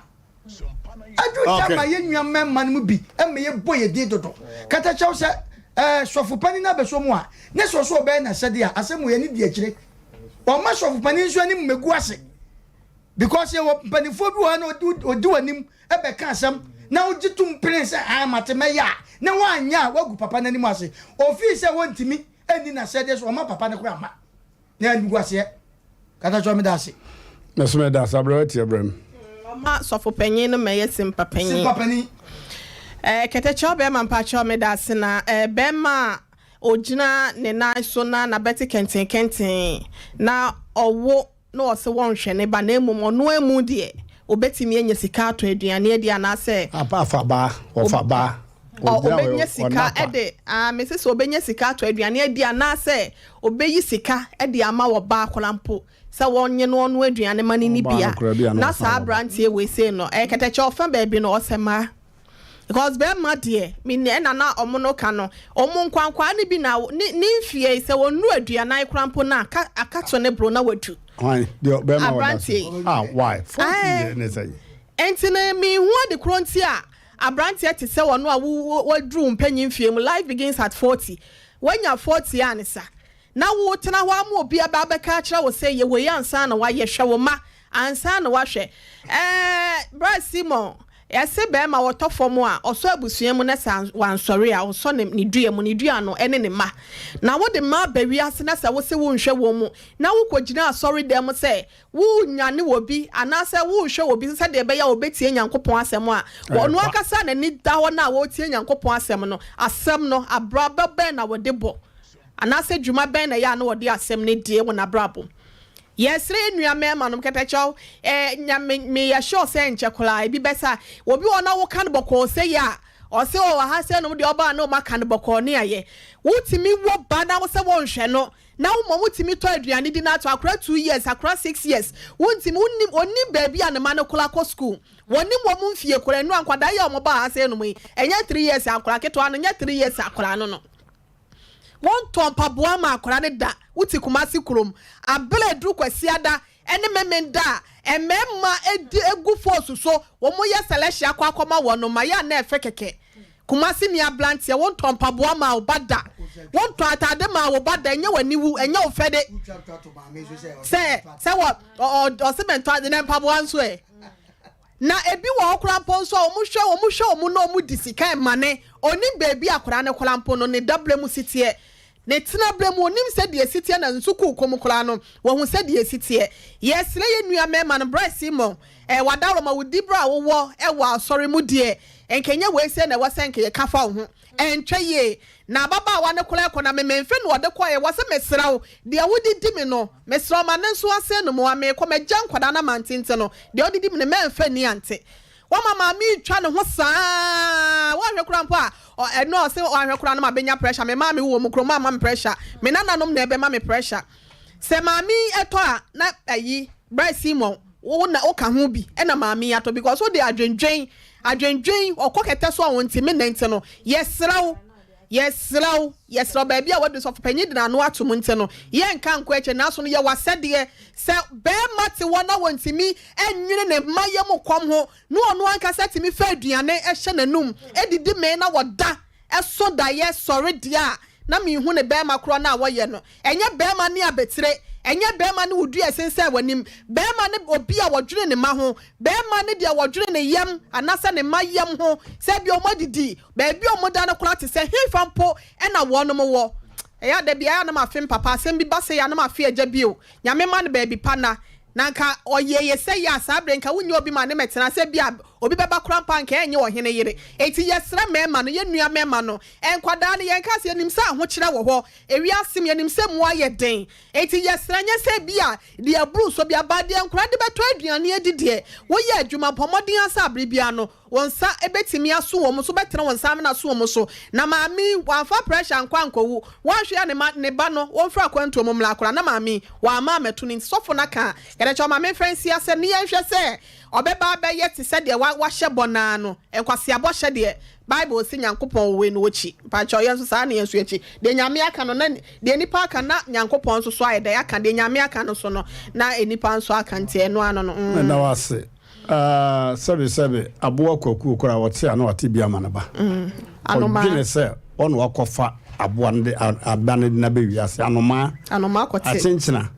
Aduru Okay. time a yɛn nua mmarima no mu bi ma yɛbɔ yɛn din dodo. Kata kyɛw sɛ ɛɛ sɔfo panin no abɛsɔ mu a, ne sɛ ɔsɛ ɔbɛyɛ n'asɛdeɛ a, asɛm wei ani di akyire. Ɔmma sɔfo panin nso anim mmɛgu ase. Because yɛwɔ mpanimfoɔ bi wɔ ha na ɔdi ɔdi w'anim bɛka asɛm na wogye tom pene sɛ aa mate mɛyɛ a, na woanyɛ a woagu papa no anim ase. Ɔfii sɛ wɔntumi nni n'asɛdeɛ so, ɔmma papa no koraa mma. Na animguaseɛ. Kata kyerɛ meda ase. Me so meda ase abrɛ watie brɛ me. Ɔma sɔfo panyin no mɛyɛ simpa panyin. Simpa panyin. Eh, kɛtɛkyɛw bɛrima mpakyɛw meda ase na eh, bɛrima a ogyina ne nan so na n'abɛte kɛntenkɛnten na ɔwo na ɔse wɔnhwɛ ne ba na mmom ɔno amu deɛ obetumi anya sika atɔ aduane adi anaasɛ. Apa afa baa ɔfa baa. Ɔbɛnya sika de, ah, mese sɛ ɔbɛnya sika atɔ aduane adi anaasɛ ɔbɛyi sika de ama ɔbaa koraa mpo sɛ wɔnye no ɔnoa aduane ma no nni bi a, na saa aberanteɛ wei sei no, ɛyɛ kɛtɛkyɛ ɔfa baabi no ɔsɛ mmaa. Because bɛrima deɛ, me ɛna na ɔmo no ka no, ɔmo nkwankwaa no bi na ne ne mfie sɛ ɔnnuru aduanan koraa mpo no a, ka akato ne boro na wadu. Hwan? Deɛ bɛrima ɔda so. Aberanteɛ yi. Ah, why? 40 Ɛɛ. years ne sɛ. Ɛnti no, menhu ade korɔ nti a Abranteɛ te sɛ ɔno a wo waduru wo mpanyin mfeɛ mu, life begins at 40, wanya 40 a ne sa, na wo tena hɔ ama obi aba abɛka akyerɛ wo sɛ yɛ wei ansa na wayɛ, hwɛ wo mma ansa na wahwɛ. Ɛɛ bra Simon, yɛse bɛɛma ɔtɔ fam a, ɔsɔ abusua mu na sɛ wansɔre a, ɔsɔ ne ne dua mu, ne dua no ɛne ne mma. Na wode mma aba wiase na sɛ wose wonhwɛ wɔn mu, na wokɔ gyina asɔre dan mu sɛ Worennwane obi anaasɛ worehwɛ obi so sɛdeɛ ɛbɛyɛ a ɔbɛtie Nyankopɔn asɛm a, ɔno ankasa a n'ani da hɔ no a ɔretie Nyankopɔn asɛm no, asɛm no, abrabɔ bɛn na wɔde bɔ? Anaasɛ dwuma bɛn na ɛyɛ a na wɔde asɛm no die wɔ n'abrabɔ mu? Yɛsrɛ yɛn nua mmarima nom, kɛtɛkyɛw, eh, nya, me, meyɛ sure sɛ nkyɛ koraa ebi bɛsa. Obi wɔ hɔ na woka no bɔkɔɔ sei a, ɔse, oh, aha sei nom deɛ ɔbaa na ɔma ka no bɔkɔɔ ne ayɛ. Wotumi wɔ ba na wo sɛ wonhwɛ no, Na wo mmom wotumi tɔ aduane di no ato akora two years akora six years wontumi wonim onim baabi a ne ma no koraa kɔ school wɔnim wɔn mfie koraa nnura nkwadaa yi a wɔn baa ha sɛ nom yi ɛnyɛ three years akora ketewa no nyɛ three years akora no no wɔntɔ mpaboa ma akora no da wote Kumasi kurom abere aduru Kwasiada ɛne Memenda a mmarima edi egu force so wɔn yɛ selection akɔ akɔma wɔn no ma yɛ a na ɛfɛ kɛkɛ. Kumasi ni abranteɛ, wo ntɔ mpaboa maa wo ba da, wo ntɔ ataade maa wo ba da, ɛnyɛ w'aniwu, ɛnyɛ wo fɛ de. Sɛ, sɛ wɔ, ɔ, ɔse mɛntɔ ade na mpaboa nso ɛ. Na ebi wɔ hɔ koraa mpo nso a wɔn hwɛ, wɔn hwɛ wɔn na wɔn di sika ɛmane, onim baabi akwadaa no koraa mpo no, ne dabrɛ mu si teɛ. Ne tenaberɛ mu, ɔnim sɛdeɛ ɛsi teɛ na nsukuu kɔ mu koraa no, wahu sɛdeɛ ɛsi teɛ. Yɛsrɛ yɛn nua mmarima no, Brɛ Simon, eh, w'adaworoma, wo diberɛ a wowɔ wɔ asɔre mu deɛ, nka ɛnyɛ wei sei na ɛwɔ sɛ nka yɛka fa wo ho. Ɛntwa yie. Na ababaawa no koraa kɔ, na me memfe na ɔde kɔeɛ, wɔse mesrɛ wo, deɛ wode di me no, mesrɛ wo ma no nso ase no mu a, merekɔ, magya nkwadaa no amante nti no, deɛ wode di me no, mɛmfa nni ante. Wama maame retwa ne ho saa. Woanhwɛ koraa mpo a, ɛno a ɔse woanhwɛ koraa no mabɛnya pressure. Me maame wɔ mu kurom amma me pressure. Me nananom na ɛbɛma me pressure. Sɛ maame yi ɛtɔ a, na ayi, Bra Simon, wo na woka ho bi ɛna maame yi atɔ because wode adwendwen, adwendwen, ɔkɔ kɛtɛ so a ɔntumi nnante no. Yɛsrɛ wo. Yɛsrɛ wo, yɛsrɛ wo, baabi a wadu, sɔfopanyin de n'ano ato mu nti no, yɛnka nkɔ akyire, nanso no yɛ w'asɛdeɛ sɛ barima te hɔ na ɔntumi nnwene ne mma yam kɔm ho, na ɔno ankasa tumi fa aduane hyɛ n'anum didi mee na ɔda so daeɛ sɔre deɛ a, na menhu ne barima korɔ no a wɔyɛ no. Ɛnyɛ barima ne abatire, ɛnyɛ barima ne wo dua a ɛsensɛn w'anim, barima ne obi a ɔdwene ne mma ho, barima ne deɛ ɔdwene ne yam anaasɛ ne mma yam ho, sɛ ebia wɔadidi, Baabi a wɔda no koraa te sɛ hefa mpo na wɔnom wɔ. Ɛyɛ a da biara na mafem papa, asɛm bi ba sei a na mafe agya bio. Nyame mma no baabi pa nna. Na nka ɔyɛ yɛ sɛ yɛ a saa berɛ nka wonnya obi ma ne mɛtena sɛ bi a obi bɛba koraa mpo a nka ɛnyɛ ɔhene yere. Enti yɛsrɛ mmarima no, yɛn nua mmarima no, nkwadaa no, yɛnka sɛ yɛnim sɛ ahokyerɛ wɔ hɔ, ewiase mu yɛnim sɛ mu ayɛ den. Enti yɛsrɛ nyɛ sɛ bi a deɛ aburu so bi aba, deɛ nkwadaa de bɛtɔ aduane adi deɛ, woyɛ adwuma bɔ mmɔden ara sɛ abere biara no Wo nsa bɛtumi aso wɔn so, wobɛtene wo nsa amena aso wɔn so. Na maame yi, wamfa pressure ankɔ ankɔwu. Wanhwɛ a ne ma, ne ba no, wɔmfiri akwantuo mu mmra koraa. Na maame yi, wamma ammɛto no nti, sɔfo no aka a, yɛde kyɛ wo ma memfa nsi ase na yɛnhwɛ sɛ ɔbɛba abɛyɛ te sɛ deɛ wa, wahyɛ bɔ no ara no. Nkwasea bɔhyɛ deɛ, Bible se Nyankopɔn wɔ wei no ɔkyi. Mpakyɛw, yɛn nso saa na yɛn nso yɛkyi. Deɛ Nyame aka no, na deɛ nnipa aka na Nyankopɔn nso so ayɛ dɛn aka. Deɛ Nyame aka no so no, na nnipa nso aka nti ɛno ano no. Meda wo ase. Ah, sɛbe sɛbe, aboa kwakuo koraa ɔte a na wate bi ama ne ba. Mm, anomaa. Ɔdwene sɛ ɔna wakɔfa aboa no de aba no de no aba wiase. Anomaa. Anomaa kɔte. Akyenkyena.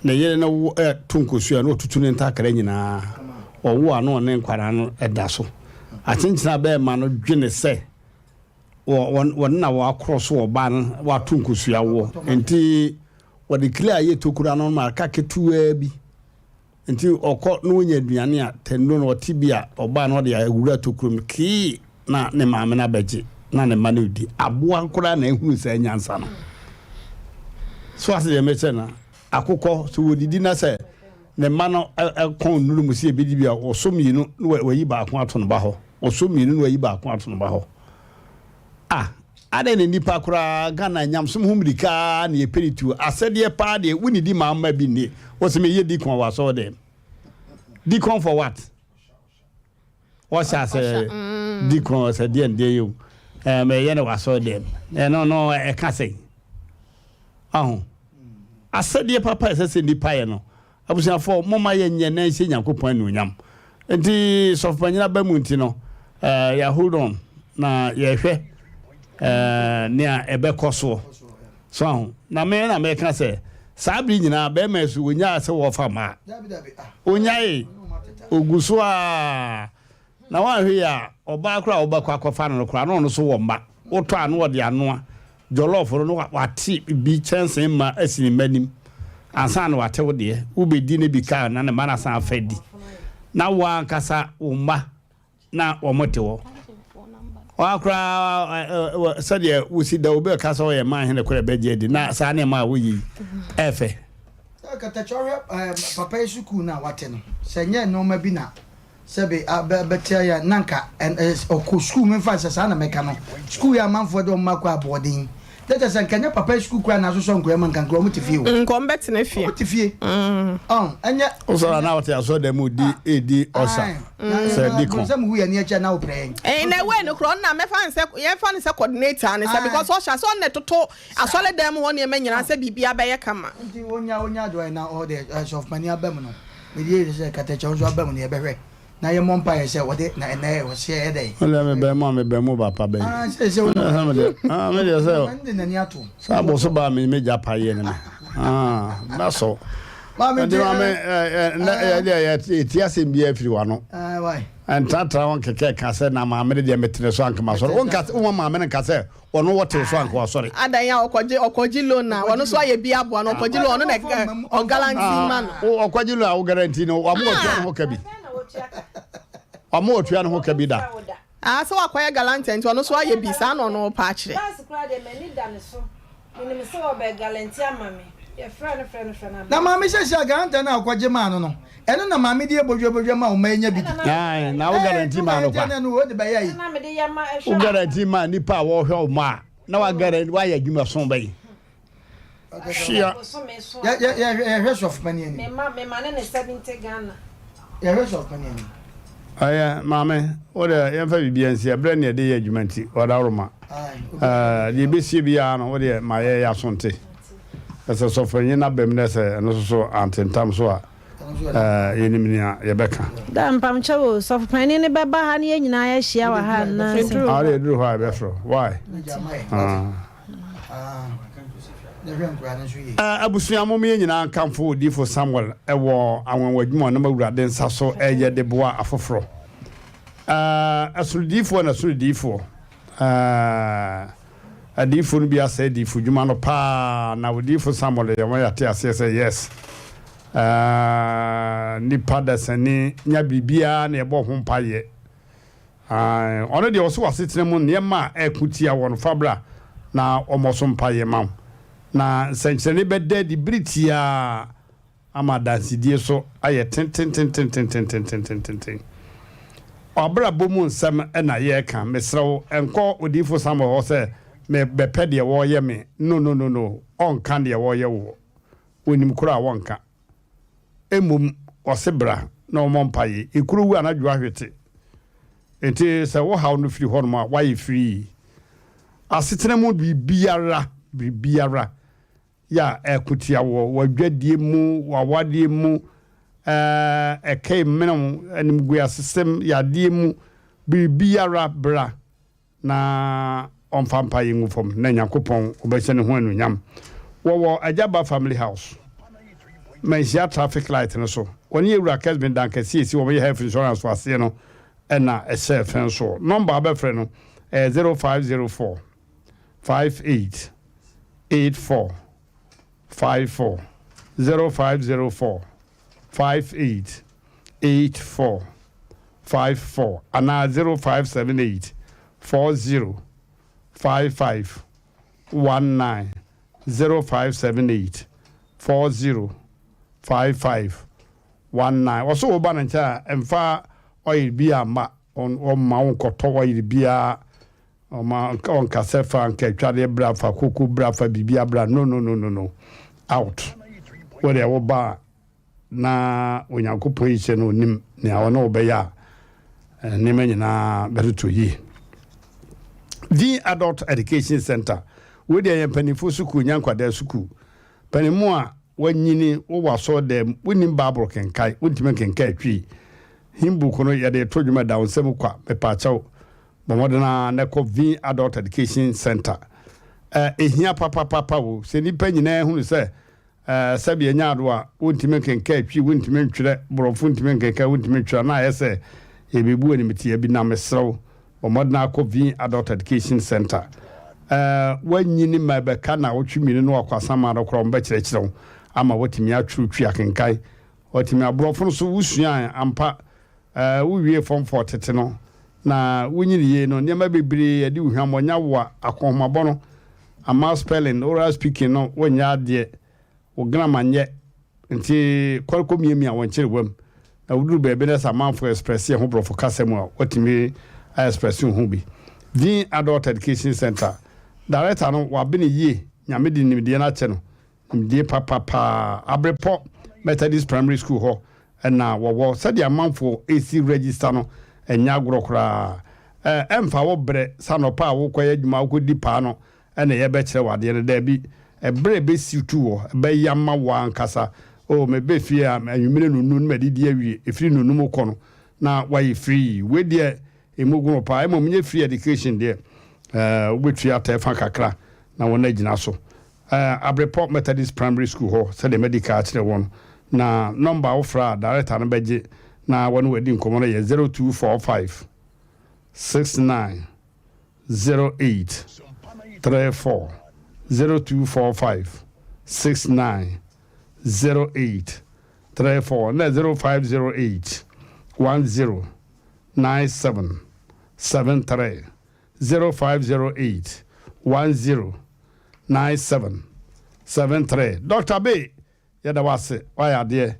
Ne yere no wo ɛ to nkosua na ɔtutu ne ntakra nyinaa. Ɔwo a na ɔne nkwadaa no da so. Akyenkyena bɛrima no dwene sɛ wɔ wɔ wɔne na wɔakorɔ so ɔbaa no wato nkosua woɔ. Nti wɔde kile a ɛyɛ tokuro ano no ma aka ketewaa bi. Nti ɔkɔ na ɔnya aduane a, tɛnuro no ɔte bi a, ɔba na ɔde awura tokuro mu kee na ne maame no abɛgye na ne mma no redi. Aboa koraa na ahunu saa nyansa no. So ase deɛ mekyɛ no, akokɔ sɛ wɔdidi na sɛ ne mma no kɔn nnuru mu sɛ yɛbɛdi bi a, ɔsɔ mmienu na wayi baako ato no ba hɔ. Ɔsɔ mmienu na wayi baako ato no ba hɔ. Ah, adɛn na nnipa koraa Ghana nyamesom ho mmirika ara na yɛpɛ ne tuo? Asɛdeɛ paa deɛ wonnidi maa mma bi nni. Wo se meyɛ deacon wɔ asɔre dɛm. Deacon for what? Ɔhyɛ asɛ mm. deacon sɛ deɛ ndeɛ yɛ o. Eh, meyɛ no wɔ asɔre dɛm. Ɛno no ɛka sɛn? Aho. Asɛdeɛ papa ɛsɛ sɛ nnipa yɛ no Abusuafoɔ, momma yɛnyɛ na nhyɛ Nyankopɔn anuonyam. Nti sɔfopanyin aba mu nti no, eh, yɛ hold on na yɛhwɛ eh, nea ɛbɛkɔ soɔ. So aho. Na me na meka sɛ, saa bere nyinaa bɛrima yi so wɔnyaa sɛ wɔfa mmaa. Onyae, ogu so a. Na woanhwɛ yie a, ɔbaa koraa a wobɛkɔ akɔfa no no koraa na ɔno nso wɔ mma. Wotɔ a na ɔde anoa jollof no na wate bi kyɛnsee mma asi ne mma anim ansa na wate wo deɛ. Wobɛdi no bi ka na ne mma no asan afa di. Na wo ankasa wo mma na wɔte hɔ. Woa koraa sɛdeɛ wosi da obi bɛka sɛ ɔyɛ man hene koraa ɛbɛgye adi na saa nneɛma a woyɛ yi ɛfɛ. Katakyɛ ɔhwɛ papa yi sukuu no a wate no sɛ nyɛ nneɛma bi na Sɛbe a bɛ bɛte ayɛ a na nka ɛn ɛ ɔkɔ sukuu memfa nsɛ saa na mɛka no sukuu yi amanfoɔ de wɔn mma kɔ aboɔden na kyerɛ sɛ nka ɛnyɛ papa yi sukuu koraa na asosɔ nkwadaa mu a nka nka wɔn te fie o. Nka wɔn bɛtena fie. Wɔn te fie ɔn ɛnyɛ. Wosɔre a na wote asɔre dɛm mu di edi ɔsa sɛ deacon. Sɛ muhu yɛn ani akyi a na woprɛ yɛn. In a way no koraa ɔno na mɛfa no sɛ yɛmfa no sɛ coordinator ne sɛ because ɔhyɛ ase ɔno na ɛtoto asɔre dan mu hɔ nneɛma nyinaa sɛ biribiara bɛyɛ kama. Nti onya onya adoa na ɔde sɔfopani aba mu no. Mede yɛ sɛ katakyɛ nso aba mu no yɛbɛhwɛ na yɛmmɔ mpaeɛ sɛ wɔde na ɛnɛ wɔseɛ yɛ dɛn. Wode me bɛn mu a me bɛn mu ba pa bɛn. Ah, sɛ sɛ wone. Sɛ mede ah me deɛ sɛ. De n'ani ato. Sɛ aboso ba me me gya pa yɛ ne me. Ah, that's all. Maame nti maame ɛ ɛ nɛ yɛ deɛ yɛ ti asɛm bi afiri wano. Ah, why? Ntratra wɔn kɛkɛ ka sɛ na maame de deɛ metene so anka ma sɔrɔ. Wɔn ka wɔn maame no nka sɛ Ɔno wɔtew so anka wasɔre. Adan a ɔkɔgye ɔkɔgye loan a ɔno nso ayɛ bi aboa no ɔkɔgye loan ɔno na ɔgalanti ma no. Ɔkɔgye loan a wo guarantee no wama watua ne ho ka bi. Wama watua ne ho ka bi da. Ah sɛ wakɔyɛ galante nti ɔno nso ayɛ bi saa na ɔno ɔpɛ akyerɛ. Bus koraa deɛ m'ani da ne so. Menim sɛ ɔbɛ galante ama me. Yɛfrɛ no frɛ no frɛ no Na aba. maame sɛsi a guarantor no a ɔkɔgye maa no no, ɛno na maame de yɛ bodwabodwa ma ɔma anya bi di. Ae, na wo guarantee maa no kwa. Ɛɛ, no wode bɛyɛ yi. Ɛna mede yɛ ma ɛhwɛ. Wo guarantee maa nipa a wɔhwɛ wo mma a, na wa guarantee wayɛ adwuma so bɛyi. Hyia. Yɛ yɛ yɛ yɛhwɛ sɔfo panin anim. Mema mema ne ne 70 Ghana. Yɛhwɛ sɔfo panin anim. Ɛyɛ, maame, wo deɛ yɛmfa biribiara nsi, ɛberɛ ne yɛde yɛ adwuma nti, ɔdaworo Ɛɛ, deɛ ɛbɛsie biara no, wo deɛ ma yɛ yɛaso nte. Sɛ sɔfopanyin no aba mu na sɛ ɛno nso so antentam so a, ɛɛ, yɛnim nea yɛbɛka. Da mpamkyɛw o, sɔfopanyin no bɛba ha na yɛn nyinaa yɛahyia wɔ ha anaasɛ? Ah, ɔde ɛduru hɔ a yɛbɛfrɛ wo. Why? Ah. Eh, abusua, mom yɛn nyinaa nkamfo odiyifo Samuel wɔ anwanwa adwuma a ɔnam Awurade nsa so reyɛ de boa afoforɔ. Eh, ɛsono diyifoɔ na ɛsono diyifoɔ. Eh, Adiyifo no bi asɛe adiyifo dwuma no paa na odiyifo Samuel yɛ wɔn yɛate aseɛ sɛ yes eh, nipa dasani nya biribiara na yɛbɔ ho mpaeɛ. Ae, ɔno deɛ ɔse w'asetena mu nneɛma a ɛko tia wɔ no fa bra na ɔmmɔ so mpaeɛ ma wo na nsɛnkyerɛnne bɛda adi bere tiaa ama adansedie so ayɛ tententententententententen. W'abrabɔ mu nsɛm na yɛreka, mesrɛ wo nkɔ Odiyifo Samuel hɔ sɛ me bɛpɛ deɛ wɔreyɛ me, no no no no, ɔnka deɛ wɔreyɛ woɔ, ɔnim koraa a wɔnka. Mmom ɔse bra na ɔmmɔ mpaeɛ, ekuro wu anadwo ahwete, nti sɛ wo haw no firi hɔnom a woayɛ firii. Asetena mu biribiara, biribiara. yɛ a ɛko tia woɔ, w'adwadie mu, w'awadeɛ mu, Ɛka emene wo, animguasesɛm, yadeɛ mu, biribiara bra na ɔmfa mpaeɛ ngu fam na Nyankopɔn ɔbɛhyɛ ne ho anuonyam. Wɔwɔ Agyaba Family House, Manhyia traffic light no so. Wɔne Yɛwura Kesbin dan kɛseɛ a ɛsi wɔn yɛ health insurance wɔ aseɛ no na ɛhyɛ fɛn soɔ. Nɔmba a wobɛfrɛ no ɛyɛ 0504 58 84 54 0504 58 84 54 anaa 0578 40 55 19 0578 40 55 19. Wɔso wo ba no nkyɛn a, mfa oil biara mma, ɔmma wo nkɔtɔ oil biara. Ɔma ɔnka sɛ fa nkaatwadeɛ bra, fa koko bra, fa biribia bra, no no no no no, out. Wo deɛ wo ba a na Onyankopɔn yi kyerɛ no onim nea ɔne wo bɛyɛ a nneɛma nyinaa bɛtotɔ yie. Vin Adult Education Center, wei deɛ yɛ mpanimfoɔ sukuu, nyɛ nkwadaa sukuu. Panimu a wanyini, wowɔ asɔɔdan mu, wonnim Bible kenkan, wontumi nkenkan Twi. Hymn book no yɛde to dwom ɛda wo nsam kwa, mepaakyɛw. Bɔ mmɔden ara na kɔ Vin Adult Education Centre. Ehia papapapa o sɛ nnipa nyinaa hunu sɛ sɛbe anya ado a wontumi nkenkan Twi, wontumi ntwerɛ Borɔfo, wontumi nkenkan, wontumi ntwerɛ na ayɛ sɛ yɛbɛbu animtia bi. Na mesrɛ wo, bɔ mmɔden ara kɔ Vin Adult Education Centre. Woanyini ma ɛbɛka nnawɔtwe mmienu na woakɔ asaman no koraa wɔbɛkyerɛkyerɛ wo ama woatumi atwerɛ Twi akenkan. Woatumi aborɔfo no nso wosuae ampa. Wowiee Form Four tete no, na wunyin yie no, nneɛma bebree adi wo hwammɔ, nya wo a, akɔnhomabɔ no, ama spelling, oral speaking no, wonyɛ adeɛ, wo grammar nyɛ, nti kɔ kɔ miamia wɔn nkyerewa mu, na woduru baabi na sɛ amanfoɔ express yɛn ho borɔfo kasa mu a, woatumi a express wo ho bi. Vin Adult Education Centre, Director no, wabene yie, Nyame de nimdeɛ no akyɛ no, Nimdie papa paa. Abrepɔ Methodist Primary School hɔ na wɔwɔ. Sɛdeɛ amanfoɔ resi register no, ɛnyɛ agorɔ koraa. Ɛmfa wo berɛ sɛ anɔpa a worekɔyɛ adwuma wokɔdi paa no na yɛrebɛkyerɛ wo adeɛ no. Daabi. Ɛberɛ a ɛbɛsi tu hɔ, ɛbɛyɛ ama wo ankasa. Oh, meba fie a, anwummerɛ nnɔnnum na madidi awie. Ɛfiri nnɔnnum rekɔ no, na woayɛ free. Wei deɛ, ɛmu gono paa. Mmom nyɛ free education deɛ, wobɛtua tɛɛfa kakra na wɔagyina so. Abrepɔ Methodist Primary School hɔ sɛdeɛ madi kan akyerɛ wo no, na nɔmba a wofrɛ a director no bɛgye na wɔne wo adi nkɔmmɔ no yɛ 0245 69 08 34, 0245 69 08 34 na 0508 10 97 73. 0508 10 97 73 Doctor Abbey yɛda wo ase woayɛ adeɛ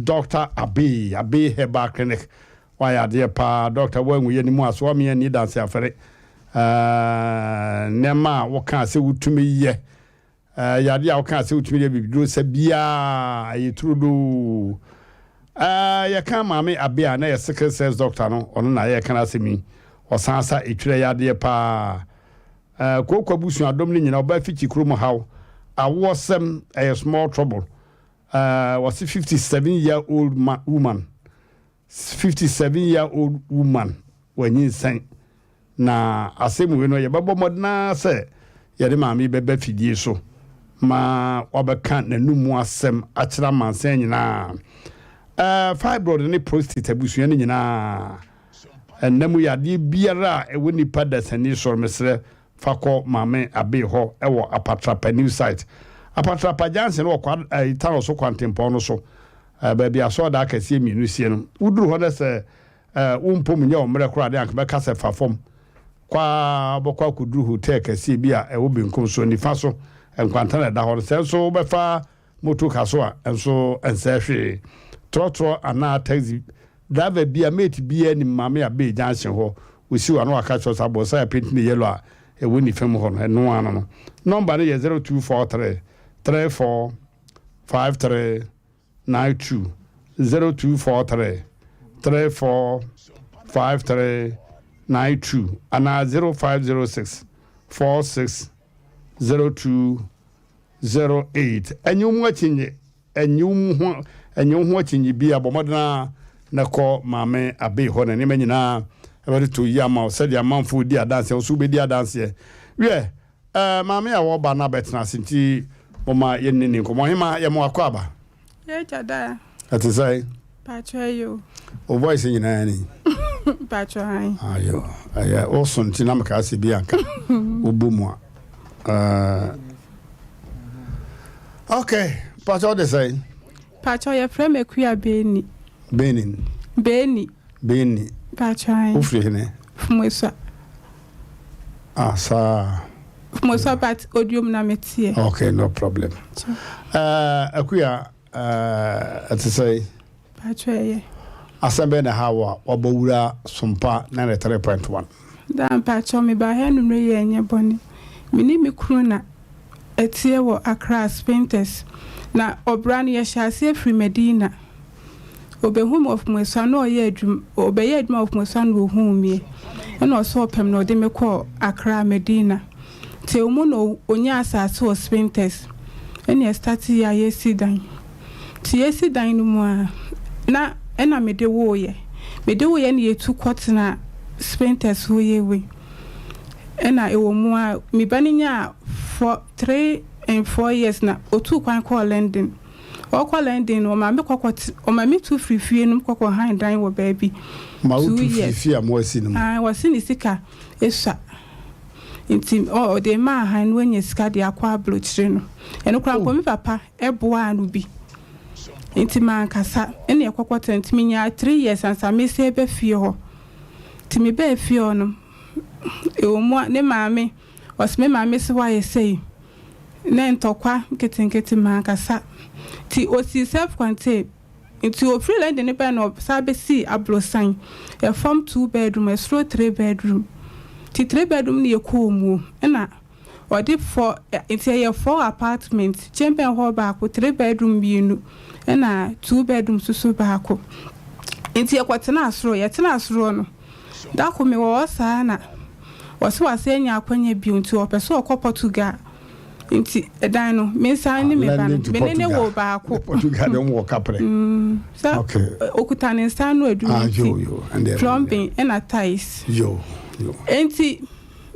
Doctor Abbey Abbey Herbal Clinic woayɛ adeɛ paa Doctor woangu yɛn mu ase woama yɛn ani danse afɛre ɛɛ nneɛma a wokaa sɛ wotumi yɛ Ɛyɛ adeɛ a wokaa sɛ wotumi de abibiduro sɛ biaa ɛyɛ turodoo. Yɛka Maame Abe a na yɛ sickle cells doctor no, ɔno na yɛreka n'asɛm yi. Ɔsan sa etwerɛ yadeɛ paa. Kooko abusuadɔm no nyinaa ɔbaa Fikyi kurom haw. Awoɔsɛm ɛyɛ small trouble. Wɔse 57 year old woman 57 year old woman wanyinsɛn na asɛm wei no yɛbɛbɔ mmɔden ara sɛ yɛde maame yi bɛba fidie so ma wabɛka n'anum mu asɛm akyerɛ amansan nyinaa. Ɛɛ fibroid ne prostate abusua no nyinaa ɛnna mu yadeɛ biara a ɛwɔ nipa dasani so no mesrɛ fa kɔ Maame Abbey hɔ wɔ Apatrapa New Site. Apatrapa Junction wɔ kwa eh, Tano so kwantempɔn no so, eh, baabi asɔɔdan akɛseɛ mmienu sie no. Woduru hɔ no sɛ eh, wo mpom nyɛ wo mmerɛ koraa de anka bɛka sɛ fa fam. Kɔ ara wobɛkɔ akɔduru hotel kɛseɛ bi a ɛwɔ benkum so, nifa so, nkwanta na ɛda hɔ no. Sɛ nso wobɛfa moto ka so a, nso ɛnsɛe hwee. Trɔtrɔ anaa taxi driver bi a mate biara nim Maame Abbey junction hɔ, osiw ano aka kyerɛ wo sɛ aborosan a yɛapenti no yellow a ɛwɔ nifa mu hɔ no, ɛno ara no no. Nɔmba no yɛ 0243 34 53 92, 0243 34 53 92 anaa 0506 46 02 08. Ɛnyɛ wo mu akyinnye, ɛnyɛ wo mu ho, Ɛnyɛ wo ho akyinnye bi a, bɔ mmɔden ara na kɔ Maame Abbey hɔ na nneɛma nyinaa bɛtotɔ yie ama wo sɛdeɛ amanfoɔ redi adanseɛ, wo nso wobɛdi adanseɛ. Wiɛ, eh, maame a wɔreba no abɛtena ase nti momma yɛnni ne nkɔmmɔ. Ɔhemaa, yɛ mo akwaaba. Yɛagya daa. Ɛte sɛn? Paatwɔ ɛyɛ o. Wo voice nyinaa ni. Paatwɔ han. Ayo, ɛyɛ wo so nti na mekaa sɛ bi anka wobɔ mu a. Uh, okay, paatwɔ wode sɛn? Paatwɔ yɛfrɛ me Akua Beni. Benin. Beni. Beni. Paatwɔ han. Wofiri hene? Fumosua. Ah, saa. Fumosua but Odiom na meteɛ. Okay, no problem. Uh, Akua, Ɛte sɛn? Paatwɔ ɛyɛ. Asɛm bɛn na ɛha wo a wabɔ wura Sompa 93.1? Daa mpakyɛw me baa ha anumere yi ɛnyɛ bɔne. Me ne me kunu na ɛteɛ wɔ Accra Spintex. Na ɔbra no yɛhyɛ aseɛ firi Medina. Ɔbɛhu me wɔ Fumasua na ɔyɛ adwuma ɔbɛyɛ adwuma wɔ Fumasua na ɔhuu meɛ. Ɛna ɔsɛ ɔpɛ me na ɔde me kɔɔ Accra Medina. Nti ɛwɔ mu na ɔnyaa asase wɔ Spintex ɛna yɛstate yɛ a yɛsi dan. Nti yɛsi dan no mu a na ɛna mede woeɛ. Mede woeɛ na yɛtu kɔtenaa Spintex hɔ yɛ wei. Ɛna ɛwɔ mu a me ba no nyaa four, three and four years na ɔtuu kwan kɔɔ London. Ɔrekɔ London no ɔma me kɔkɔ ɔma me tu firi fie no mu kɔkɔ han dan wɔ baabi. Ma Two wotu firi years. fie a moasi no mu? Ae, wɔse ne sika sua. Nti ɔde maa han na wanya sika de akɔ abrokyire no. Ɛno koraa mpo me papa boaa no bi. Nti mankasa ɛna yɛkɔkɔ tena. Nti menyaa three years ansa mesan ba fie hɔ. Nti mebaa fie hɔ no, ɛwɔ mu a ne maame, ɔse me maame se woayɛ sei. Na ntɔkwa nketenkete mankasa. Nti ɔsii self contain. Nti ofiri London no bae na ɔsan bɛsii aborosan, ɛfam two bedroom, ɛsoro three bedroom. Nti three bedroom no yɛkɔɔ mu o, ɛna ɔde four, nti ɛyɛ four apartment, chamber and hall baako, three bedroom mmienu, ɛna two bedroom nso so baako. Nti yɛkɔtenaa soro, yɛtenaa soro no, da koro mewɔ hɔ saa na ɔse wasan anya akwanya bio nti ɔpɛ sɛ ɔkɔ Portugal. Nti ɛdan no, me nsa ne me ba no, me ne ne wɔ baako. Portugal de wɔn wɔ kaprɛ. Mm, sɛ okay. okuta ne nsa ano adwuma ah, nti plumbing ɛna tiles. Yo, yo. Nti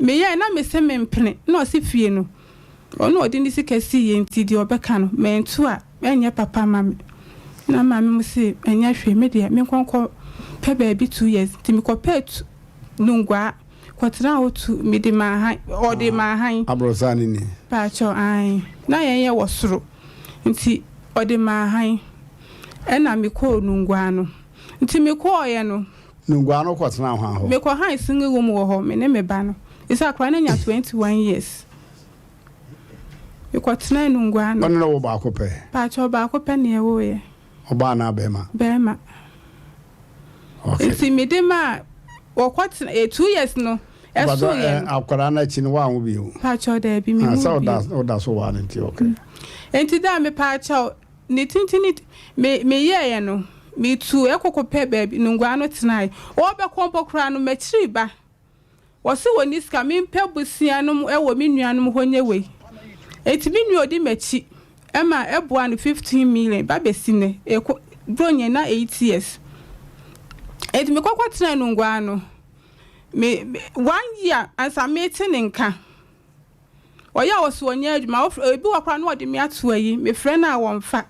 meyɛ na mese mempene na ɔse fie no ɔno ɔde ne sika si yɛ nti deɛ ɔbɛka no mantu a ɛnyɛ papa ma me na maame mo se ɛnyɛ hwee me deɛ menkɔnkɔ pɛ baabi 2 years nti mekɔpɛ Nungua Kɔtena hɔ tu mede maa han ɔde maa han. Abrɔsan no ni. Paakyɛw ae na yɛn yɛ wɔ soro nti ɔde maa han ɛna me kɔɔ Nungua no nti me kɔɔ yɛ no. Nungua no kɔ tenaa hwan hɔ? Me kɔ han single room wɔ hɔ me ne me ba no ɛsɛ akora no anya 21 years me kɔ tenaa Nungua no. Ɔne no wo baako pɛ? Paakyɛw baako pɛ na yɛwoo yɛ. Ɔbaa anaa bɛɛma? Bɛɛma. Okay. Nti mede maa wɔkɔ tena eh, 2 years no ɛso yɛ no. Akwadaa no akyi no woanwo bio? Paakyɛw daabi me ah, mu sɛ bio. Woda so waa no nti okay. Nti da me paakyɛw ne tintini me meyɛɛyɛ no metu ɛkɔkɔ pɛ baabi nunguaa no tenae. Ɔbɛkɔ mpo koraa no m'akyiri ba. Wɔse wɔnni sika, mempɛ bosea nom wɔ me nuanom hɔ nyɛ wei. Enti me nua a ɔdi m'akyi ma ɛboaa no 15 million ba bɛsi nnɛ, ɛkɔ Bronyɛ na 8 years. Enti mekɔ kɔtenaa Nungua no, me, me, one year ansa mete ne nka. Ɔyɛ a ɔse ɔnyɛ adwuma, ɔfrɛ, ebi wɔ koraa na ɔde me ato ayi, mefrɛ no a wɔmfa.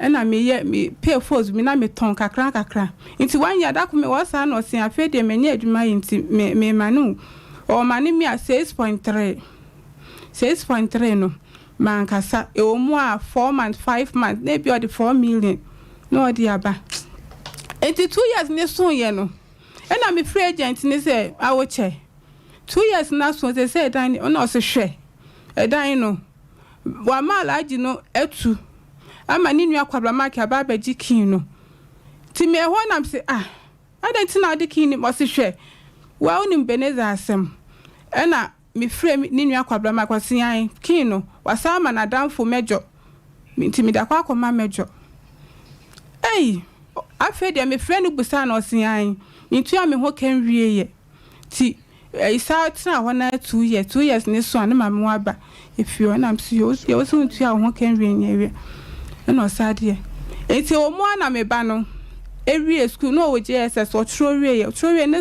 Ɛna meyɛ, me pay phones bi na metɔn kakra kakra. Nti one year da koro mewɔ hɔ saa na ɔse afei deɛ manya adwuma yɛ nti me, memane wo. Ɔmane me a 6.3, 6.3 no, mankasa. Ɛwɔ mu a 4 months, 5 months, na ebi ɔde 4 million na ɔde aba. Nti 2 years ne soeɛ no, ɛna mefrɛ agent no sɛ awokyɛ. 2 years no aso seesei ɛdan no ɛna ɔse hwɛ ɛdan no wama Alhaji no atu ama ne nua Kwabra Mark aba abɛgye key no nti me ɛhɔ na mese ah adɛn nti na wode key no ɔse hwɛ woa wonim Beneza asɛm ɛna mefrɛ ne nua Kwabra Mark ɔse ae key no wasan ama n'adamfo Mɛdwɔ nti mede akɔ akɔma Mɛdwɔ ei afei deɛ mefrɛ no busaa no ɔse ae mentua me ho ka nwieɛ. Nti saa tenaa hɔ naa 2 years, 2 years ne so a ne maame waba efie hɔ ɛna mese yoo deɛ wose wontua wo ho ka nwie nyɛ wie ɛna ɔsaa deɛ. Nti ɛwɔ mu ara na me ba no wiee sukuu, na ɔwɔ JSS, ɔtwerɛ wieeɛ, ɔtwerɛ wieeɛ ne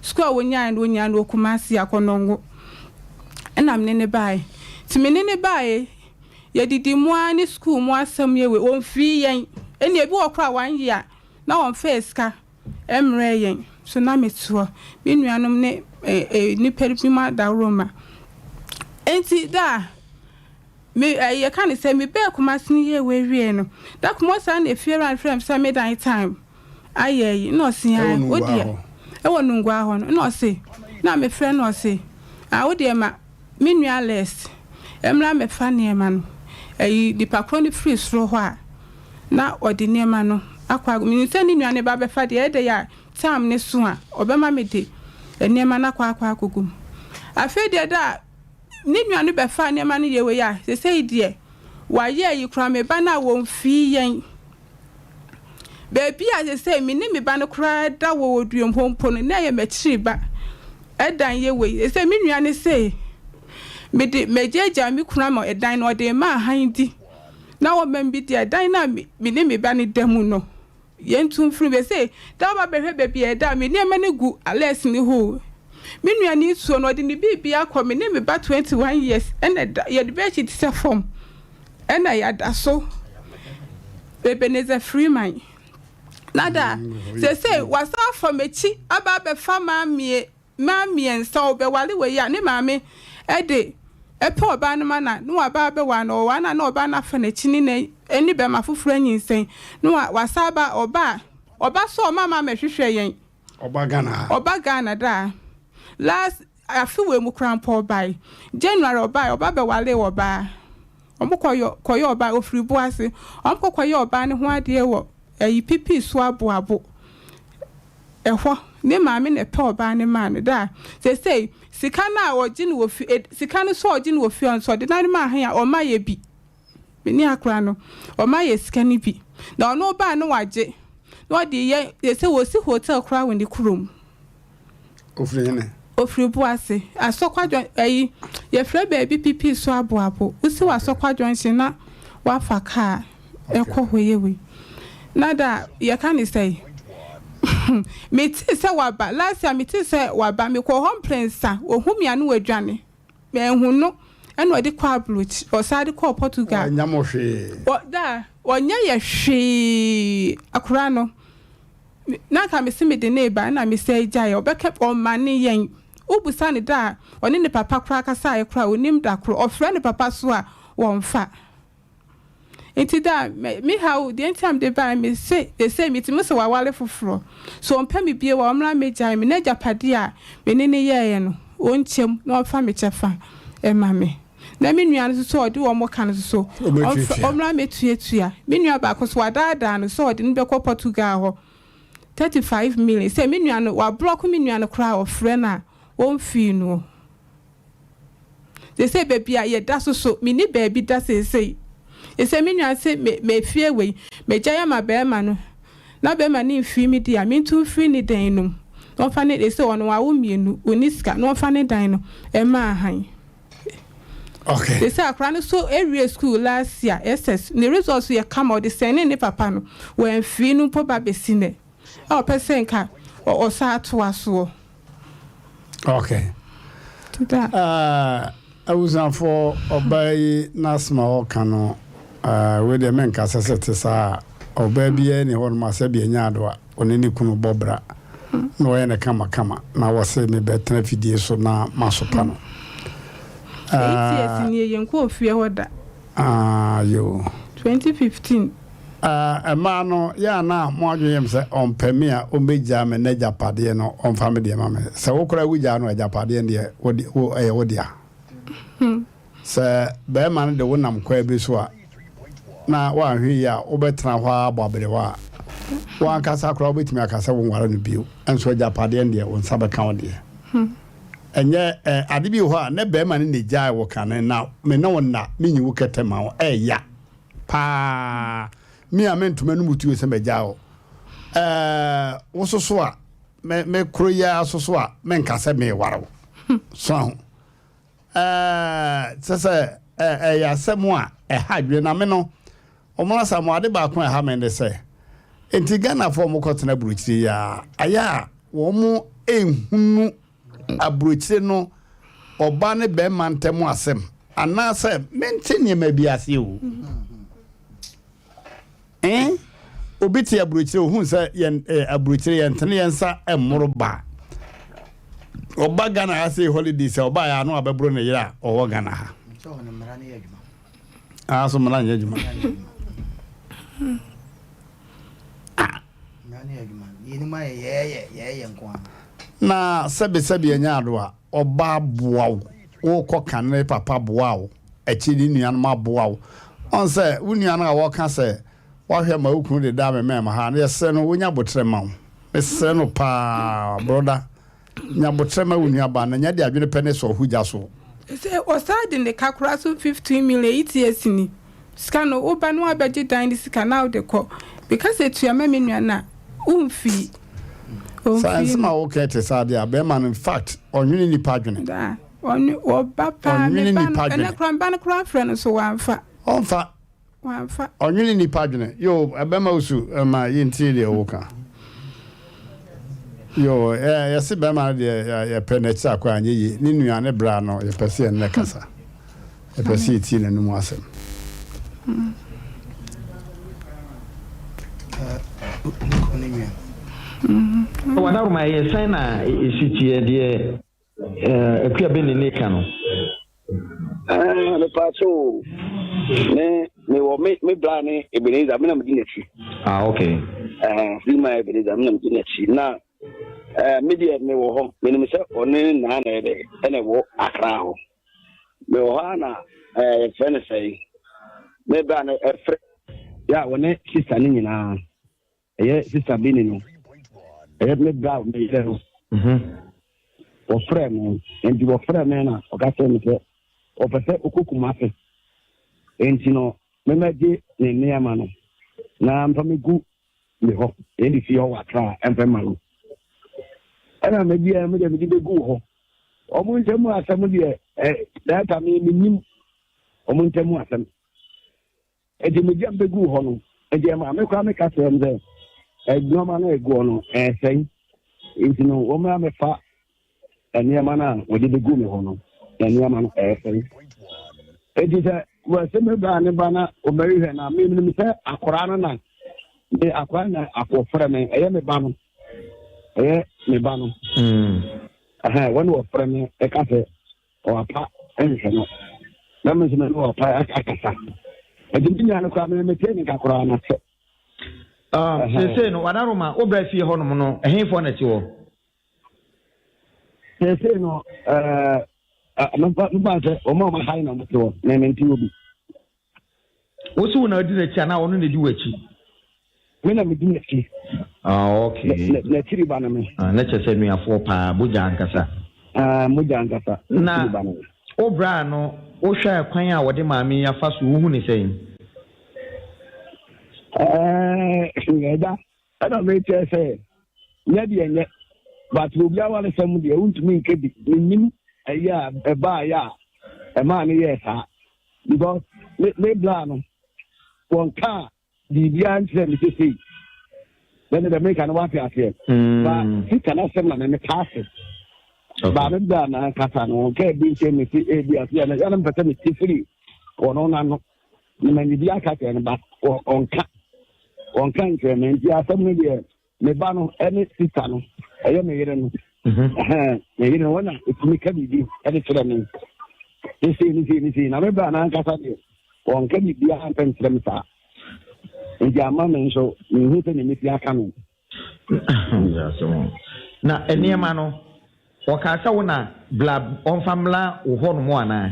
sukuu a ɔnyaeɛ no, ɔnyaa no wɔ Kumasi, Akɔnɔngo, ɛna me ne no baeɛ. Nti me ne no baeɛ, yɛdidi mu ara ne sukuu mu asɛm yɛ wei, ɔmfii yɛn, ɛnna ebi wɔ koraa a one year na ɔmfaa sika mmrɛɛ yɛn, so na mete hɔ, me nuanom ne nnipa binom adaworoma. Nti da a Me eh, yɛka no sɛ mebɛɛ Kumasi no yie wei wiei no, da koro ɔsan na efiewura no frɛɛ me sɛ me dan time ayɛ ayi, na ɔse Ɛwɔ ae, wo Nungua deɛ, hɔ. ɛwɔ Nungua hɔ no, na ɔse, na mefrɛ no ɔse, ah wo deɛ ma me nua Les mmra mmɛfa nneɛma no, ayi nipa korɔ no firi soro hɔ a, na ɔde nneɛma no akɔ akɔ, menim sɛ ne nua no ba bɛfa deɛ, ɛyɛ dɛ a time no so a, ɔbɛma me de nneɛma no akɔ akɔ akɔgu mu. Afei deɛ da a. Ne nua no bɛfaa nneɛma no yɛɛ wei a, seesei deɛ wayɛ ayi koraa, me ba no a wɔmfii yɛn. Baabi a seesei me ne me ba no koraa da wɔ Oduom hɔ mpo no, na ɛyɛ m'akyiri ba dan yɛ wei. Seesei me nua no se mede magyaagyaa me kunu ama ɛdan no, ɔde rema ahan di na wɔma me bi di a, ɛdan no a me ne me ba no da mu no, Yɛntu mfiri mu. Ese da woba bɛhwɛ baabi a ɛda a, me nneɛma no gu Alex ne hɔ o. Me nua no nsuo no, ɔde ne biribiara kɔ. Me ne me ba 21 years ɛna ɛda, yɛde bedsheet sɛ fam ɛna yɛada so. Ebenezer Freeman. Na da, seesei wasan afa m'akyi aba abɛfa maame Mmaa mmiensa ɔbɛwale wei a ne maame de pɛ ɔbaa no ma no a na waba abɛware no ɔware no a na ɔbaa no afa n'akyi ne ne ne bɛma foforɔ anyinsɛn na wa wasa aba ɔba a ɔba so ɔma ma mɛhwehwɛ yɛn. Ɔba Ghana ha. Ɔba Ghana daa last afe wei mu koraa mpo ɔbae January ɔbae ɔba bɛwalee ɔbaa ɔmo kɔ yɛ kɔyɛ ɔbaa ofiri Boase ɔmo kɔ kɔyɛ ɔbaa no ho adeɛ wɔ ɛyi pipii so aboabo. Ɛhɔ, ne maame na ɛtɔɔ ɔbaa no maa no. Da a, seesei, sika no a ɔgye no wɔ fie, ed, sika no so a ɔgye no wɔ fie hɔ no, sɛ ɔde no ma ahe a, ɔma yɛ bi. Me ne akora no, ɔma yɛ sika no bi. Na ɔno ba a, na wagye, na ɔde reyɛ, seesei wɔsi hotel koraa wɔ ne kurom. Ofiri hene? Ofiri Boase, Asɔkwa Jɔn, ayi, yɛfrɛ baabi Pipii so Aboabo. Wosi wɔ Asɔkwa Junction na woafa kaa ɛkɔ hɔ yɛ wei. Na da a, yɛka ne sɛn? Metee sɛ waba, last year metee sɛ waba, mekɔɔ hɔ mprɛnsa, ohu me a na wadwane. Manhu no, ɛna ɔde kɔɔ aburokyi, ɔsan de kɔɔ Portugal. Wanyɛ mo hwee? Ɔ, da, ɔnyɛ yɛ hwee, akora no. Na anka mese mede no reba ɛna mesɛe gyaeɛ ɔbɛka ɔmane yɛn wobisa no da a ɔne ne papa koraa kasaeɛ koraa ɔnim da koro ɔfrɛ ne papa so a wɔmfa nti da a me haw deɛ nti a mede baeɛ mese sesei metumi sɛ waware foforɔ so ɔmpɛ me bio a ɔmmra mmɛgyae me n'agyapadeɛ a me ne no yɛeɛ no ɔnkyɛm na ɔmfa me kyɛfa ma me. Na me nua no nso sɛ ɔde wɔn ka no nso so, ɔmfa, ɔmmra mmɛtuatua. Me nua baako nso, wadaadaa no sɛ ɔde no bɛkɔ Portugal hɔ, 35 million. Sɛ me nua no, wablɔko me nua no koraa a, ɔfrɛ no a, ɔmfii no. Seesei baabi a yɛda so so, menni baabi da seesei. Seesei me nua se me, me fie wei, magyae ama barima no, na barima no mfiri me di a, mentu mfiri ne dan no mu, na ɔmfa ne, seesei ɔno wawo mmienu, ɔnni sika, na ɔmfa ne dan no mma ahan. Okay. Sese akora no so ewie school last year SS ne results yɛ kama ɔde sɛnee ne papa no wamfii no mpo ba besi nɛ a ɔpɛ sɛ nka ɔsan atoa soɔ. Okay. Uh, abusuafoɔ ɔbaa yi n'asɛm a ɔka no uh, wei deɛ menka sɛ sɛ te saa a ɔbaa biara ni hɔ nom a sɛbi ɛnyɛ ado a ɔne ne kunu bɔ bra na ɔyɛ no kamakama na wɔse mebɛtena fidie so na masopa no. 8 years nie yɛnkɔɔ fie hɔ da. Ah yoo. 2015. Ah mmaa no yɛ a na mo adwene yɛ me sɛ ɔmpɛ me a ɔmmɛgyaa me n'agyapadeɛ no ɔmfa me deɛ ma me. Sɛ wo koraa wogyaa no a agyapadeɛ no deɛ wode wo ɛyɛ wo dea. Sɛ barima no de wo nam kwan bi so a, na woanhwɛ yie a, wobɛtena hɔ ara abɔ aberewa a, wo ankasa koraa wobɛtumi aka sɛ wonware no bio. Nso agyapadeɛ no deɛ, wo nsa bɛka wo deɛ. Ɛnyɛ ɛ, ade bi wɔ hɔ a, na barima no na ɛgyae wo kane, na me ne wo nna, menyi wo kɛtɛ ma wo. Ɛyɛ ya paa. Me a mentoma no mu tuo sɛ magyaa wo. Ɛɛ, wo soso a, me, me koro yi ara soso a, menka sɛ meware wo. So aho. Ɛɛ, kyerɛ sɛ, ɛyɛ asɛm a ɛha adwene. Na me no, Ɔmo Asamoah, ade baako a ɛha me ne sɛ, nti Ghanafoɔ a ɔmo kɔ tena aburokyire yi a, ayɛ a wɔn nhunu aburokyire no ɔbaa ne bɛɛma ntɛm asɛm anaasɛ mente nneɛma bi ase o. Eh, obi te aburokyire ohun sɛ yɛn eh, aburokyire yɛn tene yɛn nsa mmoro ba. Ɔba Ghana ha sei holiday sɛ ɔba yɛ ano abɛboro ne yere a ɔwɔ Ghana ha. Ah, so mmara nyɛ adwuma. Na sɛbesɛbe ɛnyɛ ado a, ɔbaa boa wo, wokɔ kan ne papa boa wo, akyi ne nuanom aboa wo. Ɔn sɛ wo nua no a wɔka sɛ wahwɛ ma wo kunu de da me mɛm ha no, yɛsrɛ no wonya botrɛ ma wo. Mesrɛ no paa, broda. Nya aboterɛ ma wo nuabaa na nya de adwene pɛ ne sɔ ho gya so. Sɛ ɔsan de ne ka koraa so 15 million yi ti asi ni sika no wo ba no abɛgye dan no sika na wode kɔ meka sɛ tua ma me nua no a womfii Saa ɔmfii nsɛm no. a woka yi te saa deɛ a, bɛrima no in fact ɔnwene nnipa adwene. Daa ɔne ɔba paa me Ɔnwene ba no nnipa ɛnɛ adwene. koraa me ba no koraa frɛ no so wamfa. Ɔmfa. Wamfa. Ɔnwene nnipa adwene. Yoo, ɛbɛma wo su ma yɛntie deɛ woka. Yoo, ɛ, yɛse bɛrima no deɛ yɛpɛ n'akyiri akɔ anyɛ yie. Ne nua, ne bra no, yɛpɛ sɛ yɛne no kasa. Yɛpɛ sɛ yɛtie n'anom asɛm. Wadaroma ɛyɛ sɛn na ɛsi teɛ deɛ Eh, Akua Beni ne ka no. Ah, mepaakyɛ o. Me me wɔ me me bra ne Ebenezer me na me di n'akyi. Ah, okay. Eh, free my Ebenezer me na me di n'akyi. Na eh me deɛ me wɔ hɔ. Me nim sɛ ɔne naa na ɛdɛ ɛna ɛwɔ Accra hɔ. Me wɔ hɔ a na eh yɛfrɛ no sɛn. Me bra no ɛfrɛ ya ɔne sister ne nyinaa. Ɛyɛ sista Bini no, ɛyɛ me bra me yerɛ no. Mhm. Wɔfrɛ me, nti wɔfrɛ me na ɔka kyerɛ me sɛ ɔpɛ sɛ ɔkɔ Kumase. Nti no, memmɛgye ne nneɛma no na mfa megu me hɔ, ɛyɛ ne fie hɔ wɔ Accra, ɛmfa ma no. Ɛna mebia me deɛ mede bɛgu hɔ. Wɔn ntam asɛm deɛ, ɛ, data me menim wɔn ntam asɛm. Enti megya beguu hɔ no, enti ɛmaa me koraa meka kyerɛɛ wɔn sɛ, nneɛma no a egu hɔ no, ɛresɛe. Enti no, wɔmmra mmɛfa nneɛma no a wɔde begu me hɔ no, na nneɛma no ɛresɛe. Enti sɛ wɔsɛ me bra ne ba na wɔbɛhwehwɛ na menim sɛ akwaraa no na me akwaraa na akɔfrɛ me, ɛyɛ me ba no, ɛyɛ me ba no. Ɛhɛn, wɔn na wɔfrɛ me ɛka sɛ Ɔapa nhwɛ no na me nso me ne ɔapa akasa. Nti me nua no koraa me metee ne nka koraa na sɛ. Ah, seesei no wadaroma wo bra fie hɔnom no ɛhefoɔ na ɛte hɔ? Seesei no ɛɛ mefa sɛ wɔn a wɔn ha yi na wɔte hɔ na mente hɔ bi. Wo so wo na odi n'akyi anaa ɔno na edi w'akyi? Me na medi n'akyi. Ah, okay. N'akyiri ba no me. Ah, na kyerɛ sɛ nuafoɔ paa, mogya ankasa. Ah, mogya ankasa. Na wo bra no, wohwɛ kwan a wɔde maame yi afa so, wohu ne sɛn? Ɛɛ, ɛda, ɛna mekyerɛ sɛ nyɛ deɛ nyɛ, but obi awaresɛm deɛ wontumi nka bi. Menim ɛyɛ a ɛbaayɛ a ɛmaa no yɛɛ saa. Because me me bra no wɔnkaa biribiara nkyerɛ me sesei bɛne dɛ meka no wate aseɛ mm. ba sika no asɛm na me meka ase ba me bra no ankasa no wɔnkaa bi nkyerɛ me se ebi ase yɛ no yɛne mpɛ sɛ mete firi wɔno no ano na manya bi aka kyerɛ no ba ɔnka ɔnka nkyerɛ me nti asɛm no deɛ Me ba no ne sista no, ɛyɛ me yere no. Mhm. Me yere no, wɔn na ɛtumi ka biribi de kyerɛ me. Ne sei ne sei ne sei. Na me bra no ankasa deɛ, wɔnka biribiara mfa nkyerɛ me saa. Nti ama me nso, menhu sɛ ne mɛsi aka no. Na nneɛma no, wɔkaa sɛ wo na bla ɔmfa mmla wo hɔ nom anaa?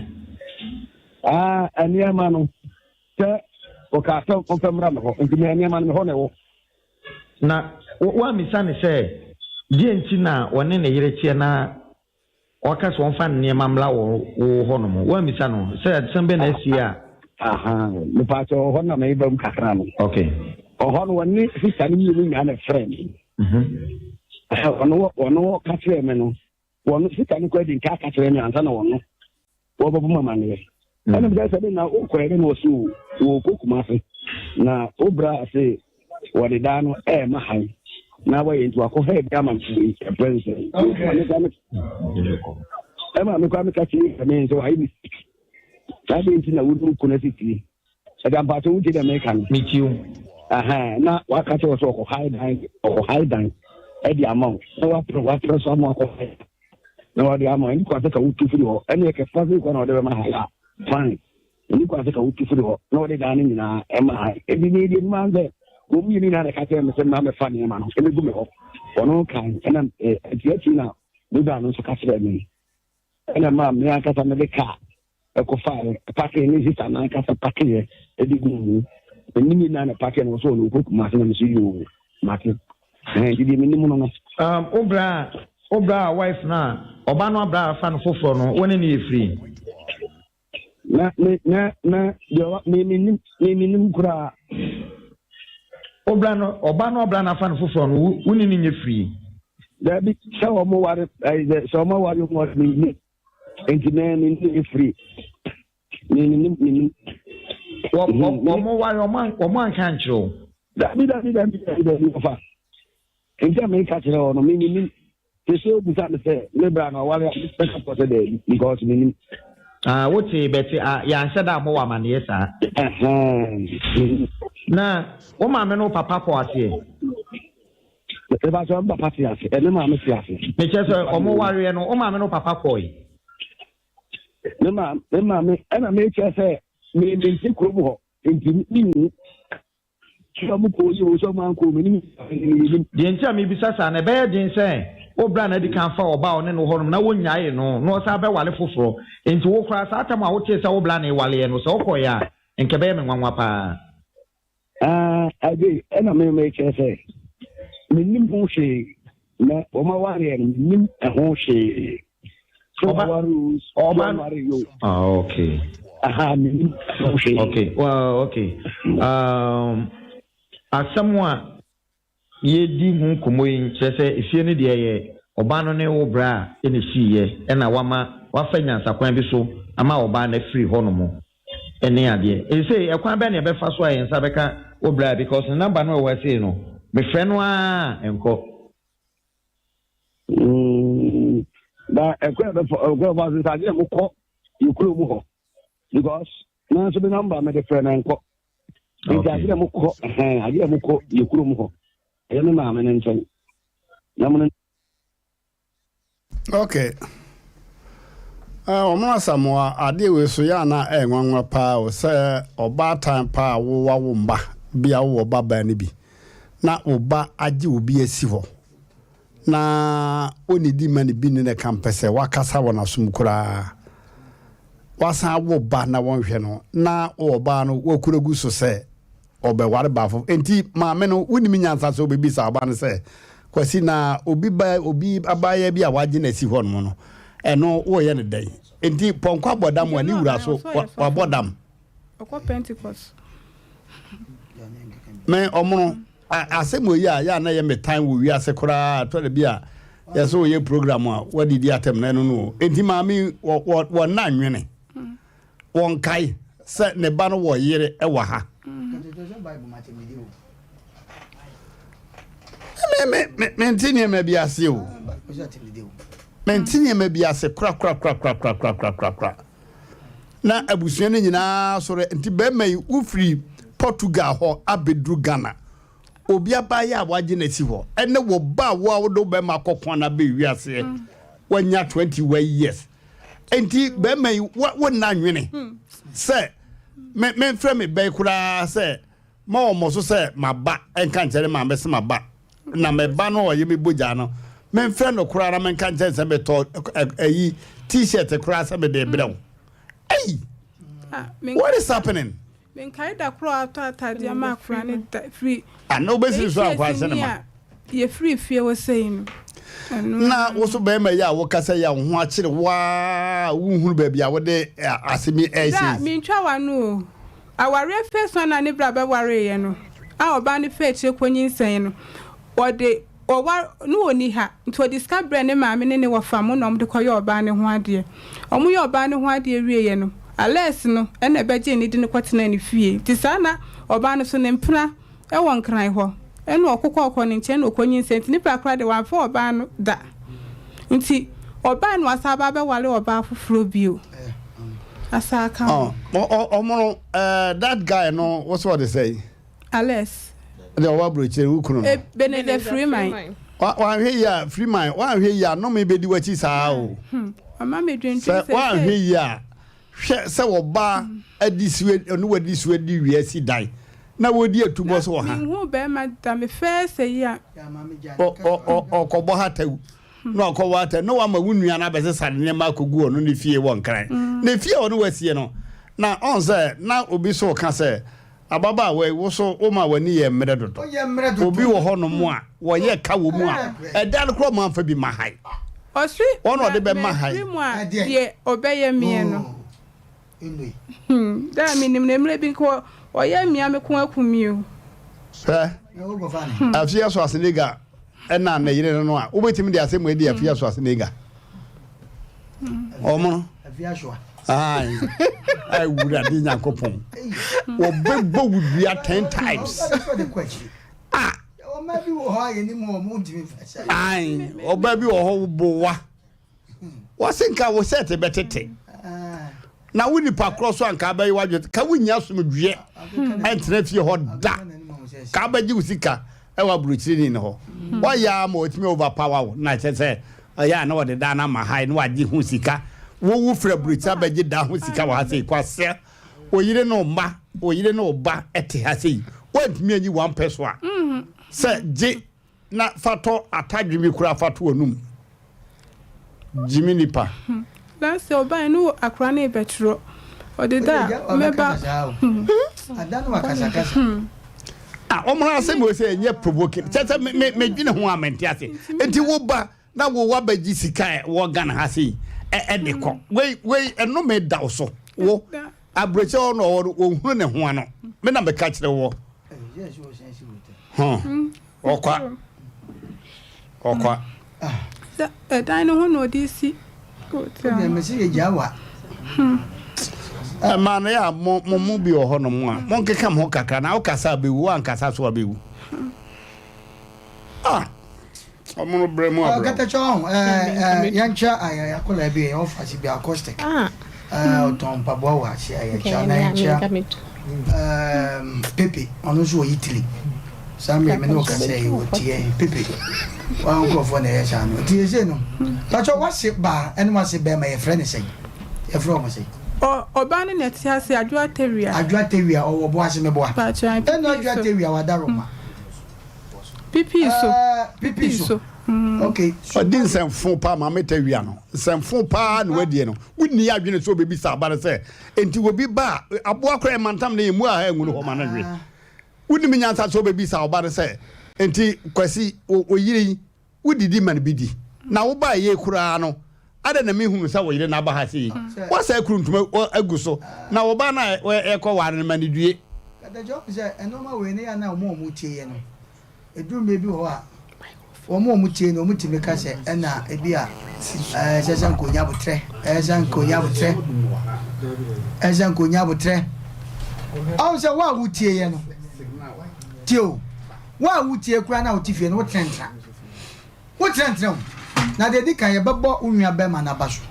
Ah, nneɛma no, sɛ wɔkaa sɛ ɔmfa mmra me hɔ. Nti me nneɛma no me hɔ na ɛwɔ. Na woammisa no sɛ, deɛn nti na ɔne ne yere teɛ na ɔka sɛ ɔmfa ne nneɛma mmra wɔ wo hɔnom? Woammisa no sɛ asɛm bɛn na asie a? Aha, mepaakyɛ ɔhɔ na meba mu kakra no. Okay. Ɔhɔ no wɔne sista no mmienu nyinaa na ɛfrɛ me. Ɔno ɔno ɔka kyerɛɛ me no, wɔn sista no kɔ adi nka aka kyerɛ me ansa na wɔno wɔbɛbɔ mu amaneɛ. Ɛna meka sɛ na wokɔɛ dɛ na ɔse wɔkɔ Kumase. Na wo bra se wɔde daa no ɛɛma han na wɔyɛ nti wakɔ ha bi ama me ɛbrɛ nsɛ. Ɛma me kora meka kyerɛ me sɛ wayɛ mistake. Saa deɛ nti na wode wo kunu asi fie. Ɛda mpakyɛ wotie deɛ meka no. Metie wo. Aha, na waka kyerɛ wo sɛ ɔkɔ hae dan, ɔkɔ hae dan ɛde ama wo. Na wapere wapere so ama wakɔ hae na wɔde ama wo. Ɛni kwan sɛ ka wotu firi hɔ. Ɛne ɛkɛfa sɛ kwan na wɔde bɛma hae a, fine. Ɛni kwan sɛ ka wotu firi hɔ na wɔde dan no nyinaa ɛma hae. Ebi ne deɛ nim sɛ wɔn mmienu nyinaa na ɛka kyerɛ me sɛ mma mɛfa nneɛma no ɛbɛgu me hɔ. Ɔno kan ɛna ɛtiatii na me bra no nso ka kyerɛ me. Ɛna maa me ankasa mede kaa ɛkɔfaeɛ pakee ne sista no ankasa pakeeɛ ɛde guu mu. Ɛne nyinaa na pakee no sɛ ɔno ɔkɔ Kumase na mese yoo mate. Ɛhɛn nti deɛ menim no no. Um, wo bra a, wo bra a wife no a, ɔba no abra a afa no foforɔ no, wo ne no yɛ free? Na me na na deɛ ɔba me me nim me me nim koraa. Wo bra no ɔba no ɔbra no afa no foforɔ no wo wo ne no nyɛ free. Dabi sɛ wɔn ware ɛyɛ sɛ wɔn aware wɔn ware me nim nti me me ne yɛ free me me nim me nim. Wɔ wɔ wɔn ware wɔn wɔn anka ankyerɛ o. Dabi dabi dabi dabi dabi ɔfa nti a mi ka kyerɛ wɔn no me me nim. Sese obisa me sɛ me bra no ɔware a mɛka pɔ sɛ daabi because menim. Ah wotee bɛte ah yɛanhyɛ da ammɔ wo amaneɛ saa. Ɛhɛn. Na wo maame ne wo papa kɔ aseɛ? Mepa kyɛw me papa te ase ɛne maame te ase. Mekyerɛ sɛ ɔmo wareɛ no wo maame ne wo papa kɔe? Me maame me maame ɛna mekyerɛ sɛ me mente kurom hɔ nti menni. Sɛ ɔmo kɔɔ yi o, sɛ ɔmo ankɔ o, menim menim. Deɛ nti a mebisa saa no, ɛbɛyɛ den sɛ wo bra na adi kan fa ɔbaa a ɔne no wɔ hɔnom na wonnyaee no na ɔsan bɛware foforɔ. Enti wo koraa, saa tam a wotee sɛ wo bra na rewaleɛ no, sɛ wokɔeɛ a, anka ɛbɛyɛ me nwanwa paa. Ah, Agye, ɛna me mekyerɛ sɛ mennim ho hwee, na wɔn awareɛ no mennim ɛho hwee. Sɛ wɔaware o, sɛ wɔanware o. Ah, okay. Aha, mennim ɛho hwee. Okay, well, okay. Um, asɛm a yɛdi ho nkɔmmɔ yi kyerɛ sɛ efie no deɛ yɛ ɔbaa no ne wo bra a ɛna ɛsiiɛ ɛna wama wafa nyansakwan bi so ama ɔbaa no afiri hɔnom ɛne adeɛ. Ɛsei ɛkwan bɛn na yɛbɛfa so a yɛn nsa bɛka wo bra because ne number no ɛwɔ ha sei no mefrɛ no ara ɛnkɔ. Mm, na ɛkwan a bɛfa ɛkwan a bɛfa so sɛ adeɛ mokɔ yɛ kuro mu hɔ because na nso me namba mede frɛ no nkɔ nti adeɛ mokɔ ɛhɛn adeɛ mokɔ yɛ kuro mu hɔ ɛyɛ me maame no nkyɛn na mo no. Okay. Wɔn Asamoah adeɛ wei so yɛ ana ɛyɛ nwanwa paa o sɛ ɔbaatan paa a wowa wo mma bi a wowɔ ba baa no bi na wo ba agye obi asi hɔ na ɔnnidi mma ne bi ne ne ka mpɛ sɛ wakasa wɔ n'asom koraa wasan awo ba na wɔnhwɛ no na ɔbaa no wakura gu so sɛ ɔbɛware baa foforo enti maame no wonim nyansa sɛ wobɛbisa ɔba no sɛ Kwasi na obi ba obi abaayewa bi a wagye no asi hɔ nom no ɛno woyɛ no dɛn enti pɔnkɔ abɔ dam a ne wura so wabɔ dam Ɔkɔ Pentecost. Me ɔmono asɛm wɔ yi a yɛ a na yɛ me tan wɔ wiase koraa ɛtɔ da bi a yɛ sɛ wɔyɛ program a wɔadidi atɛm na ɛno no enti maame wɔ nna nwene wɔnkae sɛ ne ba no wɔ yere wɔ ha. Mente nneɛma bi ase o. Mente nneɛma bi ase korakorakorakorakorakorakora. Na abusua no nyinaa sɔrɔ nti bɛrima yi wofiri Portugal hɔ abɛduru Ghana. Obi abaayɛ a wagye n'asi hɔ ɛne wɔ ba a wo a wode wo bɛrima akɔko na abɛ wiaseɛ wanya 21 years. Nti bɛrima yi wo nna nwene sɛ memfrɛ me bɛyi koraa sɛ ma wɔn so sɛ maba nka nkyɛn ne maame sɛ maba na me ba no ɔyɛ me bogya no memfrɛ no koraa na menka nkyɛn sɛ metɔ ɛyi t-shirt koraa sɛ mede brɛ wo. Ei! Ah, What is happening? Menkae da koro a atɔ ataadeɛ ama akora ne da firi. Ana wobɛsiri so ankɔ ahyɛ ne ma. Yɛfiri fie hɔ sei no. Na wo so bɛrima yi a wokasa yi a wo ho akyere wo a wonhunu baabi a wode asɛm yi ɛrehyɛ yi. Mentwa w'ano o. Awareɛ first one a ne bra bɛwareeɛ no a ɔbaa no faa akyire kɔnyinsɛn no, ɔde ɔwar no ɔnni ha nti ɔde sika brɛɛ ne maame ne ne wɔfa mo na wɔde kɔyɛɛ ɔbaa no ho adeɛ. Wɔyɛɛ ɔbaa no ho adeɛ wieeɛ no, Alex no na ɛbɛgyee no de no kɔtenaa ne fie. Nti saa na ɔbaa no so ne mpena wɔ Nkran hɔ. Ɛna ɔkokɔɔ kɔɔ ne nkyɛn na ɔkɔnyinsɛn. Nti ne bra koraa deɛ wamfa ɔbaa no da. Nti ɔbae na wasan aba abɛware ɔbaa foforɔ bio. Asan aka ho. Ɔmo no that guy no wo sɛ ɔde sɛn? Alex. Deɛ ɔwɔ aburokyire wo kunu no. Ebenezer Freeman. Wanhwɛ yie a Freeman wanhwɛ yie a nnome bɛdi w'akyi saa o. Ɔma me dwendwen sɛ. Sɛ wanhwɛ yie a hwɛ sɛ ɔbaa adi so ɔne wadi so adi wia si dan na wɔdi atubɔ so wɔ ha. Menhuu bɛrima da me first ayi a. Ɔkɔbɔ hatawu na ɔkɔbɔ hatawu na wama wo nua no abɛsesa ne nneɛma akɔgu ɔno ne fie wɔ Nkran. Ne fie a ɔne wasie no na ɔn sɛ na obi so ka sɛ Ababaawa yi, wo so woma w'ani yɛ mmerɛ dodo. Obi wɔ hɔ nom a, wɔyɛ ka wɔ mu a, ɛda no koraa ɔmamfa bi ma han. Ɔse Wɔn na na ɔde bɛma han. mafiri mu a deɛ ɔbɛyɛ meɛ no. Hmm, da a menim no, mmerɛ bi nka ɔyɛ mea me ko aku me o. Hwɛ, Afia Schwarzenegger ɛna ne yere no no a, wobɛtumi de asɛm wei adi Afia Schwarzenegger? Ɔmo no. Ae, Awurade Nyankopɔn, wɔbɛbɔ wo dua ten times. Ah. Ɔbaa bi wɔ hɔ a yɛnim wɔn, wɔn ntumi nfa sa. Ae, ɔbaa bi wɔ hɔ bowa. Wɔse nka wo sɛte bɛtete. Na wo nipa korɔ so anka abɛyɛ wadwe ka wonya asomdwoeɛ ɛntena fie hɔ da. Ka abɛgye wo sika ɛwɔ aburokyireni no hɔ. Wayɛ ama ɔtumi overpower wo na kyɛ sɛ ɔyɛ a na ɔde dan no ama ha na wagye ho sika. Wo wo firi aburokyiri abɛgye dan ho sika wɔ ha sei kwasea. Wo yere ne wo mma, wo yere ne wo ba ɛte ha sei. Woantumi anyi one pɛ so a sɛ gye Na fa tɔ atadwe bi koraa fa to w'anum. Gyimi nipa. Last year ɔbae no akora no rebɛtwerɛ ɔde da a mɛba. Ah, wɔn asɛm wɔ sɛ ɛnyɛ provoking. Kyɛ sɛ me me medwene ho a mente ase. Nti wo ba na wo wabɛgye sika a wɔ Ghana ha sei ɛde kɔ. Wei wei ɛnome da wo so. Wo aburokyɛ hɔ na ɔwɔ no wɔnhunu ne ho ano. Me na meka kyerɛ wɔ. Ho. Ɔkwa. Ɔkwa. Sɛ ɛdan no ho na ɔde si. Ɔdeɛ mese yɛ gya wa. Ɛmaa no yɛ a mo mo mu bi wɔ hɔ nom a monkeka mo ho kakra na wokasa a bɛwu woankasa so a bɛwu. Ah! Ɔmo no brɛ mu abrɛ. Katakyɛ ɔho ɛɛ yɛnkyɛ ayɛ akɔla bi yɛ ɔfa bi acoustic. Ɛɛ ɔtɔn mpaboa wɔ ase a yɛkyɛ na yɛnkyɛ ɛɛm Pepe ɔno nso wɔ Italy saa mmerɛ me ne wo kasa yi wɔ tiɛ Pepe wɔn nkurɔfoɔ na ɛyɛ saa no nti yɛsei no pakyɛ wase baa ɛne wase bɛrima yɛfrɛ ne sɛn yɛfrɛ wɔn sɛn. Ɔ ɔbaa no na ɛte ase Adwoa Tawia. Adwoa Tawia ɔwɔ Boase meboa Pakyɛ ɛna Adwoa Tawia wadaroma. Pipii so. Pipii so. Okay. Ɔdi nsɛmfo paa maame tawia no nsɛmfo paa na wadie no wonni adwene sɛ obɛbisa aba no sɛ enti obi ba a aboa koraa ɛmantam no yɛ mu a ha nwunu hɔ ma no nwe wonim nyansa sɛ obɛbisa ɔba no sɛ enti kwasi oyere yi wodidi ma no bi di na wobaa yie koraa no adɛn na mehunu sɛ wo yere no aba ha sei woasɛ akuru ntoma agu so na wo ba no a ɛkɔ ware no ma no due. Katakyɛ wohu sɛ nnoɔma wei no yɛ a na wɔn a wɔtie yɛ no ɛduru mmerɛ bi wɔ hɔ a wɔn a wɔtie no wɔtumi ka sɛ ɛna ebi a ɛsɛ sɛ nka ɔnya abotrɛ ɛsɛ sɛ nka ɔnya abotrɛ ɛsɛ sɛ nka ɔnya abotrɛ ɔhu sɛ wo a wotie yɛ no tie o wo a wotie koraa na wote fie no wotenatena Wotenatena o na deɛ ɛdi kan yɛbɛbɔ wo nua bɛrima no aba so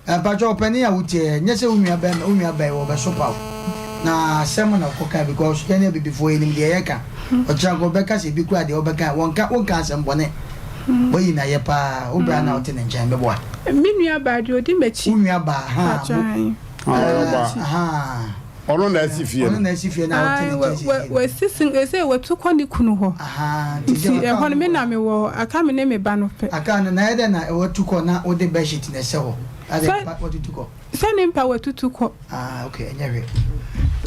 Mpakyɛw ɔpanin a wotie ɛ, nyɛ sɛ wo nua bɛrima, wo nua bɛn wɔbɛsopa wo na asɛm na ɔkɔ kae because yɛne abibifoɔ yɛnim deɛ yɛka ɔkyena nka ɔbɛka sɛ ebi koraa deɛ ɔbɛka wɔnka wonka asɛm bɔne wayi no ayɛ paa wo bra na wote ne nkyɛn meboa. Me nua baa deɛ ɔdi m'akyi. Wo nua baa haa bo ɛɛ haa. Ɔno na asi fie no. Ɔno na asi fie no a ɔte ne nkyɛn sisi no. Wasi sin ese watu kɔ ne kunu hɔ. Nti ɛhɔ no me na me wɔ hɔ aka me ne me ba no pɛ. Aka no na ɛyɛ dɛn na watu kɔ na wode bedsheet na ɛsɛ hɔ? Adɛn mpa watutu kɔ? Sɛ ne mpa watutu kɔ. Ah okay ɛnyɛ hwee.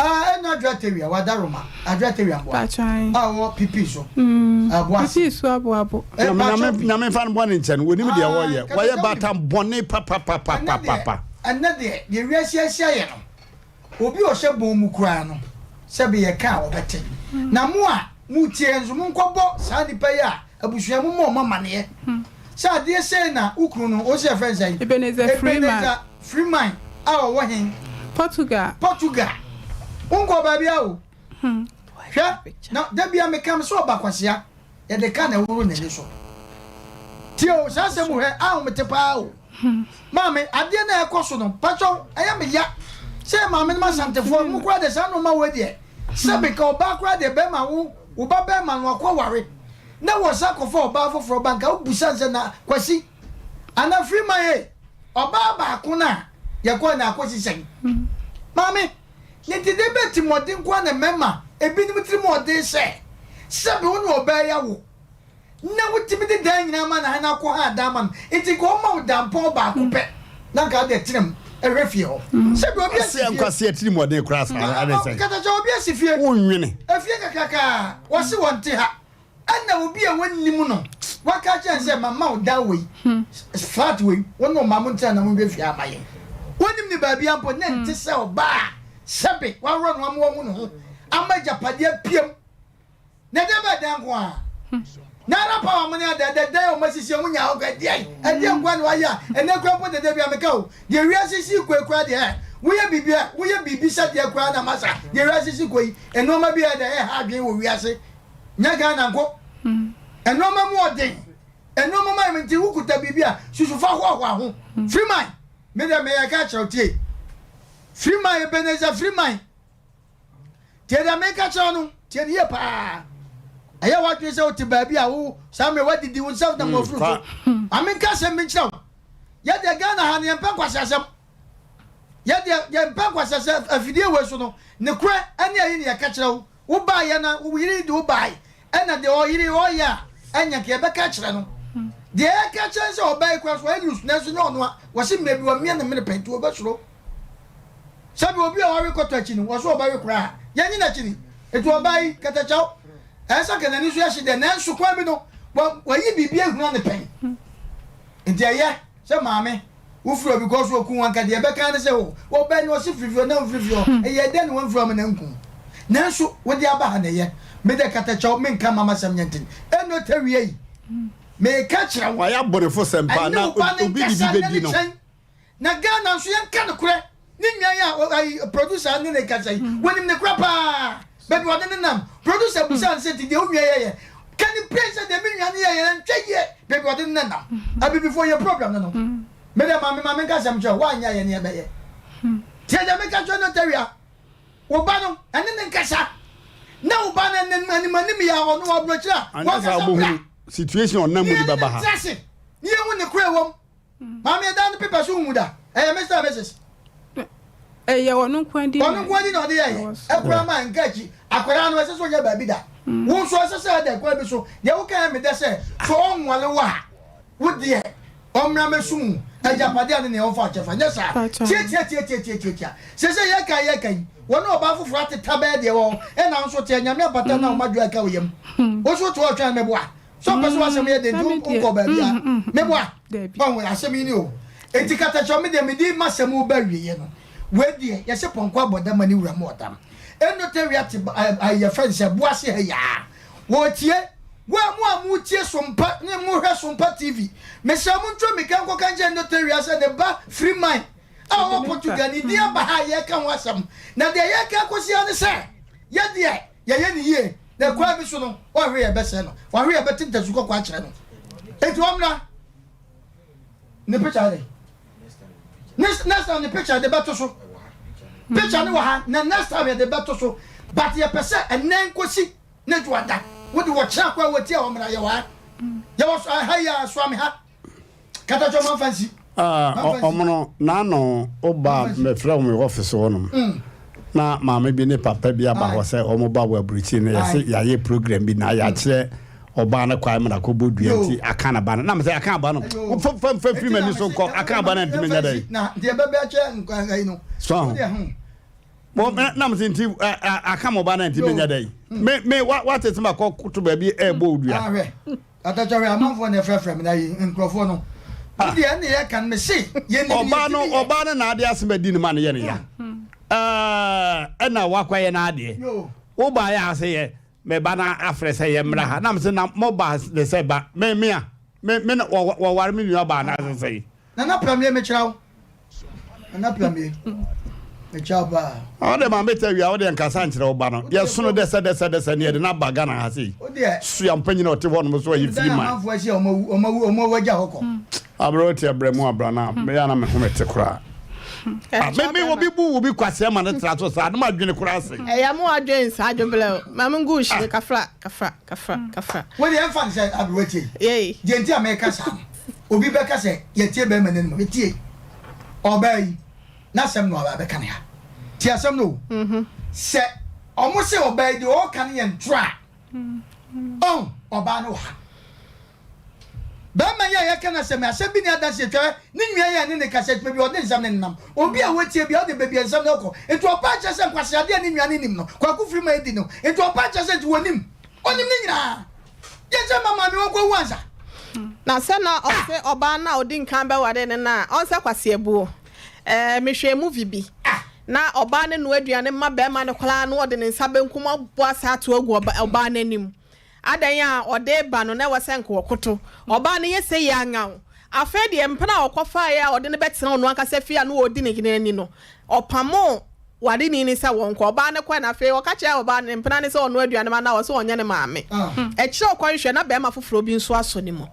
Ah ɛna Adwoa Tawia wadaroma Adwoa Tawia mboa a ɔwɔ PP so. Aboa PP so aboabo. Nyame nyame nfa no bɔne nkyɛ no onim deɛ ɔyɛ wɔyɛ baatan bɔne papapapapapa. Ɛnɛ deɛ deɛ wiase ahyia yɛ no. Obi a ɔhyɛ bɔn mu koraa no, sɛbe yɛka a ɔbɛte. Na mo a moretie nso, monkɔbɔ saa nnipa yi a abusua mommɔ wɔn amaneɛ sɛ adeɛ sei na wo kunu no, wo se yɛfrɛ no sɛn? Ebenezer Freeman. Ebenezer Freeman a ɔwɔ he? Portugal. Portugal. Wonkɔ baabi a o. Hwɛ, na da bia meka me sɛ ɔba kwasea, yɛde ka na ɛworo n'ani so. Tie o, saa asɛm hwɛ, ahomete paa o. Maame, adeɛ no a ɛkɔ so no, pakyɛw, ɛyɛ me ya sɛ maame no Asantefoɔ, mo koraa deɛ saa nnoɔma wei deɛ, sɛbe ka ɔbaa koraa deɛ bɛrima wo, wo ba bɛrima no akɔ ware, na wɔsan kɔfa ɔbaa foforɔ ba, nka wobusa no sɛ na Kwasi, anaa Freeman ei, ɔbaa baako no a yɛkɔɔ no akɔsi sɛn? Maame, ne nti deɛ bɛn atirimuɔden nko ara na mmarima ebinom tirim ɔden sɛ, sɛbe wo ne ɔbaa yi awo, na wotumi de dan nyinaa ma no ha na akɔ ha dan ma no nti nka ɔma wo dampɔn baako pɛ na nka ade tena mu ɛhwɛ fie hɔ sɛ bi obi asi fie nkwasi atiri mu ɔden koraa saa ɛne sɛ katakyɛ obi asi fie wonwene efie kakraka wɔse wɔn te ha ɛna obi a wɔnnim no waka kyɛn sɛ mama wo dan wei flat wei wɔn na ɔma mo ntena na mo nhwɛ fie ama yɛn wɔnim ne baabi ampo ne nte sɛ ɔbaa sɛbe waworɔ no ama wɔn ho ne ho ama agyapadeɛ apiem Na ɛdeɛ bɛɛ dan nko ara. Na ara pa wɔn ne ada da dan a wɔn asisi wɔn nya hɔ kɔ ɛdeɛ ɛdeɛ nko ara na wɔayɛ a ɛnɛ kura mpo dede bi a meka o deɛ wiase si kɔ ekura deɛ ɛ woyɛ biribi a woyɛ biribi sɛ deɛ kura na masa deɛ wiase si kɔ yi nneɛma bi a ɛdɛ ɛha adwene wɔ wiase nyɛ Ghana nko nneɛma mu ɔden nneɛma mu ayɛ nti wokuta biribi a susu fa hoahoa ho Freeman me deɛ meyɛ ka kyerɛw tie Freeman Ebenezer Freeman Tie deɛ meka kyerɛ wo no, tie no yie paa. Ɛyɛ w'adwene sɛ wote baabi a wo saa mmerɛ woadidi wo nsa nam wafuru so. Ma menka asɛm bi nkyerɛ wo. Yɛdeɛ Ghana ha no yɛmpɛ nkwaseasɛm. Yɛdeɛ yɛmpɛ nkwaseasɛm afidie wei so no, ne korɛ ɛne ayi ne yɛka kyerɛ wo. Wo baeɛ na wo yere de wo bae ɛna deɛ ɔyere ɔyɛ a ɛnyɛ nka yɛbɛka akyerɛ no. Deɛ yɛka kyerɛ sɛ ɔbaa yi koraa so ɔyɛ loose nanso nyɛ ɔno a wɔse mmerɛ bi wɔmia ne mene pɛ nti wɔbɛsuro. Sɛbi obi a ɔwe kɔtɔ akyi no, wɔso ɔbɛwe koraa. Yɛnye no akyi ni. Enti ɔbaa yi, kɛtɛkyɛw, ɛyɛ sɛ anka n'ani so yɛ hye deɛ, nanso kwan bi no, wayi biribi ahuna no pɛn. Enti ɛyɛ sɛ maame, wofiri hɔ because ɔku wo, anka deɛ ɛbɛka ne sɛ, oh, ɔbaa ni, ɔse firi fie hɔ, na womfiri fie hɔ, ɛyɛɛ dɛn na wamfiri hɔ ama no anku wo? Nanso wode aba ha na ɛyɛ. Me deɛ kɛtɛkyɛw, menka mma m'asɛm nyɛ nten. Ɛnno tawia yi, meka kyerɛ wo, Wayɛ abɔnefosɛm paa ɛne na wo ba no obi de bi nkasa na bɛdi ne no. kyɛn. Na Ghana nso yɛnka nokorɛ ne nua yi a ayi producer ne ne kasa yi wɔnim ne korɛ paa baabi ɔde ne nam producer busa no sɛ nti deɛ wo nua yɛyɛ ka ne pray sɛ deɛ me nua no yɛyɛ no ntwa yie baabi ɔde ne nam abibifoɔ yɛ problem no no me deɛ maame maame nka asɛm kyerɛ woanyɛ a yɛne yɛbɛyɛ tie deɛ meka kyerɛ no tawia wo ba no ɛne ne nkasa na wo ba no anim anim anim yɛ ɔno aburokyerɛ a wɔnkasa bra situation ɔnam mu de bɛba ha ne yɛne ne ntra se ne yɛhu ne korɛ wɔm Maame ɛdan no paper so nhu da. Ɛyɛ Mr and Mrs. Ɛyɛ ɔno nko adi. Ɔno nko adi na ɔde yɛyɛ. Ɛkura ma nka akyi. Akwadaa no ɛsɛ sɛ ɔnya baabi da. Wo nso ɛsɛ sɛ ɛda kwan bi so. Deɛ woka yɛ me dɛ sɛ so ɔnwale wo a wo deɛ ɔmmra mɛsum wo agyapadeɛ ne nea ɔmfa ɔkyɛfa nyɛ saa. Tiatiatiatiatiatia. Sese yɛka yɛka yi wɔne ɔbaa foforɔ ateta bɛyɛ deɛ wɔ hɔ ɛna nso teɛ nyame apata na ɔma dwa ɛka wo yam. Wo nso te hɔ twɛn mɛboa. sɛ ɔpɛ sɛ w'asɛm yɛ den nti wonkɔ baabi a meboa ɔho asɛm yi ni o enti katakyɛ me deɛ mede m'asɛm ba awieɛ no wei deɛ yɛsɛ pɔnkɔ abɔ dam ma ne wura mu ɔdam ɛno tɛ wia te yɛfrɛ no sɛ boase ha yaa wɔtie wo a mo a motie sompa ne mohwɛ sompa tv mesrɛ mo ntwa mika nkɔka nkyɛ ɛno tɛ wia sɛ ne ba free mind a ɔwɔ Portugal ne din aba ha a yɛka ho asɛm na deɛ yɛka kɔsia ne sɛ yɛdeɛ Yɛyɛ no yie, na kwan bi so no, wɔahwe yɛ bɛsɛe no, wɔahwe yɛ bɛte ntasu kɔkɔɔ akyerɛ no. Enti wɔmmra ne picture de. Next next time ne picture de bɛto so. Picture ne wɔ ha na next time yɛde bɛto so. But yɛpɛ sɛ ɛnɛ nkosi ne dwoada. Wode wɔkyerɛ akɔ a wɔtie a wɔmmra yɛwɔ ha. Yɛwɔ so ha yi a soame ha. Katakyɛ ɔmo anfa nsi. Ah, ɔmo no n'ano ɔba mɛfrɛ wɔn ɔfis hɔ nom. Mm. Na maame bi ne papa bi aba hɔ sɛ ɔmo ba wɔ aburukyi no yɛsɛ mm. yɛayɛ program bi na yɛakyerɛ ɔbaa no kwan mu na kɔbɔ dua nti aka na ba no na mesɛ aka aba no fa fa firi m'ani so nkɔ aka aba no ntumi nyɛ dɛn na deɛ bɛbɛ akyɛ nkwan no so ho na mesɛ nti aka mo ba no ntumi nyɛ dɛn me me wate sɛ makɔ to baabi ɛɛbɔ dua Atɛkyɛwɛ amanfoɔ na ɛfrɛfrɛ me na yi nkurɔfoɔ no. Wo deɛ ɛne yɛ kan me se yɛ nim Ɔbaa no ɔbaa no na ade asɛm adi ne ma no yɛ ne ya. Ɛna wakɔ yɛ n'adeɛ. Wo baa yɛ ase yɛ me ba na afrɛ sɛ yɛ mmra ha. Na me se na mo ba ne sɛ ba me me a me me na wɔware me nua baa na ase sɛ yi. Nana Pramie mekyerɛ wo. Nana Pramie. Ɔde maame tɛ wia ɔde nkasa nkyerɛ wo ba no. Yɛsono dɛsɛ dɛsɛ dɛsɛ ne yɛde no aba Ghana ha sei. Sua mpanyin a ɔte hɔ nom so ayi firi man. Abrɛ wote abrɛ mu abra na meyɛ na me ho mete koraa. Ah, me me obi bu obi kwasea ma ne tra so saa na madwene koraa sɛn. Ɛyɛ mo adwene saa adwebrɛ o. Ma me ngu hyire kafra kafra kafra kafra. Wo deɛ ɛmfa no sɛ aberewa tie. Yei. Deɛ nti a meka saa no, obi bɛka sɛ yɛtie bɛrima no anim. Tie. Ɔbaa yi, n'asɛm no aba abɛka ne ha. Tie asɛm no o. Sɛ ɔmo se ɔbaa yi deɛ ɔɔka no yɛ ntorɔ a, ɔn, ɔbaa no wɔ ha. Bɛrima yi a yɛka n'asɛm yi, asɛm bi ni adanseɛ twa, ne nua yi a ɛne ne kasa yi, baabi a ɔde nsɛm no nenam. Obi a watie biara, ɔde baabi a nsɛm no rekɔ. Nti ɔpɛ akyerɛ sɛ nkwaseadeɛ a ne nua no nim no, Kwaku Firima adi no. Nti ɔpɛ akyerɛ sɛ nti wɔnim. Ɔnim ne nyinaa. Yɛ sɛ ma maame ɔnkɔwu ansa. Na sɛ na ɔse ɔbaa no a ɔdi nkan bɛware no no a, ɔnsɛ kwaseabuo. Ɛɛ, mehwɛɛ movie bi. Na ɔbaa no noa aduane ma barima no koraa na ɔde ne nsa benkum abɔ asa ato agu ɔbaa no anim. Adɛn a ɔde reba no na ɛwɔ sɛ nka ɔkoto. Ɔbaa no yɛ sei a nyaw. Afei deɛ mpena a ɔkɔfaeɛ a ɔde no bɛtena ɔno ankasa fie a na ɔredi ne yere ani no, ɔpamoo wareni no sɛ wɔnkɔ. Ɔbaa no kɔe na afei ɔka kyerɛɛ ɔbaa no, mpena no sɛ ɔnoa aduane ma no a ɔse ɔnyɛ ne maame. Akyire a ɔkɔhwehwɛ na barima foforɔ bi nso asɔ ne mu.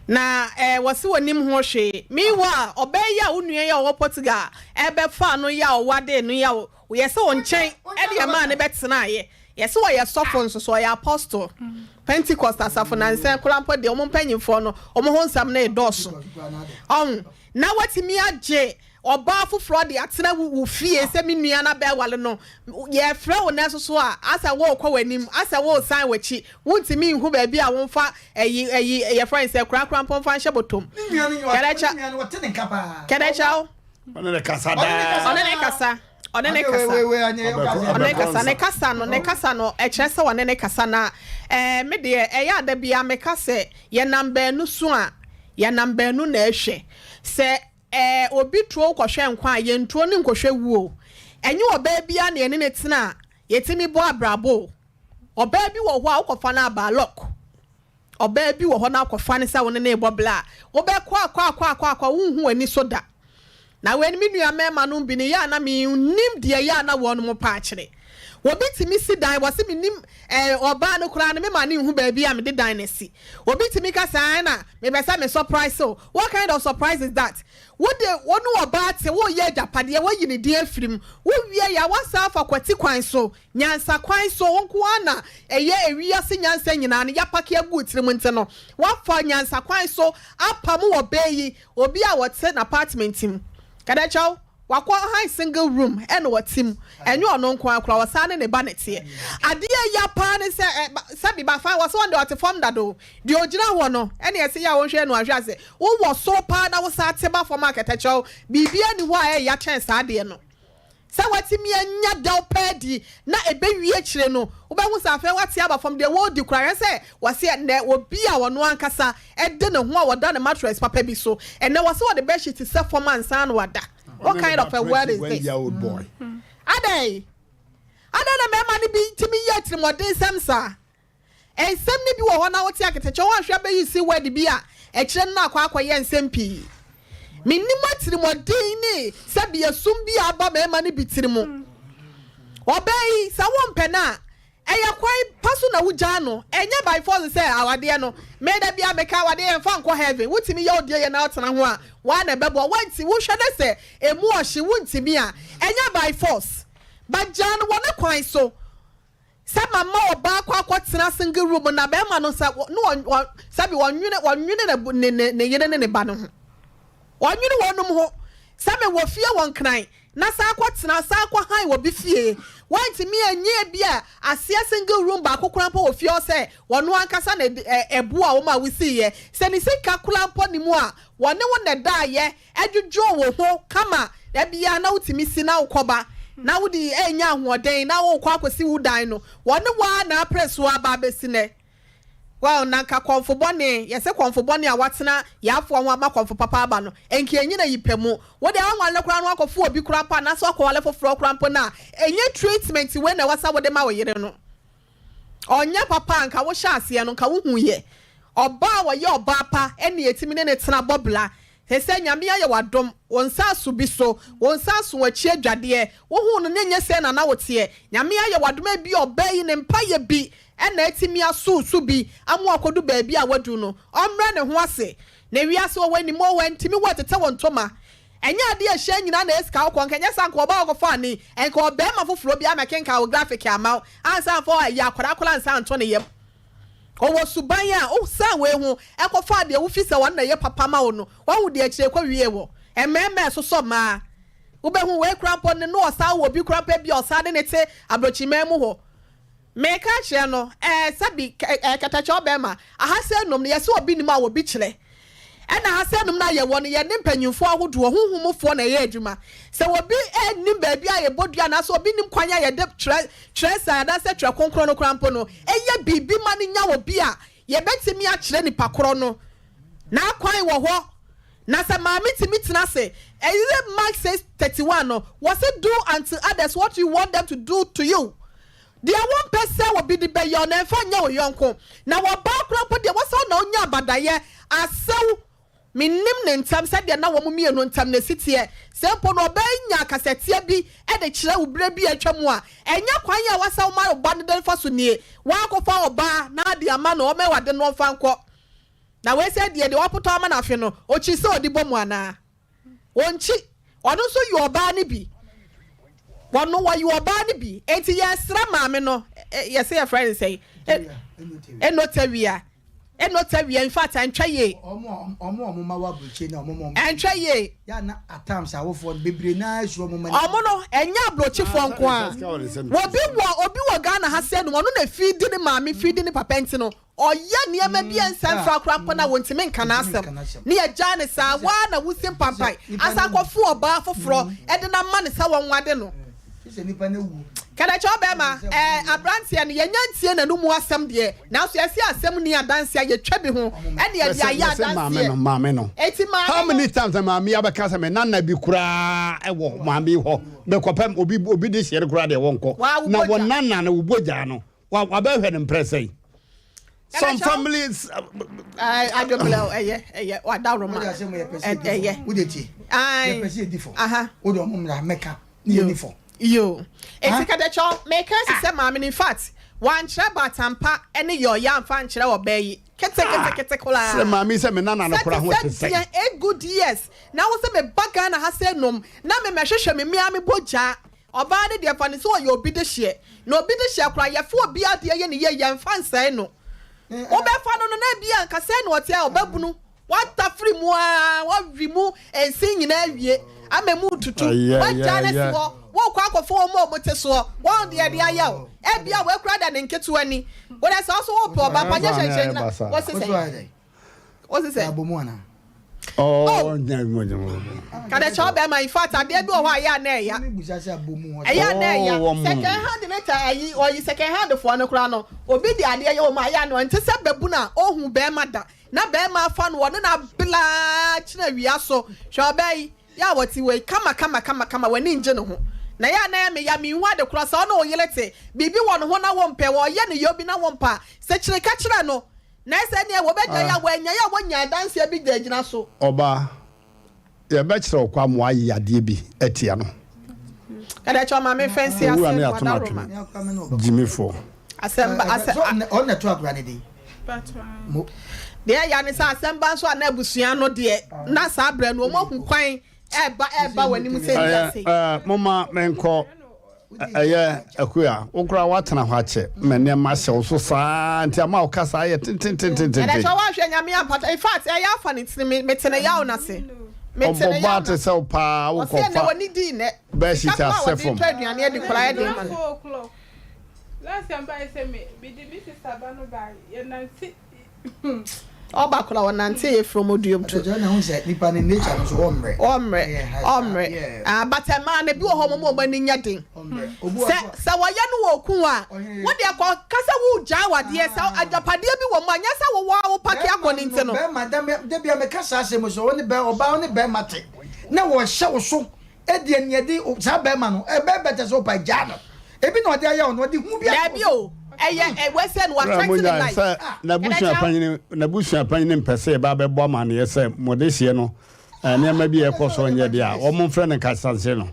Na eh, wɔse wɔnim ho hwee. Meanwhile, ɔbaa yi a wo nua yi a ɔwɔ Portugal ɛbɛfaa no yi a ɔwadee no yi a yɛse wo nkyɛn ɛde ɛmaa no bɛtenaeɛ. Yɛse ɔyɛ sɔfo nso so, ɔyɛ apostle. Pentecost asafo nansa koraa mpo deɛ wɔn mpanyinfoɔ no wɔn ho nsɛm no redɔɔso. Ɔho, na watumi agye ɔbaa foforɔ de atena wo fie sɛ me nua no abɛwale no. Yɛfrɛ wo nanso so a, asɛ worekɔ w'anim, asɛ woresan w'akyi. Wontumi nhu baabi a womfa ɛyi ɛyi yɛfrɛ no sɛ korakora mpo mfa nhyɛ bɔtɔm. Kɛdɛkyɛw. Ɔne ne kasa daa. Ɔne ne kasa. Ɔne ne kasa. Ɔne ne kasa. Ne kasa no, ne kasa no, ɛkyerɛ sɛ ɔne ne kasa. Na ɛɛ me deɛ, ɛyɛ a da biara meka sɛ, yɛnam baanu so a, yɛnam baanu na ɛhwɛ. Sɛ ɛɛ obi tuo kɔhwɛ nkwa a, yɛntuo no nkɔhwɛ wuo. Ɛnyɛ ɔbaa biara na yɛne no tena a, yɛtumi bɔ abrabɔ o. Ɔbaa bi wɔ hɔ a, wokɔfa no a, bad luck. Ɔbaa bi wɔ hɔ na akɔfa no sɛ wo ne no rebɔ bla a, wobɛkɔ akɔ akɔ akɔ akɔ a wonhu w'ani so da. Na wei no me nua mmarima nom bi no yɛ a na mennim deɛ ɛyɛ a na wɔnom pɛ akyerɛ. Obi tumi si dan, wɔse mennim eh, ɔbaa no koraa no mema no nhu baabi a mede dan no asi. Obi tumi ka sɛ ae na mepɛ sɛ me surprise wo. What kind of surprise is that? Wode wo ne ɔbaa te, woreyɛ agyapadeɛ, woayi ne din afiri mu. Wowie yɛ a woasan afa kwati kwan so Nyansa kwan so, wo nko ara na ɛyɛ ewiase nyansa nyinaa no yɛapake agu wo tirim nti no, woafa nyansa kwan so apam wɔ bɛ yi, obi a ɔte n'apartment mu. Kɛdɛkyɛw, wakɔ han single room ɛna ɔte mu, ɛnyɛ ɔno nko ara koraa, ɔsan ne ne ba na ɛteɛ. Adeɛ a ɛya paa ne sɛ, ɛ, sɛbi ba fine, wɔse ɔno deɛ ɔte fam dada o, deɛ ɔgyina hɔ no, ɛna ɛse yɛ a wonhwɛ no anhwɛ ase, wowɔ soro paa na wosan te ba fam a, kɛtɛkyɛw, biribiara nni hɔ a ɛya kyɛn saa adeɛ no. Sɛ woatumi anya dɛw paa adi na ɛbɛwie akyire no, wobɛhu sɛ afei woate aba fam. Deɛ wɔredi koraa, hwɛ sɛ wɔse ɛnnɛ obi a ɔno ankasa de ne ho a ɔda ne mattress papa bi so, ɛnnɛ wɔse wɔde bedsheet sɛ fam ansa na wada. What kind of a world is this? Adɛn? Adɛn na mmarima no bi tumi yɛ atirimuɔdensɛm saa? Nsɛm no bi wɔ hɔ na wote aketekyɛ woanhwɛ abɛyi si word bi a ɛkyerɛ no na akɔ akɔyɛ nsɛm pii. Mennim atirimuɔden ne sɛbi esum bi a aba mmarima no bi tiri mu. Ɔbaa yi sɛ wompɛ no a ɛyɛ kwan pa so na wogyaa no ɛnyɛ by force sɛ awadeɛ no me da biara meka awadeɛ yɛmfa nkɔ heaven wotumi yɛ wodeɛ yɛ na wotena ho a woa na ɛbɛboa woanti wohwɛ no sɛ ɛmu ɔhye wontumi a ɛnyɛ by force but gyaa no wɔ ne kwan so. Sɛ mama ɔbaa kɔ akɔtena single room na bɛrima no sɛ ne ɔ sɛbi ɔnwene ɔnwene ne ne ne yere ne ne ba no ho ɔnwene wɔnom ho sɛ mewɔ fie wɔ Nkran na san akɔtena san akɔ han wɔ bi fie wantumi anyɛ ebi a aseɛ single room baako koraa mpo wɔ fie hɔ sɛ ɔno ankasa na ɛboa wɔn a wosiiɛ sɛ ne sika koraa mpo ne mu a wɔne wo na ɛdaayɛ Ɛdwodwo wo ho kama da biara na wotumi si na wokɔba na wode renya ahoɔden na worekɔ akɔsi wo dan no, wɔne wo ara na apere so aba abɛsi nnɛ. Well, na nka kɔmfo bɔne, yɛse kɔmfo bɔne a watena yɛafoa ho ama kɔmfo papa aba no, nka ɛnyina yi pɛ mu. Wode anwale no koraa no akɔfo obi koraa mpo anaasɛ wakɔwale foforɔ koraa mpo no a, ɛnyɛ treatment wei na ɛwɔ sɛ wode ma wo yere no. Ɔnyɛ papa a nka wohyɛ aseɛ no nka wohu yɛ. Ɔbaa a ɔyɛ ɔbaa pa ɛne yɛtumi ne no tena bɔ bra. Sesei Nyame ayɛ wo adom, wo nsa aso bi so, wo nsa aso w'akyi adwadeɛ, wohuu no na ɛnyɛ sei na na woteɛ. Nyame ayɛ wo adom ebia ɔbaa yi ne mpaeɛ bi na atumi aso wo so bi ama woakɔdu baabi a woadu no. Ɔmmrɛ ne ho ase. Na wiase wɔ hɔ anim o, ɛntumi wo ɛtetɛ wo ntoma. Ɛnyɛ adeɛ a ɛhyɛ nyinaa na ɛyɛ sika kɔkɔɔ, nka ɛnyɛ saa nka ɔbaa ɔkɔfaa ani, nka ɔbarima foforɔ bi amɛkenkan wo graphic ama wo ansa amfa ayi akwadaa koraa ansa anto ne yam. Ɔwɔ suban a osian wei ho kɔfaa deɛ wofi sɛ ɔno na ɛyɛ papa ma wo no, wahu deɛ akyire kɔwie wɔ mmarima a ɛsosɔ mmaa. Wobɛhu wei koraa mpo ne no ɔsan wɔ obi koraa mpo ebia ɔsan de ne te abrɔkyiman mu hɔ. Meka akyerɛ no ɛɛ sɛbi ɛɛ kɛtɛkyɛ ɔbɛrima, aha sɛ nom no yɛsɛ obi nim a obi kyerɛ. Ɛna ha sɛ nom no a yɛwɔ no yɛne mpanyinfoɔ ahodoɔ, honhom mu foɔ na ɛyɛ adwuma. Sɛ obi nnim baabi a yɛbɔ dua anaasɛ obi nnim kwan a yɛde twerɛ twerɛsɛm anaasɛ twerɛ kronkron no koraa mpo no, ɛyɛ biribi ma no nya obi a yɛbɛtumi akyerɛ nipa korɔ no n'akwan wɔ hɔ. Na sɛ maame tumi tena ase, ɛyɛ Mark 6:31 no, wɔse do unto others what you want them to do to you. Deɛ wompɛ sɛ obi de bɛyɛ wo no, mfa nyɛ wo yɔnko. Na ɔbaa koraa mpo deɛ, ɛwɔ sɛ wo na wonya abadaeɛ asew. Mennim ne ntam sɛdeɛ na wɔn mmienu ntam no si teɛ. Sɛ mpo no ɔbaa yi nya akasatia bi de kyerɛ wo berɛ bi a atwa mu a, ɛnyɛ kwan a ɛwɔ sɛ woma wo ba no de fa so nie. Woakɔfa ɔbaa na ade ama no, ɔmmɛwɔ ade no ɔmfa nkɔ. Na wei sɛ deɛ, deɛ woapotɔ ama no afe no, ɔkyi sɛ ɔde bɔ mu anaa? Ɔnkyi. Ɔno nso yɛ ɔbaa no bi. Ɔno ɔyɛ ɔbaa no bi. Enti yɛsrɛ maame no, yɛsɛ yɛfrɛ no sɛn? Enotawia. Enotawia, in fact, ɛntwa yie. Ɔmo a ɔmo ma wɔ aburokyire na ɔmo ma ɔmo. Ɛntwa yie. Yɛ na at times awofoɔ no bebree naa esuro ɔmo ma. Ɔmo no, ɛnyɛ aburokyifoɔ nko ara. Obi wɔ obi wɔ Ghana ha sɛ nom, ɔno na feedi ne maame, feedi ne papa nti no, Ɔyɛ nneɛma bi a ɛnsɛ mfra koraa mpo na wɔntumi nka n'asɛm, ne yɛgyaa no saa. Wo ara na wosi mpampan asan akɔfo ɔbaa foforɔ de no ama no sɛ wɔnwade no. Kɛdɛkyɛ ɔbarima, ɛɛ, aberanteɛ no, yɛnnya ntie n'anomu asɛm deɛ, nanso yɛse asɛm nni adanseɛ a, yɛtwa bi ho ɛne yɛde ayɛ adanseɛ. Maame no, maame no. Enti maame no. How many times na maame yi abɛka sɛ me nana bi koraa wɔ maame yi hɔ, mekɔpɛ obi, obi de hyeɛ no koraa deɛ wɔnkɔ. Na wɔn nana no, wo bogyaa no. Wa wabɛhwɛ no mprɛ sɛn? Some families. Adwobrɛ ɛyɛ ɛyɛ wadaworo ma ɛyɛ. Wode tie. Yɛpɛ sɛ yɛdi fɔ. Wode ɔmo mmra mɛka ne yɛni fɔ. Yo. Eti kɛdɛkyɛw meka si sɛ maame no in fact wankyerɛ batampa ɛne yɛ ɔyɛ amfa ankyerɛ ɔbaa yi kete kete kete koraa. Sɛ maame sɛ me nana no koraa ho te sɛ. Sɛ deɛ 8 good years na wo sɛ me ba Ghana ha sɛ nom na me mɛhwehwɛ me mea me bɔ gyaa. Ɔbaa no deɛ fa no sɛ ɔyɛ obi dehyeɛ, na obi dehyeɛ koraa yɛfa obi adeɛ yɛ no yie yɛnfa nsɛe no. Wobɛfa no no na ebia anka sɛn na ɔteɛ a ɔbabunu watafere mu ara wawe mu nse nyinaa awie ama emu retutu wagyaa no asi hɔ worekɔ akɔfa wɔn a wɔte soɔ wɔn deɛ de ayɛ wo ebia wei koraa da ne nketewa ni wodɛ sɛ wo nso wopɛ ɔba pa nyɛ hyɛnhyɛn nyina wose sɛn. Wosi sɛ. Abomu ana. Oh, Kada kyɛw bɛrima in fact adeɛ bi wɔ hɔ a ɛyɛ a na ɛya. Ɛyɛ a na ɛya. Second hand ne ta ayi ɔyi second hand foɔ no koraa no obi de adeɛ yɛ wɔn a ɛyɛ a na ɔnte sɛ babunu a ɔhu bɛrima da na bɛrima afa no ɔne no abelaa kyerɛ wia so hwɛ ɔbaa yi yɛ a wɔte wei kama kama kama kama w'ani ngye ne ho na ɛyɛ a na ɛyɛ me ya menhu ade korɔ sɛ ɔne wo yere te biribi wɔ ne ho na wompɛ ɔyɛ ne yɛ obi na wompɛ a sɛ kyerɛ ka kyerɛ no Na ɛsɛ nea wɔbɛgyae a wɔanyae a wɔnya adanseɛ bi de agyina so. Ɔbaa, yɛbɛkyerɛ wo kwan ma woayɛ adeɛ bi atia no. Ɛdɛ kyɛ ɔma me fɛn si Owura ase ne ato no wadaroma. atwene. Gyimifoɔ. Asɛm ba asɛ a. Ɔno na ɛto akora no din. Mo. Deɛ ɛya ne sɛ asɛm ba nso a na abusua no deɛ na saa berɛ no wɔn ahu kwan ɛɛba ɛɛba wɔn anim sɛ Ɛyɛ ebi ase. ɛɛ momma menkɔ Ɛyɛ Akua, wo koraa woatena hɔ akyɛ ma nneɛma ahyɛ wo so saa nti ama wo kasa ayɛ tententententen. Ɛnɛ sɛ woanhwɛ Nyame ampata in fact ɛyɛ afa ne tiri me mete ne yaw no ase mete ne yaw Ɔbɔbaa no te ase sɛ wo paa ɔse ɛnɛ wokɔfa wɔne dii nɛ bedsheet sika koraa asɛ wɔde fam. tɔ aduane adi koraa yɛ den ma no. Four o'clock last time bae sɛ me mede me sister ba no bae yɛnante Ɔba koraa ɔnante yɛ from oduom to. Ɔtɛkyɛ na ho sɛ nipa ne nature no so ɔmmerɛ. Ɔmmerɛ ɔmmerɛ ah but mmaa no ebi wɔ hɔ wɔn wɔn ani nyɛ den. Sɛ sɛ wɔyɛ no wɔ okun a wo deɛ kɔ ka sɛ wo gyaa wadeɛ sɛ agyapadeɛ bi wɔ mu a nyɛ sɛ wo wɔ wo pake akɔ ne nti no. Bɛrima da da bi a meka saa asɛm sɛ ɔne bɛ ɔbaa ɔne bɛrima te na wɔhyɛ wo so ɛdi ɛniɛdi saa bɛrima no ɛbɛ bɛtɛ sɛ ɔpa gyaa no. Ebi na ɔde ayɛ wo no, ɔde hu bi ato Dabi o, ɛyɛ ɛ wɛsɛ no wa Bra threaten ne monyae life. sɛ Ɛnɛ n'abusua kyɛw. panyin n'abusua panyin mpɛ sɛ yɛba abɛbɔ amanneɛ sɛ mo dehyeɛ no. Nneɛma bi a ɛkɔ so nyɛ deɛ a, wɔn mfrɛ no nkasanse no.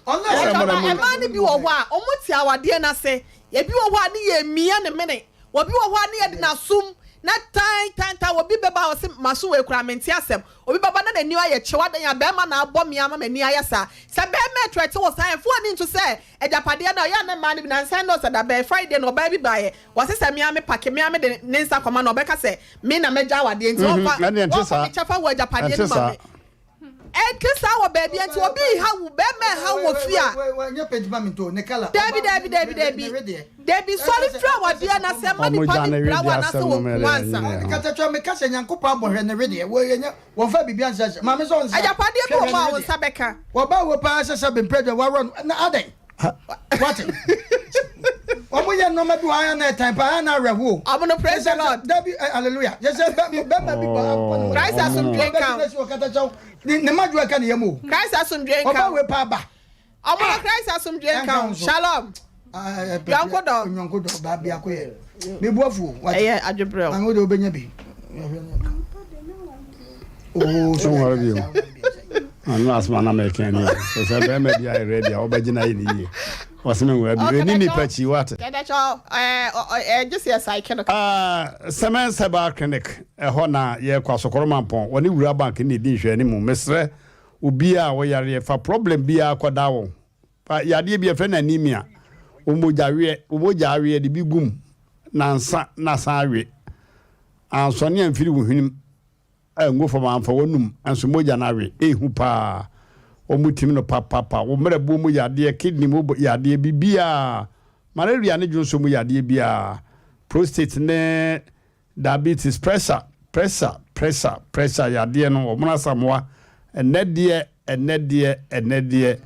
Mmaa no bi wɔ hɔ a, wɔn te awadeɛ no ase. Ebi wɔ hɔ a ne yɛ mia ne mene. Obi wɔ hɔ a ne yɛde n'asom na tan tan tan. Obi bɛba a ɔse m'aso wei koraa mente asɛm. Obi bɛba na n'ani ayɛ kyew adɛn a bɛrima na abɔ me ama m'ani ayɛ saa. Sɛ bɛrima ɛtrɛte wo saa ɛmfa w'ani nto sɛ agyapadeɛ no a ɔyɛ a na mmaa no bi nansa nnɛ ɔsɛ da bɛn Friday no ɔbaa bi baeɛ wɔse sɛ me ara me pake me ara mede ne nsa kɔma no ɔbɛka sɛ me na mɛgya awadeɛ nti ɔmfa ɔmfa me kyɛfa wɔ agyapadeɛ no ma me. Ɛnte saa wɔ baabi a nti obi reha wo, bɛrima reha wo wɔ fie a. Dabi, dabi, dabi, dabi, dabi, sɔre firi awadeɛ no ase, mma nipa no mpira wo anaasɛ wɔnku wo ansa. Agyapadeɛ bi wɔ hɔ a wo nsa bɛka. Wate? Wɔn yɛ nneɛma bi wɔ ha na ɛtan paa na awerɛho o. Ɔmo no praise the Lord. Dabi eh, hallelujah. Yɛ sɛ bɛma bi ba akɔ ne Christ asomdwe nka o. Ɔbɛgyina si ɔkata kyɛw. Ne ne ma dwo ɛka ne yam o. Christ asomdwe nka o. Ɔba wei paa ba. Ɔmo no Christ asomdwe nka o. Shalom. Yɔnko dɔ. Yɔnko dɔ ba biako yɛ. Me bu afu o. Ɛyɛ adwebrɛw. Maame wo de wobɛnya bi. Oh, so nware bio. Ano asoma na mɛka ni. Sɛ sɛ bɛrima bi ayɛ ready a wobɛgyina yɛ ne yie. Wɔsɛ me nware bio. Ɛni nipa kyi wate. Kɛdɛkyɛ ɛɛ gye sɛ yɛ no. Sɛmɛn Herbal Clinic ɛhɔ na yɛkɔ Asokoro Mampɔn wɔne Wura Bank ne ɛdi nhwɛanimu. Mesrɛ obiara a wɔyareɛ fa problem biara kɔda wɔn. Fa yadeɛ bi yɛfrɛ no anemia, wo mogya weɛ, wo mogya aweɛ de bi gum nansa na asan awe. Ansɔne amfiri wo hwenem angu fam amfa w'anum nso mogya no awe. Ehu paa. Wɔn tim no papapa. Wo mmerɛboɔ mu yadeɛ, kidney mu yadeɛ, biribiara, malaria ne dwonsɔ mu yadeɛ biara, prostate ne Diabetes, pressure, pressure, pressure, pressure yadeɛ no wɔn asamoa ɛnɛ deɛ ɛnɛ deɛ ɛnɛ deɛ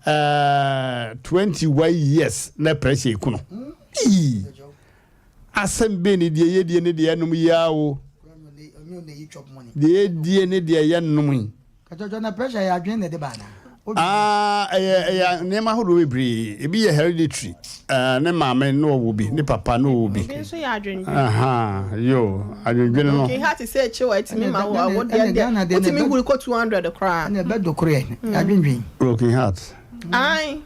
ɛɛ 21 years na pressure eku no ii asɛm bɛn ni deɛ yɛdie ne deɛ ɛnom yi ara o deɛ yɛdie ne deɛ yɛnom yi. Kɛtɛtɛ na pressure yɛ adwene na ɛde ba anaa? Ah, ɛyɛ ɛyɛ nneɛma ahodoɔ bebree. Ebi yɛ hereditary. Ɛɛ ne maame na ɔwɔ bi, ne papa na ɔwɔ bi. Ebi nso yɛ adwendwen. Aha, yo, adwendwen no. Okay, heart sɛ ekyi wɔ etimi ma wo awo deɛ deɛ wotumi huri kɔ 200 koraa. Ɛna ɛbɛ do koro yɛ adwendwen. Broken heart. Ayi.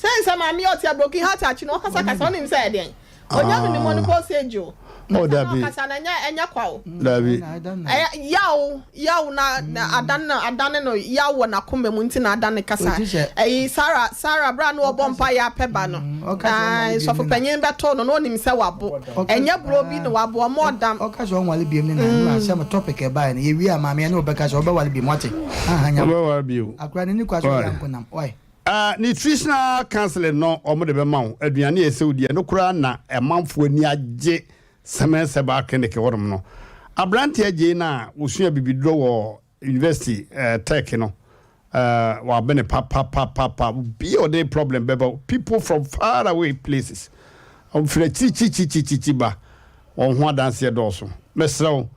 Sɛ nsɛ maame yɛ ɔte a broken heart akyi no ɔkasa kasa ɔnim sɛ ɛdeɛn. Onya no ne menopause age o. Oh, dabi. Kasa na ɛnyɛ ɛnyɛ kwa o. Dabi. Ɛyɛ yaw yaw na na adan na adane no yaw wɔ n'akoma mu nti na adane kasa. Ɛyi Sarah Sarah bra na ɔbɔ mpa yɛ apɛ ba no. Na sɔfo panyin bɛto no na onim sɛ wabo. Ɛnyɛ bro bi na wabo ɔmo ɔdam. Ɔka sɛ ɔnwale biom ne na ɛno asɛm topic ɛbaeɛ no yɛwie a maame ɛne ɔbɛka sɛ ɔbɛwale biom wate. Aha nya. Ɔbɛwale biom. Akora n'ani kwa sɛ ɔyɛ ankonam why. Ah nutritional counseling no wɔn de bɛma wo aduane a ɛsɛ wo di ɛno koraa na ɛmanfoɔ ani agye Semens Herbal Clinic hɔnom no aberanteɛ gyei no a wɔsua bibiduro wɔ university eh, tech no eh, wabene papapapapa obi a ɔde problem bɛba people from far away places wɔn firi akyirikyirikyirikyikyi ba wɔn ho adanseɛ dɔɔso mɛsrɛ wo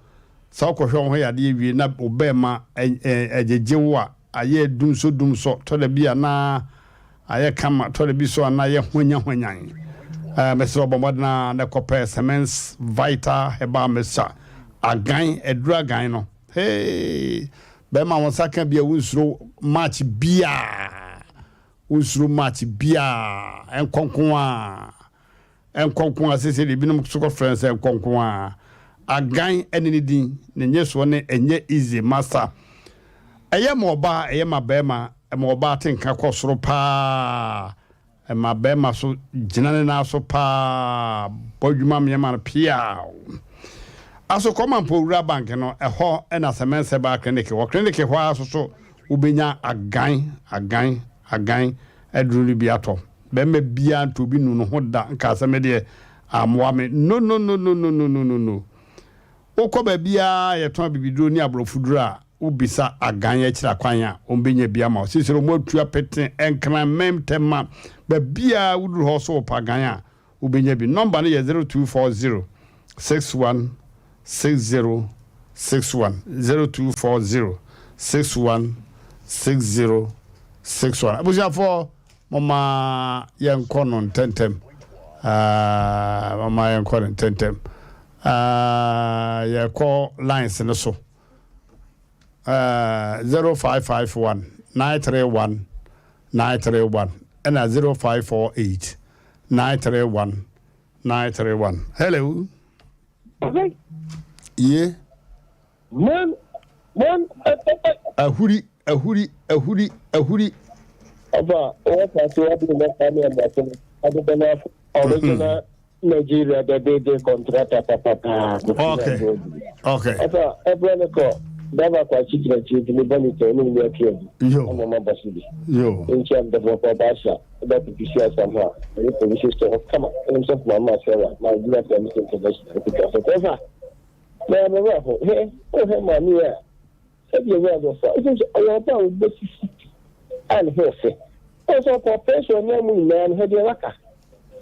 sɛ wokɔhwɛ wɔn ho yadeɛ wie na wo bɛɛma ɛgyegye wo a Ayɛ dumsɔ-dumsɔ, tɔ da bi a na ayɛ kama, tɔ da bi so a na ayɛ hwanyanhwanyan. Ɛɛ, mesrɛ wo bɔ mmɔden ara na kɔpɛ Semens Vital Herbal Mixture, agan, aduru agan no. Hey! Bɛrima wo nsa ka bi a wonsuro match biara, wonsuro match biara, ɛnkɔ nko ara. Nkɔ nko ara, seesei deɛ ebinom nso kɔfrɛ no sɛ nkɔ nko ara. Agan ne ne din, ne nnyesoɔ ne ɛnyɛ easy masa. Ɛyɛ ma ɔbaa, ɛyɛ ma barima, ɛma ɔbaa te nka kɔ soro pa ara, ɛma barima so gyina ne nan so pa ara, bɔ adwuma mmeɛma no peaw. Asokɔ Mampong Rural Bank no, ɛhɔ na Semens Herbal Clinic wɔ. Clinic hɔ ara nso so wobɛnya agan, agan, agan aduro no bi atɔ. Bɛrima biaa nto obi nu no ho da nkaa sɛ medeɛ ammoa me no no no no no no no no no Wokɔ baabiaa yɛtɔn abibiduro ne aborɔfo duro a wobisa agan akyiri akwan a wɔbɛnya bi ama wo Seesei wɔn atu apete Nkran Mɛm Tɛma baabiaa woduru hɔ so wopɛ agan a wobɛnya bi. Nɔmba no yɛ 0240 61 60 61, 0240 61 60 61. Abusuafoɔ, momma yɛnkɔ no ntɛntɛm. Ah, momma yɛnkɔ no ntɛntɛm. Ah, yɛkɔ lines no so. 0551 931 931 ɛna 0548 931 931. Hello. Ye. Man, man, Ahuri, ahuri, ahuri, ahuri. Ɔba, wọ́n kà sí wọ́n bí mẹ́ta ní ọmọ tó adúgbò náà original Nigeria the building contractor papapa. Okay. Okay. Ɔba, ɛbrɛ ne kɔ daba kɔ akyikyiri akyiri ti ne bɔ ne tɛ ne mu atu adi. Yo. Ɔmo ma bɔ so bi. Yo. Nkyɛn developer ɔba ahyɛ ɛbɛ pipi si asam hɔ a ɛyɛ polisi store hɔ kama ɛnum sɛ kuma ama sɛ wa Nigeria Service International ɛkuta so kɔfa. Na ɛmɛ wɔ hɔ hɛ ɔhɛ maame yi a sɛbi ɛwɔ adɔfa ɛsɛ sɛ ɔyɛ ɔba a ɔbɛ sisi a ne ho ɔfɛ. Ɔsɛ ɔkɔ operation ne mu nyinaa no hɛ deɛ waka.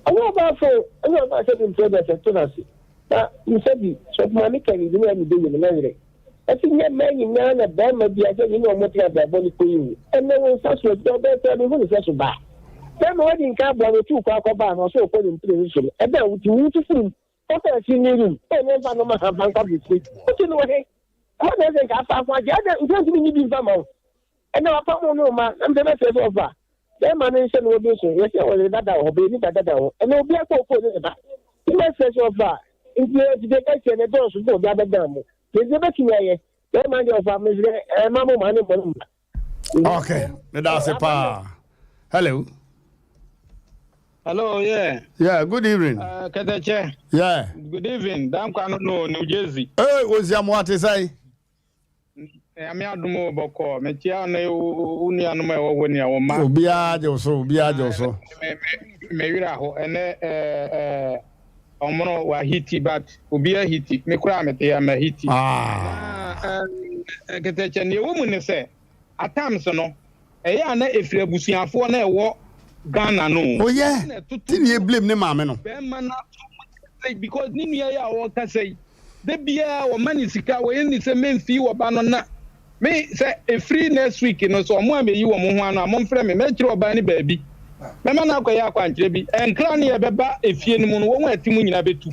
Ɔnyɛ ɔbaa fo ɔnyɛ ɔbaa sɛ bi mpɛ dɛ sɛ to n'ase. Na nsa bi sɛ maame ka biribi na ɛmi de yɛ ne werɛ. Ɛti nyɛ mmaa nyinaa na bɛrima bi a sɛ bi ne ɔmo te abrabɔ ne kɔ yi mu. Ɛnɛ wo nsa so ɛti ɔbɛɛ sɛ ɛmi hu ne sɛ so baa. Bɛrima wadi nka aboa no otu kɔ akɔ baa no ɔsɛ ɔkɔ ne mpire ne so no ɛbɛn wo ti wo ti firim ɔkɔ ɛsi ne room ɛnyɛ nfa no ma ha nfa nkɔ abirikyi. Wotu no wɔ he? Ɛhɔ na ɛsɛ nka afa afɔ agye ɛdɛ nfa ntumi nyi bi nfa ma wo. Ɛnɛ wapa mu ne ma na mpɛ bɛsɛ sɛ ɔfa. Bɛrima no nhyɛ no obi so yɛsɛ wɔyere dada wɔ hɔ bɛni da dada wɔ ɛnɛ obi akɔ ɔkɔ ne ne ba. Nti ɛsɛ sɛ ɔfa nti ɛfide kɛseɛ ne dɔɔso sɛ obi abɛdan mu. Nti ɛbɛtumi ayɛ bɛrima deɛ ɔfa mesrɛ ɛma mo ma ne mmɔ no mma. Okay. Meda ase paa. Hello. Hello, yeah. Yeah, good evening. Kɛtɛkyɛ. Yeah. Good evening. Dankwa no no New Jersey. Hey, Oziamoa te sɛn? Nyame adom o bɔkɔ. Mekyia ne wo nuanom a ɛwɔ hɔ ni a wɔn mma. Obiara gye wo so, obiara gye wo so. Me me me werɛ aho ɛnɛ ɛɛ ɛɛ ɔmono wa hiti but obiara hiti me koraa mete ya ma hiti. Ah. Na ɛɛ kɛtɛkyɛ nea ɛwɔ mu ne sɛ at times no ɛyɛ a na efiri abusuafoɔ na ɛwɔ Ghana no. Oh yeah. Ti ni blame ne maame no. Bɛrima no ato mu sɛ because ne nua yi a ɔrekasa yi da biara wɔma ne sika wɔyɛ ne sɛ memfii wɔ ba no na me sɛ ɛfiri next week no sɛ ɔmo a meyi wɔn ho ano a momfrɛ me mɛkyerɛ ɔbaa ne baabi mɛma no akɔyɛ akwankyerɛ bi ɛnkra ne yɛbɛba efie no mu no wɔn a ɛte mu nyinaa bɛtu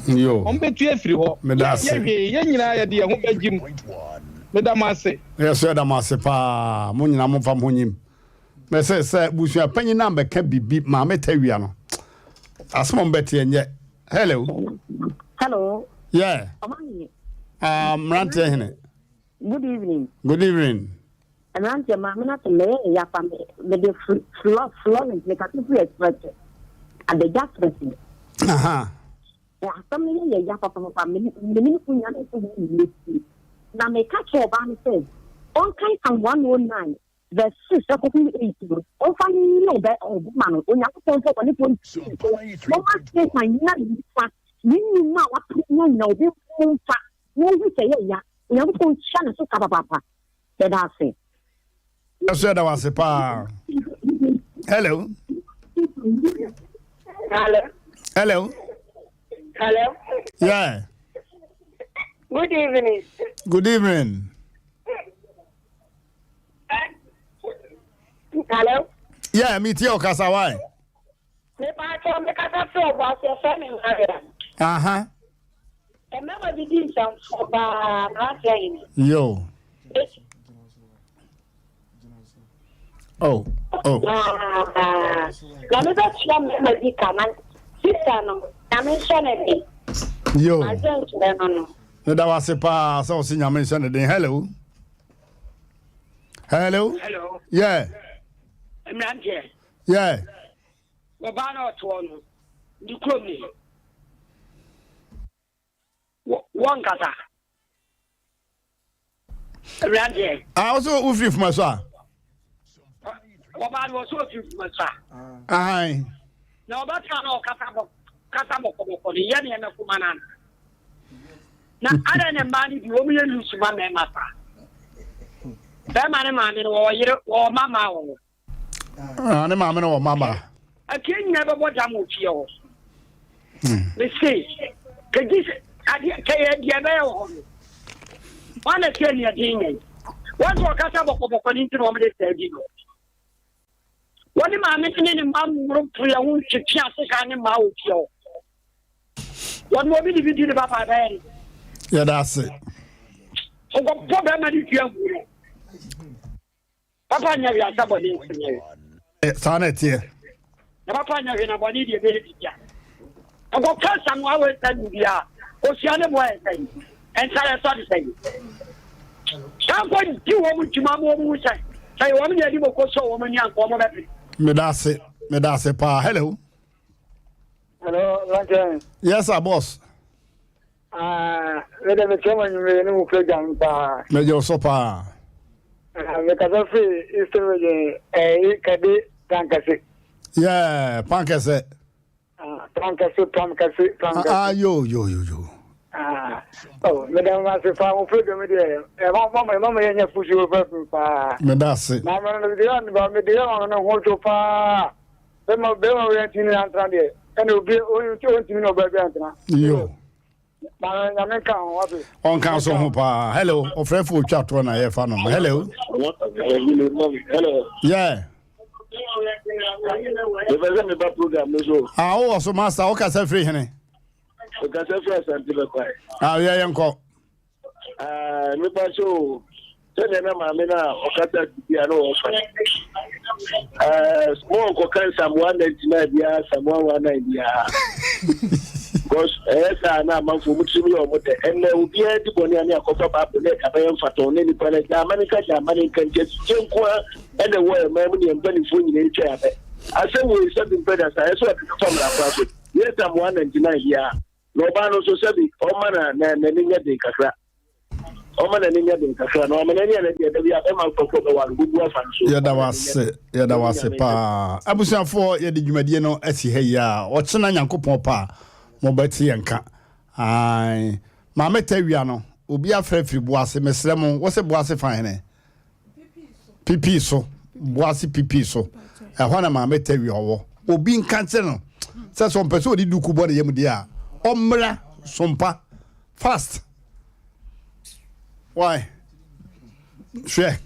Yo. wɔn bɛtu afiri hɔ Meda ase. yɛ hwee yɛn nyinaa yɛde yɛn ho bɛgye mu meda mo ase. Yɛ so yɛda mo ase paa. Mo nyinaa momfa mo ho nyim. Mɛsɛ sɛ busua panyin na mbɛka bibi maame tawia no. Asɛm a mbɛte ɛnyɛ. Hello. Hello. Yeah. Ɔmanyi. Mmeranteɛ hene. Good evening. Good evening. Mmeranteɛ maame na sɛ mɛyɛ ne yafa me mede flɔ Florence me kasa firi express adagya express. Aha. Asɛm no yɛ yɛ ya papapapa me ne me ne kun nyinaa na ɛsɛ wɔn nyinaa sie. Na meka kyerɛ ɔbaa no sɛ ɔnkan Psalm 109 verse 6 ɛkɔpem 8 no ɔmfa nyɛ ɔbɛ ɔbɛma no Onyankopɔn mfa ɔbɔnefoɔ nsi so na ɔma Satan nyina ne nifa ne nnwuma a wato no nyina obi mfa na ɔhu sɛ yɛ ya Onyankopɔn nhyira ne so ka papaapa yɛda ase. Yɛ so yɛda wo ase paa. Hello. Hello. Hello. Hello. Yeah. Good evening. Good evening. Hello. Yeah, me tie ɔkasa why? Me pa kyɛ me kasa fɛ ɔbɔ ase ɛfɛ me Maria. Aha. Mmarima bi di nsɛmfo paa mmeranteɛ yi. Yo. Oh. Oh. Na me bɛkyerɛ mmarima bi ka na sista no nyame nhyɛ ne den. Yo. Adze nkyerɛ no no. Meda wo ase paa sɛ wo se nyame nhyɛ ne den. Hello. Hello. Hello. Yeah. Mmeranteɛ. Yeah. Ɔbaa na ɔtoɔ no ne kurom ni. Wɔnkasa. Mmeranteɛ. Ah, wo so wofiri fuma so a? Ɔbaa no ɔsɛ ofiri fuma so a. Ahan. Na ɔbɛtena na ɔkasa bɔ kasa bɔkɔbɔkɔ no yɛ nneɛma kuma no ano. Na adɛn na mmaa no bi wɔn yɛ lusu ma mmarima saa. Bɛrima ne maame no wɔwɔ yere wɔwɔ mama wɔ hɔ. Ah, ne maame no wɔ mama. Akie nyinaa bɛbɔ dam wɔ fie hɔ. Mese kegye sɛ adeɛ kɛyɛ deɛ ɛbɛyɛ wɔ hɔ no. Wɔn na sɛ nea den yɛn. Wɔn sɛ ɔkasa bɔkɔbɔkɔ ne nti na wɔn de saa di no. Wɔne maame no ne ne mma mmoro pere ho ntwetwe ase ka ne mma wɔ fie hɔ. Wɔn obi de bi di ne papa bɛyɛ no. Yɛda ase. Ɔkɔbɔ bɛrima no dua hu no. Papa nyɛ hwee ansa bɔne nso nyɛ hwee. Saa na ɛteɛ. Na papa nyɛ hwee na bɔne deɛ ɛbɛyɛ biribi a. Ɔkɔka Samoa wɔ nsa nu bi a, kosua ne boa yɛ sɛn? Nsa yɛ sɔ de sɛn? Saa nkɔ di wɔn dwuma ma wɔn hu sɛ sɛ wɔn na yɛde moko sɔ wɔn ani anka wɔn bɛpere. Meda ase, meda ase paa. Hello. Hello, Lankan. Yes, sir, boss. Ah, me de mekyerɛ mo anwummere ne mo program paa. Mɛgye wo so paa. Ah, mekasa firi Eastern Region, eh, Kade Pankɛse. Yeah, Pankɛse. Ah, Pankɛse, Pankɛse, Pankɛse. Ah, yo, yo, yo, yo. Ah, oh, meda mo ase paa, mo program deɛ, ɛma mo ɛma mo yɛnyɛ fusuo fɛfɛ paa. Meda ase. Na mo no mede yɛ mede yɛ no ho dwo paa. Bɛma bɛma wei antumi ne antena deɛ ɛna obi ɔntumi ne ɔbaa bi antena. Yo. Maame nyame nka ho wabe. Ɔnka so ho paa. Hello, ɔfrɛfo otwa toɔ na yɛfa no. Hello. Hello. Yeah. Mepɛ sɛ meba program no so. Ah, wowɔ so master, wokasa firi hene? Wokasa firi Asante Bɛkwae. Ah, yɛ yɛnkɔ. Ah, mepa kyɛ o sɛdeɛ na maame no a ɔkasa biribi a na wɔfa eh, mo nkɔka nsam 199 biara sam 119 biara because ɛyɛ saa na amanfoɔ mu tirim yɛ ɔmo dɛ ɛnɛ obiara di bɔne a ne akɔfa baabo ne ɛde abɛyɛ mfatɔn ne nipa no gya ama ne nka gya ama ne nka nti akyigye nko a ɛna ɛwɔ ɛman mu ne yɛn mpanimfoɔ nyinaa atwa abɛ asɛm wei sɛ bi mpɛ da saa ɛsɛ ɔde no fa mmara kwan so yɛ sam 199 biara Na ɔbaa no nso, sɛbi ɔmma na na n'ani nyɛ den kakra. Ɔmma n'ani nyɛ den kakra. Na ɔma n'ani a n'adi da bi a bɛma nkurɔfoɔ bɛwa no, bubu afa no so. Yɛda wo ase, yɛda wo ase paa. Abusuafoɔ, yɛde dwumadie no asi ha yi a, ɔkyena Nyankopɔn pɛ a, mobɛte yɛn nka. Ae. Maame Tawia no, obi afrɛ firi Boase, mesrɛ mo, wo se Boase fa hene? Pipii so, Boase pipii so. Ɛhɔ na Maame Tawia ɔwɔ. Obi nka nkyerɛ no sɛ sɛ ɔmpɛ sɛ ɔde duku bɔ ne yam deɛ a, ɔmmra Sompa fast. Why? Hwɛ.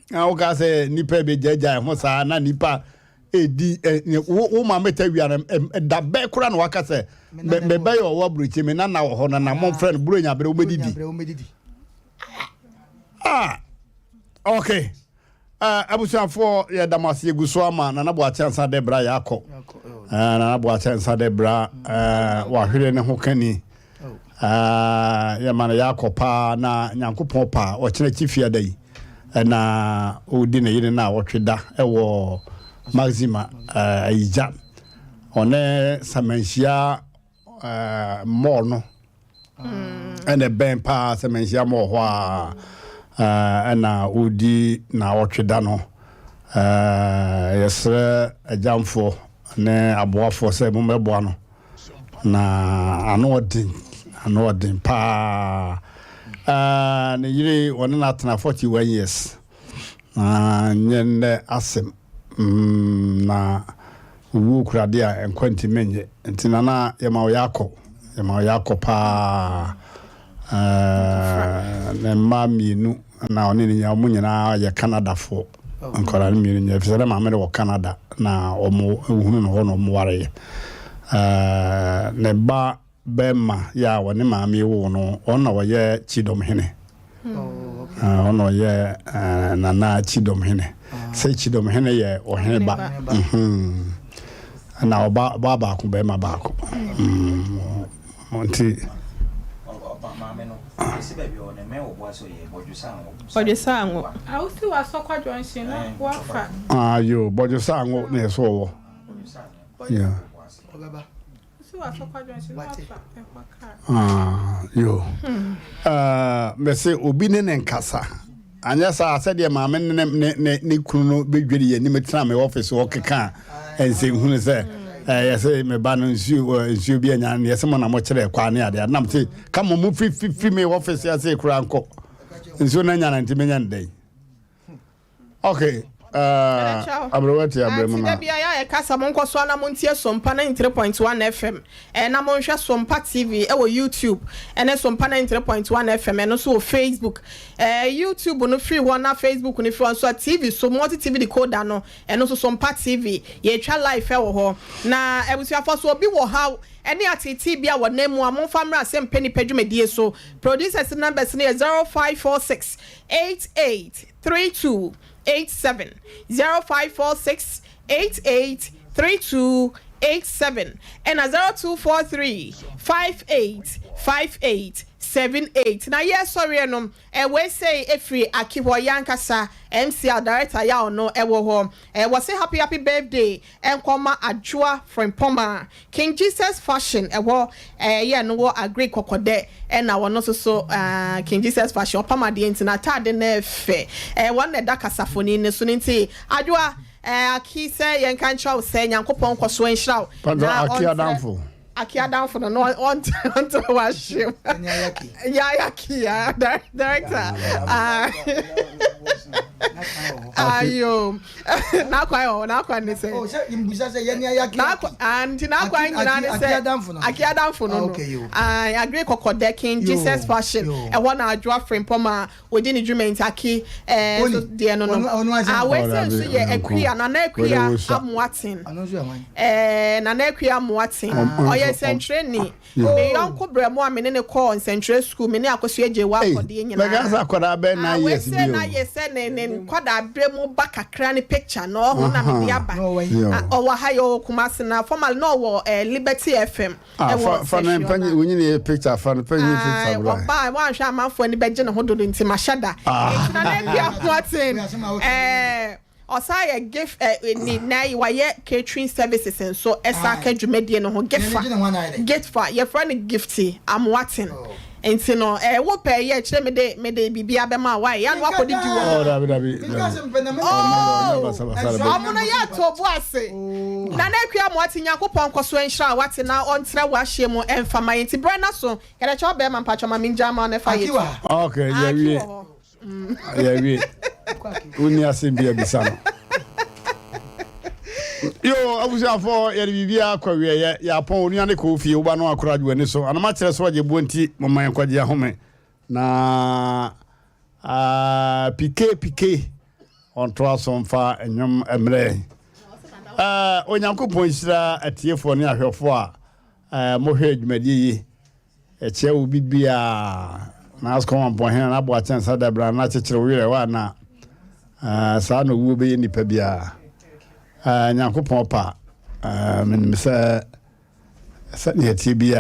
Na woka sɛ nipa bɛgyaagyaa ho saa na nipa ɛdi wo wo maame tawia no da bɛɛ kora na waka sɛ mebɛyɛ ɔwɔ aburokyi me nana wɔ hɔ na na momfrɛ no buro nya berɛ wobɛdidi. Ah, okay. Uh, abusuafoɔ yɛda mo ase yɛgu so ama nana boakye ansa dɛ bra yɛakɔ uh, nana boakye ansa dɛ bra uh, wahwere ne ho kani uh, yɛma no yɛakɔ paa na nyankopɔn paa ɔkyena akyi fiada yi ɛna ɔdi ne yere no a ɔtwe da ɛwɔ maxima uh, ayigya ɔne samanhyia eh, mall no ɛna ɛbɛn paa sɛ manhyia mall hɔ a eh, ɛna ɔdi na ɔtwe da no eh, yɛsrɛ agyamfoɔ ne aboafoɔ sɛ mommɛboa no na ano ɔden ano ɔden paa eh, ne yere ɔne no atena 41 years na nyɛ nnɛ asɛm mm, na Owuo kura adeɛ a nkwa ntumi nnye. Nti Nana yɛma wo yaakɔ. Yɛma wo yaakɔ paa. Ɛɛ ne mma mmienu na ɔne ne nyinaa wɔn nyinaa yɛ Canadafoɔ. Nkwadaa no mmienu nyinaa efisɛ ne maame no wɔ Canada na wɔn hunu no hɔ na wɔn wareɛ. Ɛɛ ne ba Bɛrima yɛ a ɔne maame yi woo no, ɔno na ɔyɛ Kyidɔm hene. Ɔno na ɔyɛ Nana Kyidɔm hene. Sɛ Kyidɔm hene yɛ ɔhene ba. Na ɔba ɔbaa baako bɛrima baako. Nti. Bɔdwesa ango. Awusi wɔ Asɔkwa junction na wafa. Ayo Bɔdwesa ango na ɛsɛ ɔwɔ. Yeah. Ah, yo. Uh, mese obi ne ne nkasa. Anyɛ saa sɛdeɛ maame ne ne ne ne kunu no bɛdwiri yɛn anim tena me office hɔ keka nsɛnhunu sɛ ɛyɛ sɛ me ba no nsuo nsuo bi anya ne yɛsɛ mo na mo kyerɛ kwa ne adeɛ nam te ka mo mo fi fi fi me office ase kura nkɔ nsuo no anya na nti menya ne dɛn. Okay. Uh, aberewa ti abrɛ mu na. Nti da bia yɛ kasa mo nkɔ so ana mo ntie Sompa 93.1 FM eh, na mo nhwɛ Sompa TV ɛwɔ YouTube ɛne Sompa 93.1 FM ɛno nso wɔ Facebook eh, YouTube no firi hɔ na Facebook no firi hɔ nso a TV so multi TV decoder no ɛno nso Sompa TV yɛtwa live ɛwɔ hɔ na abusuafo so obi wɔ ha. ne ateetee bi a wɔnam mu a, momfa mmra Asɛmpɛ Nnipa dwumadie so. Producers numbers no yɛ 0546 88 32 87, 0546 88 32 87, ɛna 0243 58 58 78. Na yɛresɔreɛ no, Wei sei ɛfiri Aki hɔ, yɛn ankasa MCR director yɛ a ɔno ɛwɔ hɔ. Wɔse happy happy birthday ɛnkɔ ma Adwoa Frimpong King Jesus Fashion ɛhɔ yɛ no wɔ Agric Kɔkɔdɛ ɛna ɔno nso so King Jesus Fashion ɔpam adeɛ nti n'ataade no ɛfɛ. Wɔn na ɛda kasafoni no so no nti Adwoa Aki sɛ yɛnka nkyerɛ wo sɛ Nyankopɔn nkɔsoɔ nhyira wo na ɔntrɛ Aki adamfo. Aki adamfo no no ɔntra wahye yayaki ya director ayo n'akwan wɔ n'akwan ne sɛ nti n'akwan nyinaa ne sɛ aki adamfo no no agre kɔkɔdɛ king jesus fashion ɛhɔ na adwoa frimpɔm a Wɔdi ne dwuma nti ake ɛɛ so deɛ no no. Ah wei sɛ nso yɛ Akua Nana Akua Amoaten. Ɛɛ Nana Akua Amoaten. Ɔyɛ nsɛntwerɛni. Me yɔnko brɛmo a me ne no kɔɔ nsɛntwerɛ sukuu me ne Akosua Gyewaa kɔdeɛ nyinaa. Mɛka sɛ akwadaa bɛyɛ Ah nine wei years sɛ bi na o. yɛ sɛ ne ne nkwadaa berɛ mu ba kakra ne picture no ɔho na mede aba. Ah ɔwɔ ha yi ɔwɔ Kumasi na formerly na ɔwɔ ɛɛ Liberty FM. Ah, ɛwɔ fa fa ne sɛhwɛ mpanyin ɔna. wonyi ne picture fa ne panyin Ae, picture bra. ɔbaa woanhwɛ amanfoɔ ani bɛgye ne ho dodo nti mahyɛ da. Ah. Nti na na akua ahoɔten ɛɛ ɔsan yɛ gift ɛ ne na wayɛ catering services nso ɛsan ka dwumadie no ho gifa gifa yɛfrɛ no gifty amoaten nti no ɛɛ wo pɛ yɛ kyerɛ me de me de biribi abɛma wa yɛ ano akɔdidi wɔ Oh, dabi dabi dabi. Oh, Ɔmo ɔmo no yɛ ato bo ase. Nana Akua Amoate Nyankopɔn nkɔso nhyira wo wate na ɔntrɛ w'ahyeɛ mu ɛmfa ma yɛn nti berɛ no so yɛdɛkyɛ ɔbɛɛma mpakyɛ ma mengyaa ma wo na ɛfa yɛ tu. Okay, Ah, Aki yɛwie. wɔ hɔ. Yɛwie. Wonni asɛm bi abisa no. Yo, abusuafoɔ yɛde biribiara kɔ wieɛ. Yɛapɔn onua ne kɔɔ fie, woba no akora adwo ani so. Anoma kyerɛ so agye buo nti, momma yɛnkɔgye ahome. Na ah, pike pike ɔntoa so mfa nnwom mmerɛ. Eh, Onyankopɔn nhyira atiefoɔ ne ahwɛfoɔ a eh, mohwɛ dwumadie yi. Ɛkyɛ wo bibiaa na asukɔ wampɔhene na abo akyɛn sa dabra na akyekyere wo werɛ wa na eh, saa na owuo bɛyɛ nipa biara. Eh, Nyankopɔn pa eh, menim sɛ sɛdeɛ ɛteɛ biara.